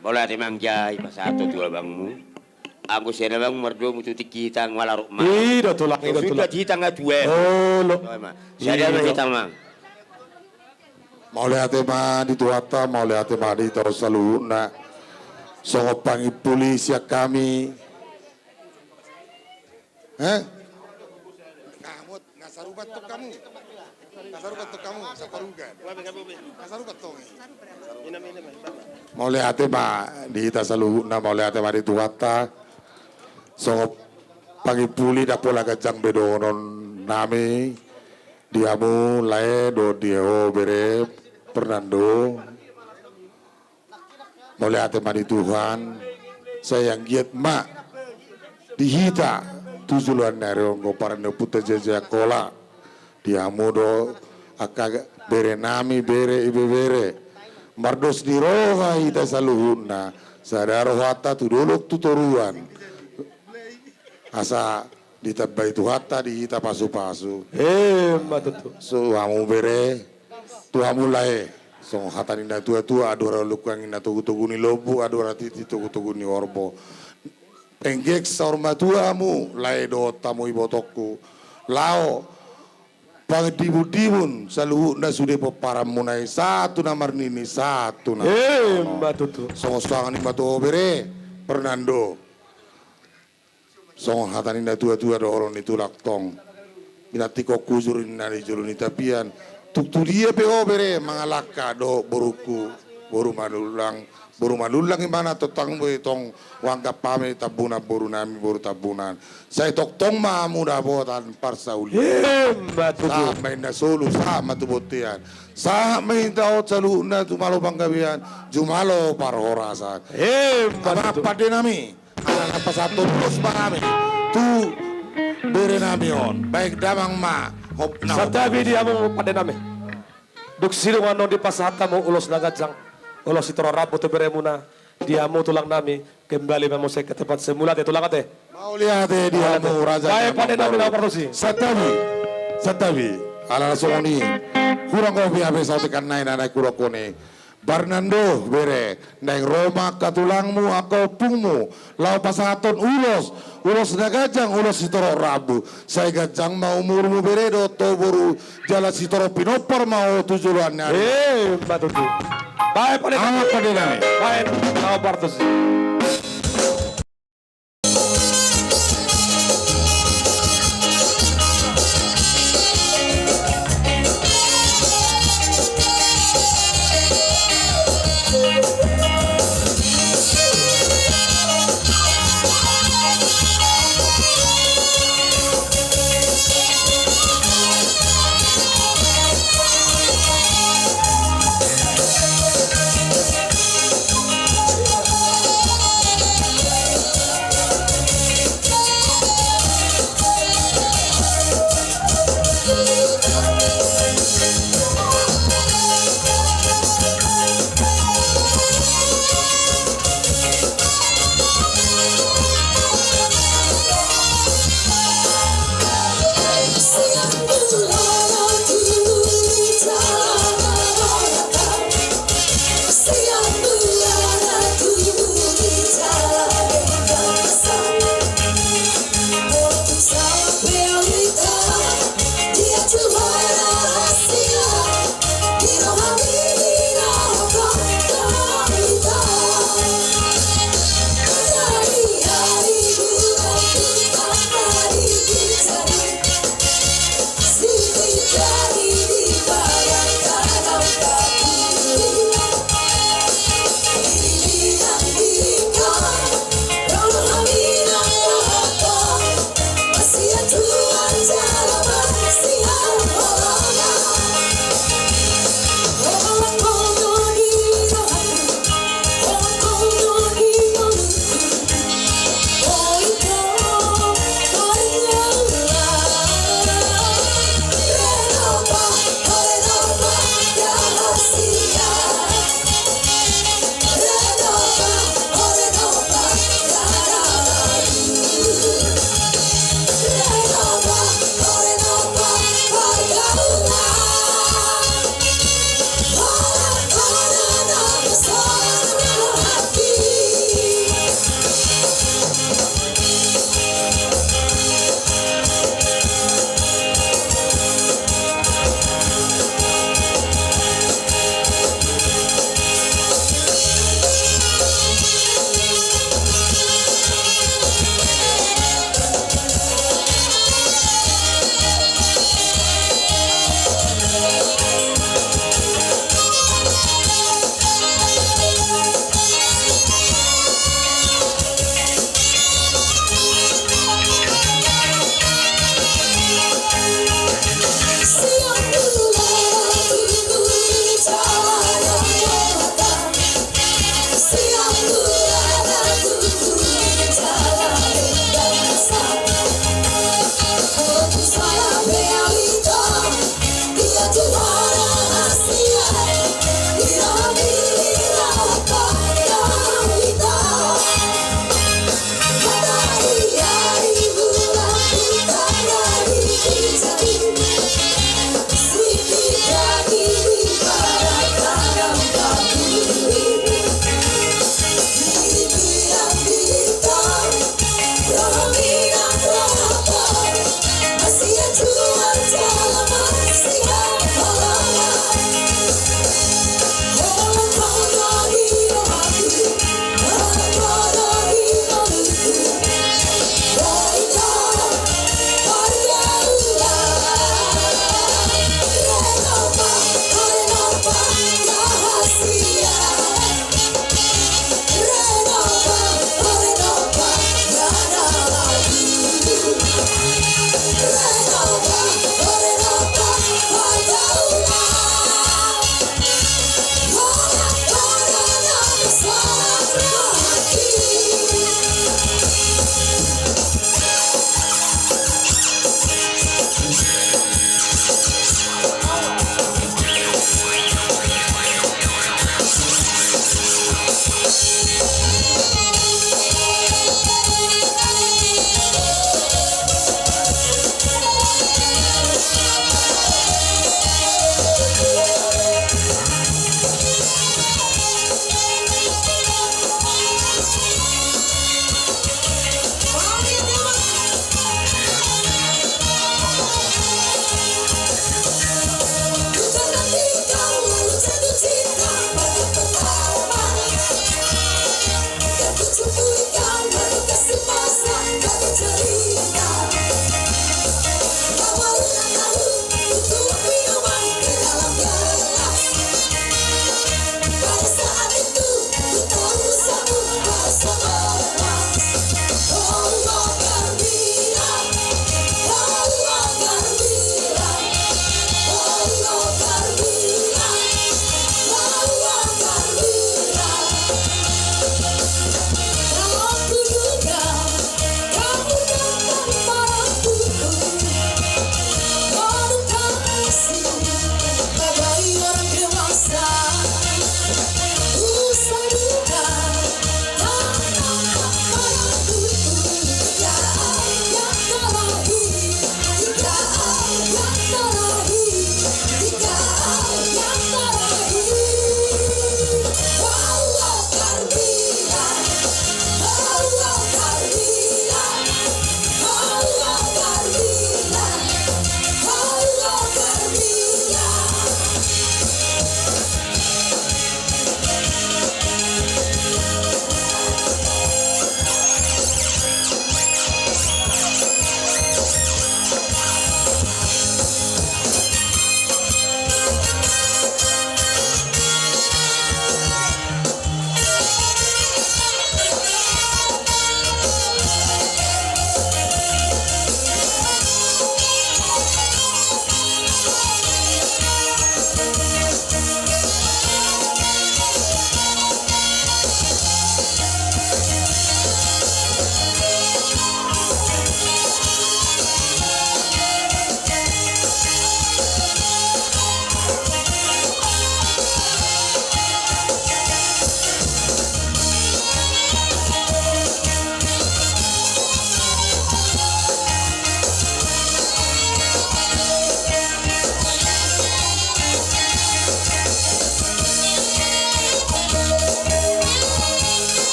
Mauliate, Amang, jala pasahat tu abangmu. Anggo sian abangmu mardomu tu tingki hita, nga larut ma. I do, Tulang, i do, Tulang. Hita nga tuat. Olo. Sada ma hita, Amang. Mauliate ma di Tuhanta, mauliate ma di hita saluhutna. Songon pangimpuli sian hami. Eh? Nga sarupa tong hamu. Nga sarupa tong hamu, saparugan. Nga sarupa tong i. Mauliate ma di hita saluhutna, mauliate ma di Tuhanta. Songon pangimpuli, ndang pola ganjang be dohononnami di hamu lae dohot di ho bere Fernando. Mauliate ma di Tuhan, sai anggiat ma di hita tu joloan ni ari on, pomparan ni ompunta Jae Angkola, di hamu do angka berenami, bere, ibebere. Mardos ni roha hita saluhutna, sada rohanta tu dolok tu toruan. Asa ditambai Tuhanta di hita pasupasu. Emma tutu. Tu hamu bere, tu hamu lae. Songon hata ni natuatua, andor alu angin na togutogu ni lombu, andor hatiti togutogu ni horbo. Penggeng saur matua hamu lae dohot hamu ibotongku. Laho pandimundimun saluhutna sude pomparanmuna i, sahat tu na marnini, sahat tu na... Emma tutu. Songon suangan i ma tu ho bere Fernando. Songon hata ni natuatua dohonon ni tulang tong: Pinantikhon hujur ninna di jolo ni tapian. Tung tu dia pe ho bere mangalangka dohot borungku, boru Manullang, boru Manullang, imana tongtong be tong huanggap hami Tambunan, borunami boru Tambunan. Sai tongtong ma hamu dapotan parsaulian. Emma tutu. Sahat ma inna solu, sahat ma tu bontean. Sahat ma inna hita on saluhutna jumalo panggabean, jumalo parhorasan. Emma tutu. Amang pandenami, ala na pasahathon ulos ma hami tu berenami on. Baen damang ma. Hop, na hop. Santabi di hamu pandenami. Dung sidung annon dipasahat hamu ulos na ganjang, ulos sitorop rambu tu beremuna, di hamu tulangnami, kembali ma muse ke tempat semula, ate tulang ate. Mauliate di hamu raja. Baen pandenami na hombar tusi. Santabi, santabi. Ala na songon i, hurang hobi hape saotik an nai na naeng hudokhon i. Fernando bere, naeng ro ma angka tulangmu, angka ompungmu, laho pasahathon ulos, ulos na ganjang, ulos sitorop rambu. Sai ganjang ma umurmu bere dohot ho boru, jala sitorop pinompar ma ho tu joloan ni ari. Emma tutu. Baen pandenami. Amang pandenami. Baen na hombar tusi.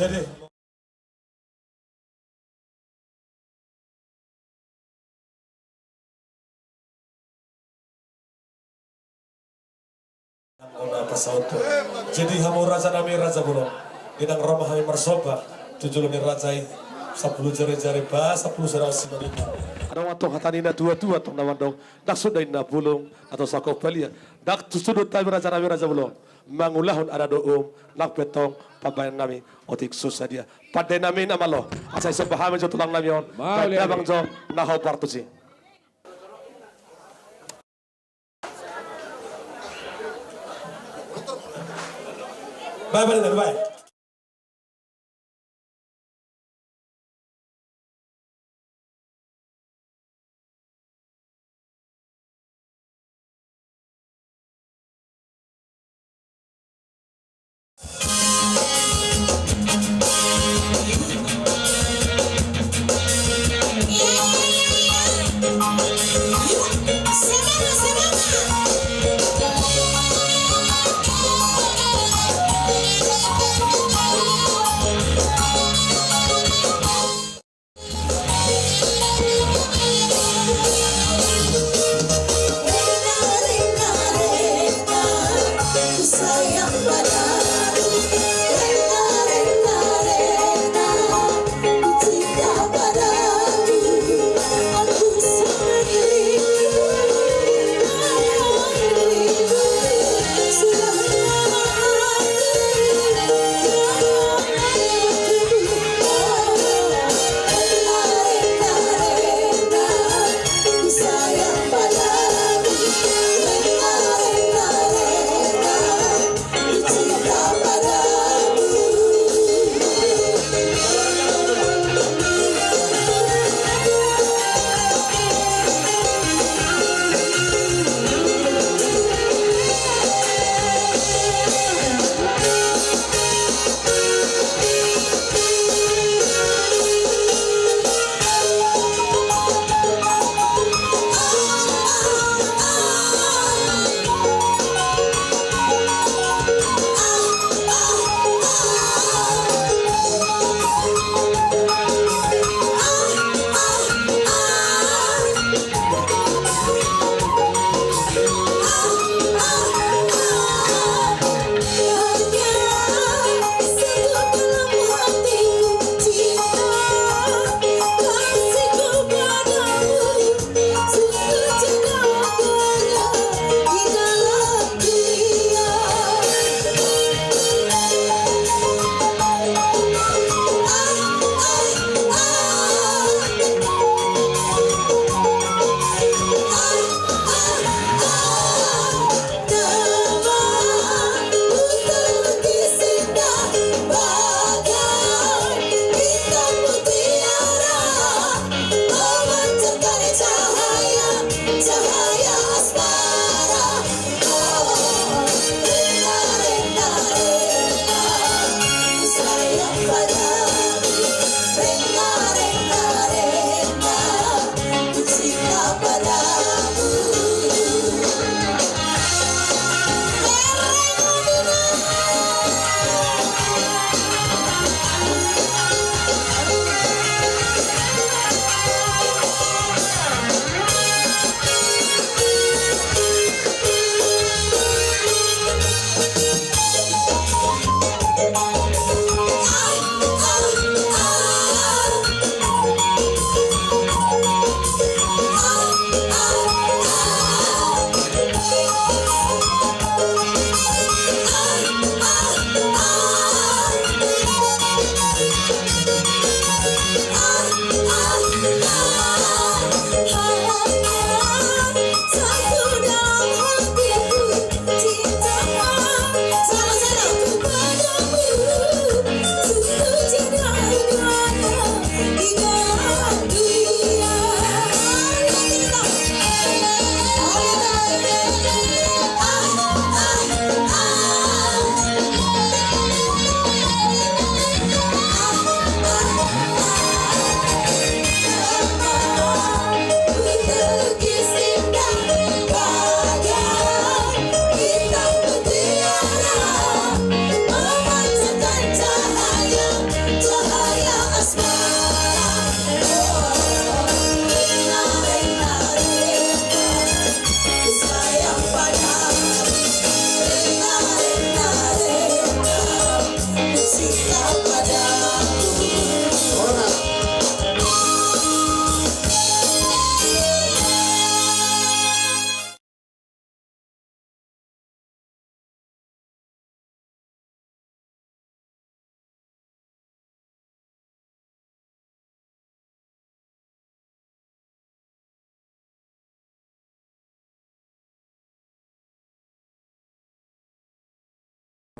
Jadi, jadi hamu raja nami, raja bolon, ndang ro ma hami marsomba tu jolo ni raja i, sampulu jari-jari ba sampulu sada osi ma di. Adong antong hata ni na tua-tua antong na mandok, ndang suda inna bulung atau sangkop balian, ndang suda hami raja nami, raja bolon, mangulahon adat dohot nang pe antong pambahenan nami otik so sadia. Pande nami na malo, asa isomba hami jo tulang nami on. Mauliate. Pande abang jo na hombar tusi. Bae, bae, bae.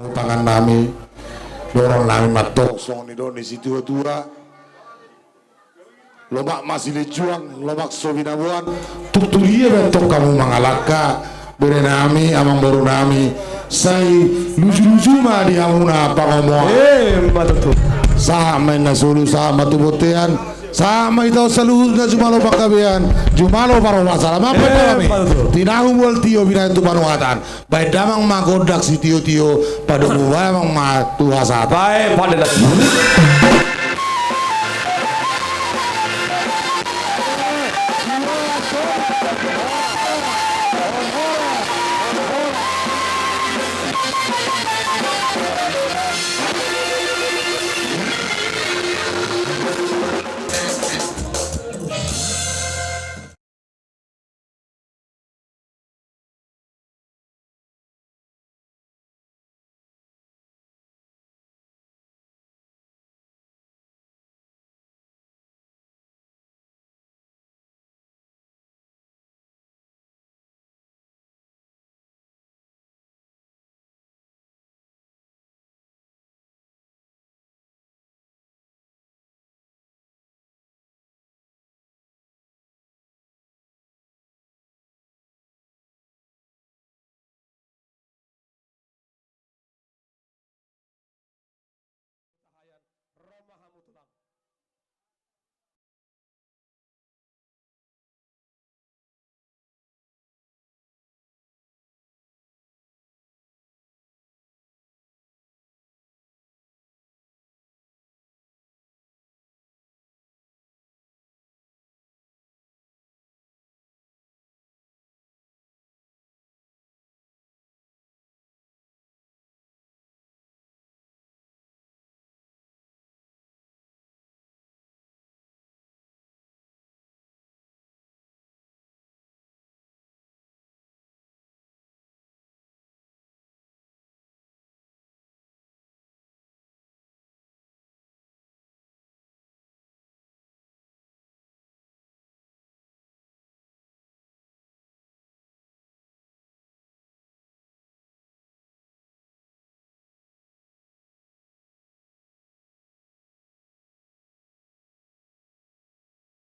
Pangan nami, dohonon nami ma antong songon nidok ni situatua. Lomak ma silinjuang, lomak so binaboan. Tung tu dia be antong hamu mangalangka, bere nami, amangboru nami. Sai luju-luju ma di hamuna pangomoan. Eh, ma tutu. Sahat ma inna solu, sahat ma tu bontean. Sahat ma hita on saluhutna, jumalo panggabean, jumalo parhorasan. Amang, eh, baen damang ma tutu. Tinahu mual tio, binahen tu panuhatan. Baen damang ma gondang sitio-tio, padomu damang ma tu hasahatan. Baen, pande na.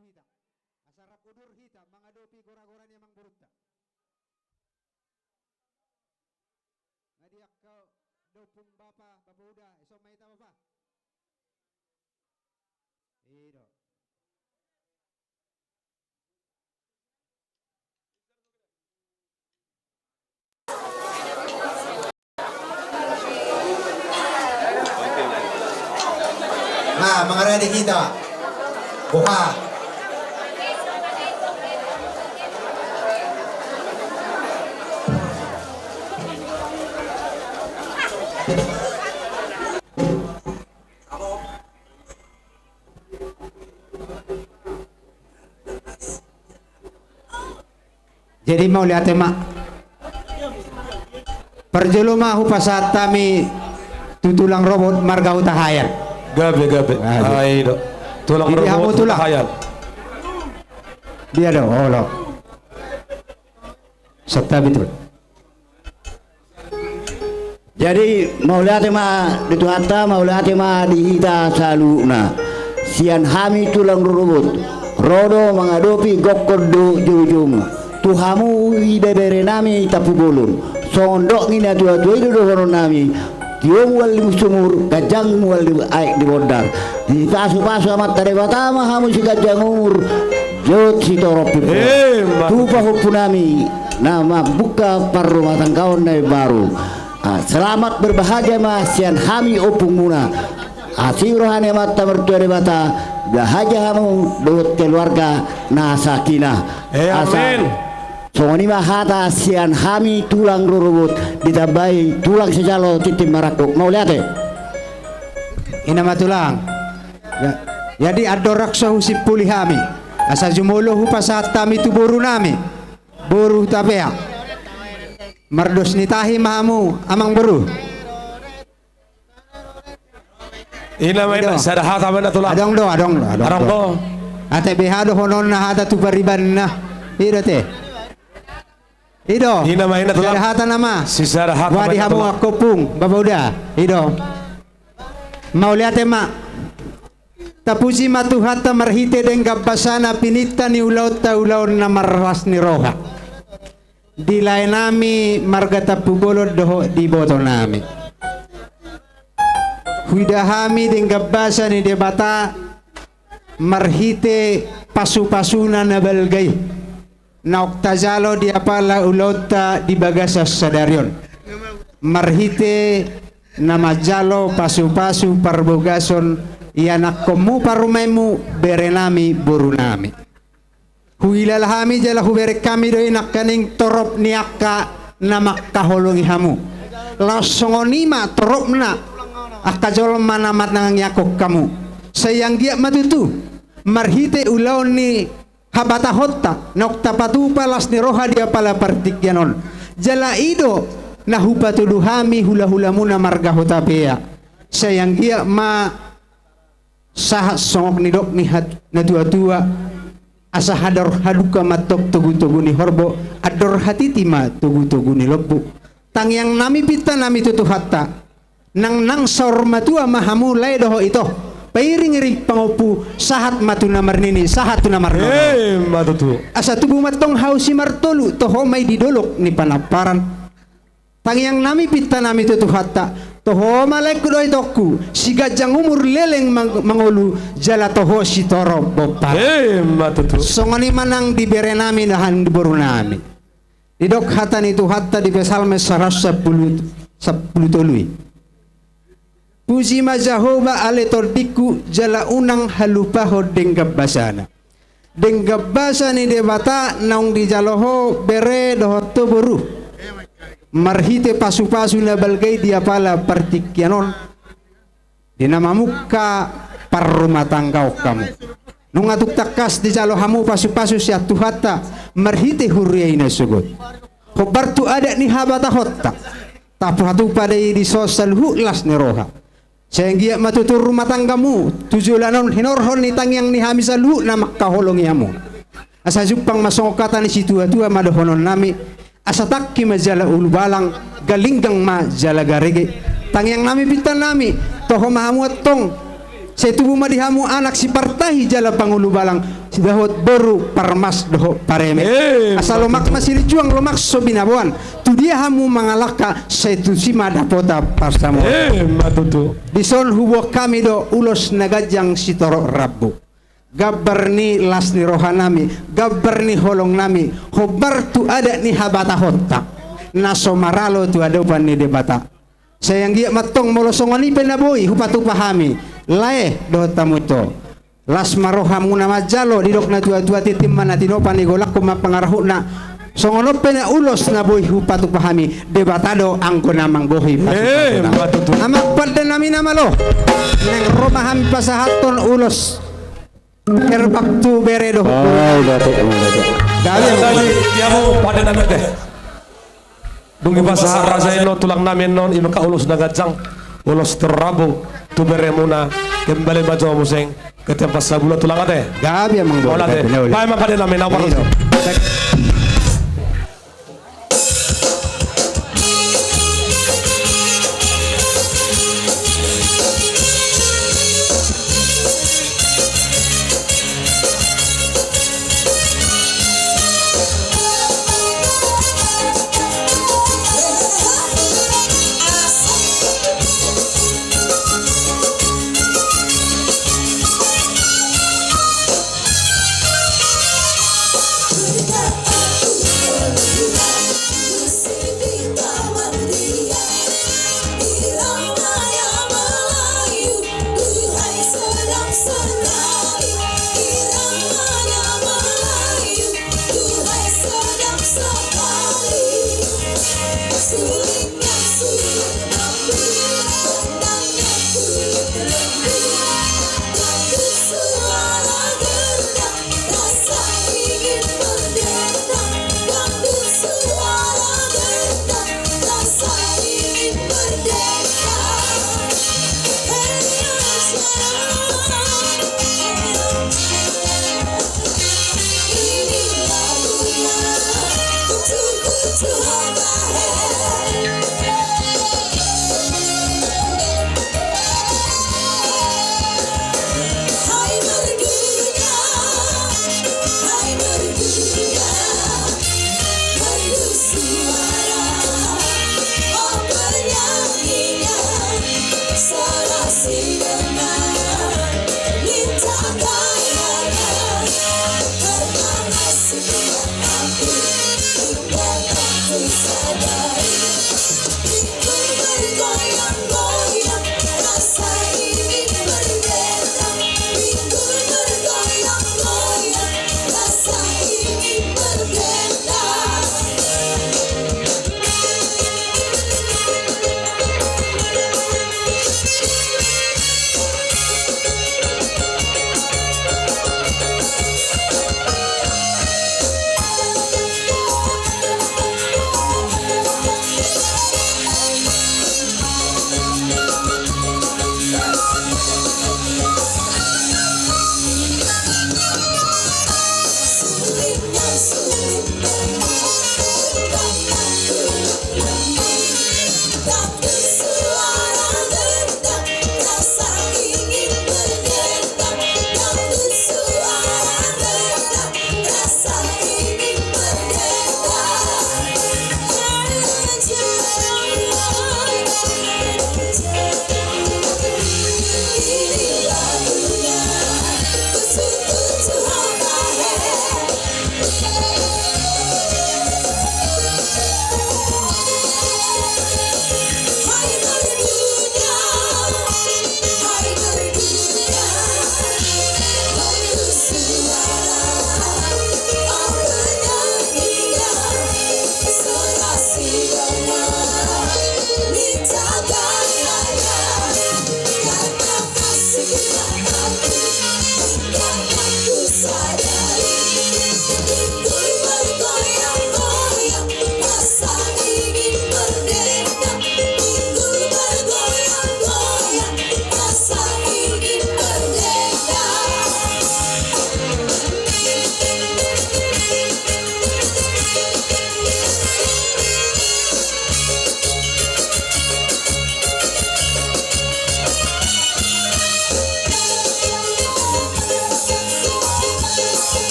Hita. Asa rap udur hita mangadopi gora-gora ni amangborunta. Nga di angka do ompung bapa, bapa uda, ison ma hita bapa. I do. Nah, mangarade hita. Boha. Jadi mauliate ma. Parjolo ma hupasahat hami tu tulang rorobot marga Hutahaean. Gabe, gabe. Gabe. Ai do. Tulang rorobot Hutahaean. Dia do, olo. Santabi tu. Jadi mauliate ma di Tuhanta, mauliate ma di hita saluhutna. Sian hami tulang rorobot, ro do mangadopi gokhon dohot joujou. Tu hamu ibebere nami Tampubolon, songon dok ni natua-tua i do dohonon nami. Tio mual di sumur, ganjang mual di aek di bondar. Dipasu-pasu Amanta Debata ma hamu siganjang umur dohot sitorop pimpon. Eh, ma- tu pahompu nami na mambuka parrumatanggaon na imbaru. Ah, selamat berbahagia ma sian hami ompungmuna. Asi roha ni Amanta Martua Debata, bahagia hamu dohot keluarga na sakinah. Eh, asa amin. Songon i ma hata sian hami tulang rorobot, ditambai tulang sijalo tintin marangkup. Mauliate. I ma tulang. Ya, jadi andorang so husimpuli hami, asa jumolo hupasahat hami tu boru nami, boru Hutapea. Mardos ni tahi ma hamu, amangboru. I ma, i ma, sada hata ma na tulang. Adong do, adong do, adong do. Ate beha dohononna hata tu paribanna. I do ate. I do. Ina ma, ina, tulang. Sada hata nama. Sisada hata. Boha di hamu angka ompung, bapa uda. I do. Mauliate ma. Tapuji ma Tuhanta marhite denggan basana, pininta ni ulaonta ulaon na marlas ni roha. Di laenami marga Tampubolon dohot di ibotonami. Huida hami denggan basa ni Debata marhite pasupasuna na balga i. Naung tajalo di apala ulaonta di bagasan sadari on. Marhite na manjalo pasupasu parbogason ianakkonmu parumaenmu, berenami borunami. Huhilala hami jala hubereng hami do i nangkaning torop ni angka na mangkaholongi hamu. Laos songon i ma toropna angka jolma na manangiangkon hamu. Sai anggiat ma tutu marhite ulaon ni habatahonta naung tapatupa las ni roha di apala partingkian on. Jala i do na hupatudu hami hulahulamuna marga Hutapea. Sai anggiat ma sahat songon nidok ni hat-, natuatua, asa andor halumpang ma tong togutogu ni horbo, andor hatiti ma togutogu ni lombu. Tangiangnami pintanami tu Tuhanta. Nang, nang saur matua ma hamu lae dohot ito, pairingiring pangompu, sahat ma tu na marnini, sahat tu na marnono. Emma tutu. Asa tubu ma tong hau simartolu, toho ma i di dolok ni panamparan. Tangiangnami pintanami tu Tuhanta, toho ma laengku dohot itongku, siganjang umur leleng mang-, mangolu, jala toho sitorop pomparan. Emma tutu. Songon i ma nang di berenami dohot di borunami. Didok hata ni Tuhanta di Psalmen saratus sampulu, sampulu tolu i. Puji ma Jahowa ale tondingku, jala unang halupahon denggan basana. Denggan basa ni Debata naung dijalo ho bere dohot ho boru. Marhite pasupasu na balga i di apala partingkian on. Di na mamungka parrumatanggaon hamu. Nunga tung tangkas dijalo hamu pasupasu sian Tuhanta marhite huria i na sogot. Hombar tu adat ni habatahonta. Tapatupa do i dison saluhut las ni roha. Sai anggiat ma tutu rumah tanggamu tu joloan on hinorhon ni tangiang ni hami saluhut na mangkaholongi hamu. Asa jumpang ma songon hata ni situatua ma dohononnami. Asa tangki ma jala ulubalang, galinggang ma jala garege. Tangiangnami pintanami, toho ma hamu antong. Sai tubu ma di hamu anak sipartahi jala pangulubalang, dohot boru parmas dohot pareme. Emma tutu. Asa lomak ma silinjuang, lomak so binaboan. Tu dia hamu mangalangka, sai tusi ma dapotan parsamotan. Emma tutu. Dison huboan hami do ulos na ganjang sitorop rambu. Gambar ni las ni rohanami, gambar ni holongnami, hombar tu adat ni habatahonta, na so maralo tu adopan ni Debata. Sai anggiat ma antong molo songon i pe na boi hupatupa hami, lae dohot hamu ito. Las ma rohamuna manjalo, didok na tuatua, tintin ma na tinopa, na igolangkon ma pangarahutna. Songon on pe na ulos na boi hupatupa hami, Debata do anggo na manggohi. Emma tutu. Amang pandenami na malo, naeng ro ma hami pasahathon ulos herbang tu bere dohot. Ai, datuk, datuk. Gabe. Jadi, dia mau pandenami ate. Dung dipasahat raja i annon, tulangnami annon, ima angka ulos na ganjang, ulos torop rambu tu beremuna, kembali ma jo muse ke tempat sabula tulang ate. Gabe amang. Olo ate. Baen ma pandenami na parlu.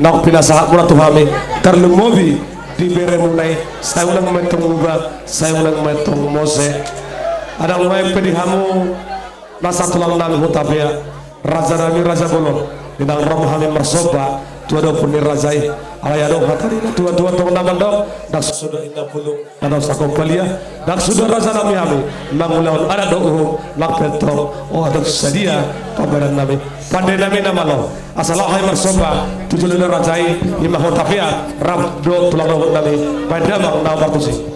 Naung pinasahatmuna tu hami, tarlumobi di beremuna i, sai unang ma antong muba, sai unang ma antong mose. Adong ma i pe di hamu na satulang nami Hutapea, raja nami, raja bolon, di na ro hami marsomba tu adopan ni raja i. Alai adong hata ni na tua-tua tong na mandok, ndang suda inna pulu, ndang suda palia, ndang suda raja nami hami mangulahon adat dohot uhum. Nang pe antong, o, adong sadia pambahenan nami. Pande nami na malo, asa laho hami marsomba tu jolo ni raja i, i ma Hutapea rap dohot tulang dohot nami, baen damang na martusi.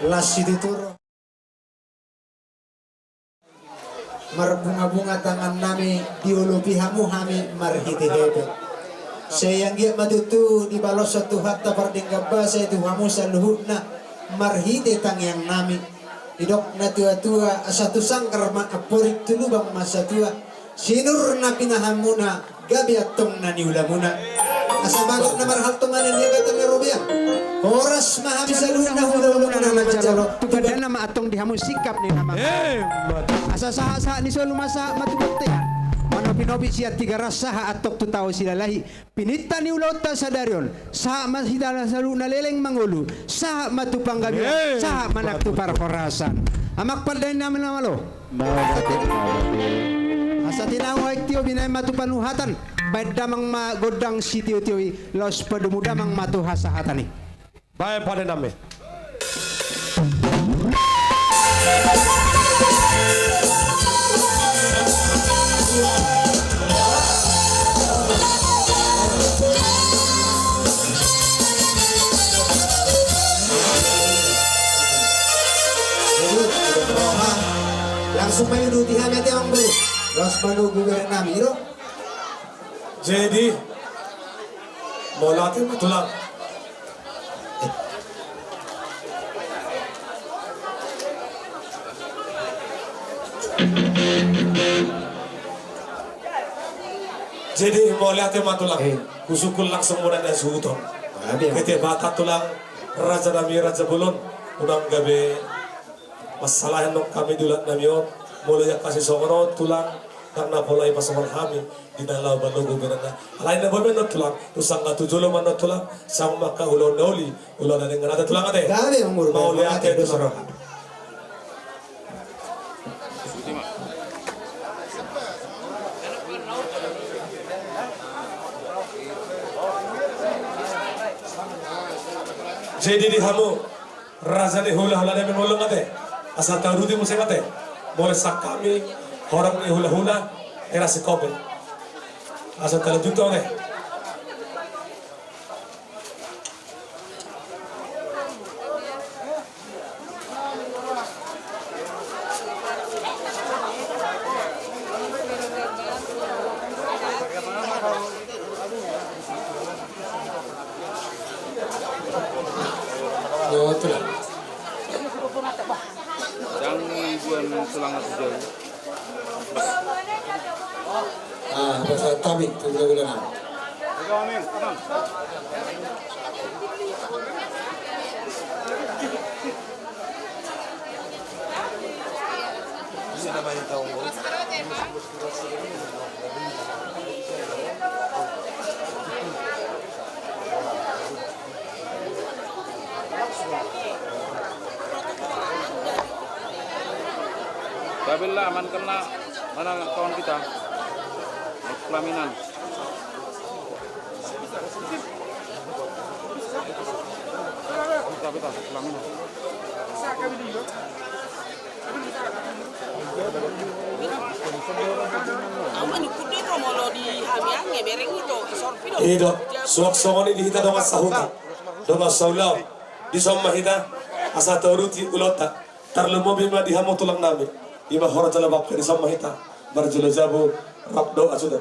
Las situtu ro. Marbungabunga tangannami, diolopi hamu hami marhite hepeng. Sai anggiat ma tutu dibaloshon Tuhanta pardenggan basa i tu hamu saluhutna marhite tangiangnami. Didok natuatua, asa tu sanggar ma amporik, tu lubang ma satua. Sinur na pinahanmuna, gabe antong na niulamuna. Asa bagot na marhalto ma na niagatan ni robean. Horas ma hami saluhutna hulahulangmuna na manjalo. Tu gandana ma antong di hamu singkap ni na mangalo. Asa sahatsahat ni solu ma sahat ma tu bontean. Manopinopi sian Tigaras sahat antong tu Tao Silalahi. Pinangido ni ulaonta sadari on, sahat ma hita saluhutna leleng mangolu, sahat ma tu panggabean, sahat ma nang tu parhorasan. Amang pandainami na malo. Asa tinangu aek tio, binahen ma tu panuhatan, bahen damang ma gondang sitiotio i, laos padomu damang ma tu hasahatan i. Bahen pandainami. Langsung ma i uduti hami ate, amangboru. Laos manogu berenami, i do. Jadi, mauliate ma tulang. Jadi, mauliate ma tulang. Husungkun langsung muna na suhuton. Kete bata tulang, rajanami raja bolon, unang gabe masalah annon hami di ulaonnami on. Molo iangkasi songon on tulang, ndang na pola ipasongon hami di na laho manogu berenna. Alai na boi ma annon tulang, tu sangga tu jolo ma annon tulang, sahat ma angka ulaon na uli, ulaon na denggan ate tulang ate. Mauliate tu saluhutna. Jadi di hamu raja ni hulahula nami, molo ate, asa tauduti muse ate. Molo sangkami horong ni hulahula, era si kobe. Asa talanjut ate. Ndang ibuan tulang na tu jolo. Ah, basa tabi tu gula-gula na. Babella, aman kena mana kawan kita? Pelaminan. Kita, kita, pelaminan. Au ma nukun do ito molo di hami ange bereng ito, isorpi do. I do, suang songon i di hita dongan sahuta, dongan saulaon. Dison ma hita asa tauduti ulaonta. Tarlumobi ma di hamu tulang nami. Ima horja labangke, dison ma hita marjolo jabu rap dohot sude.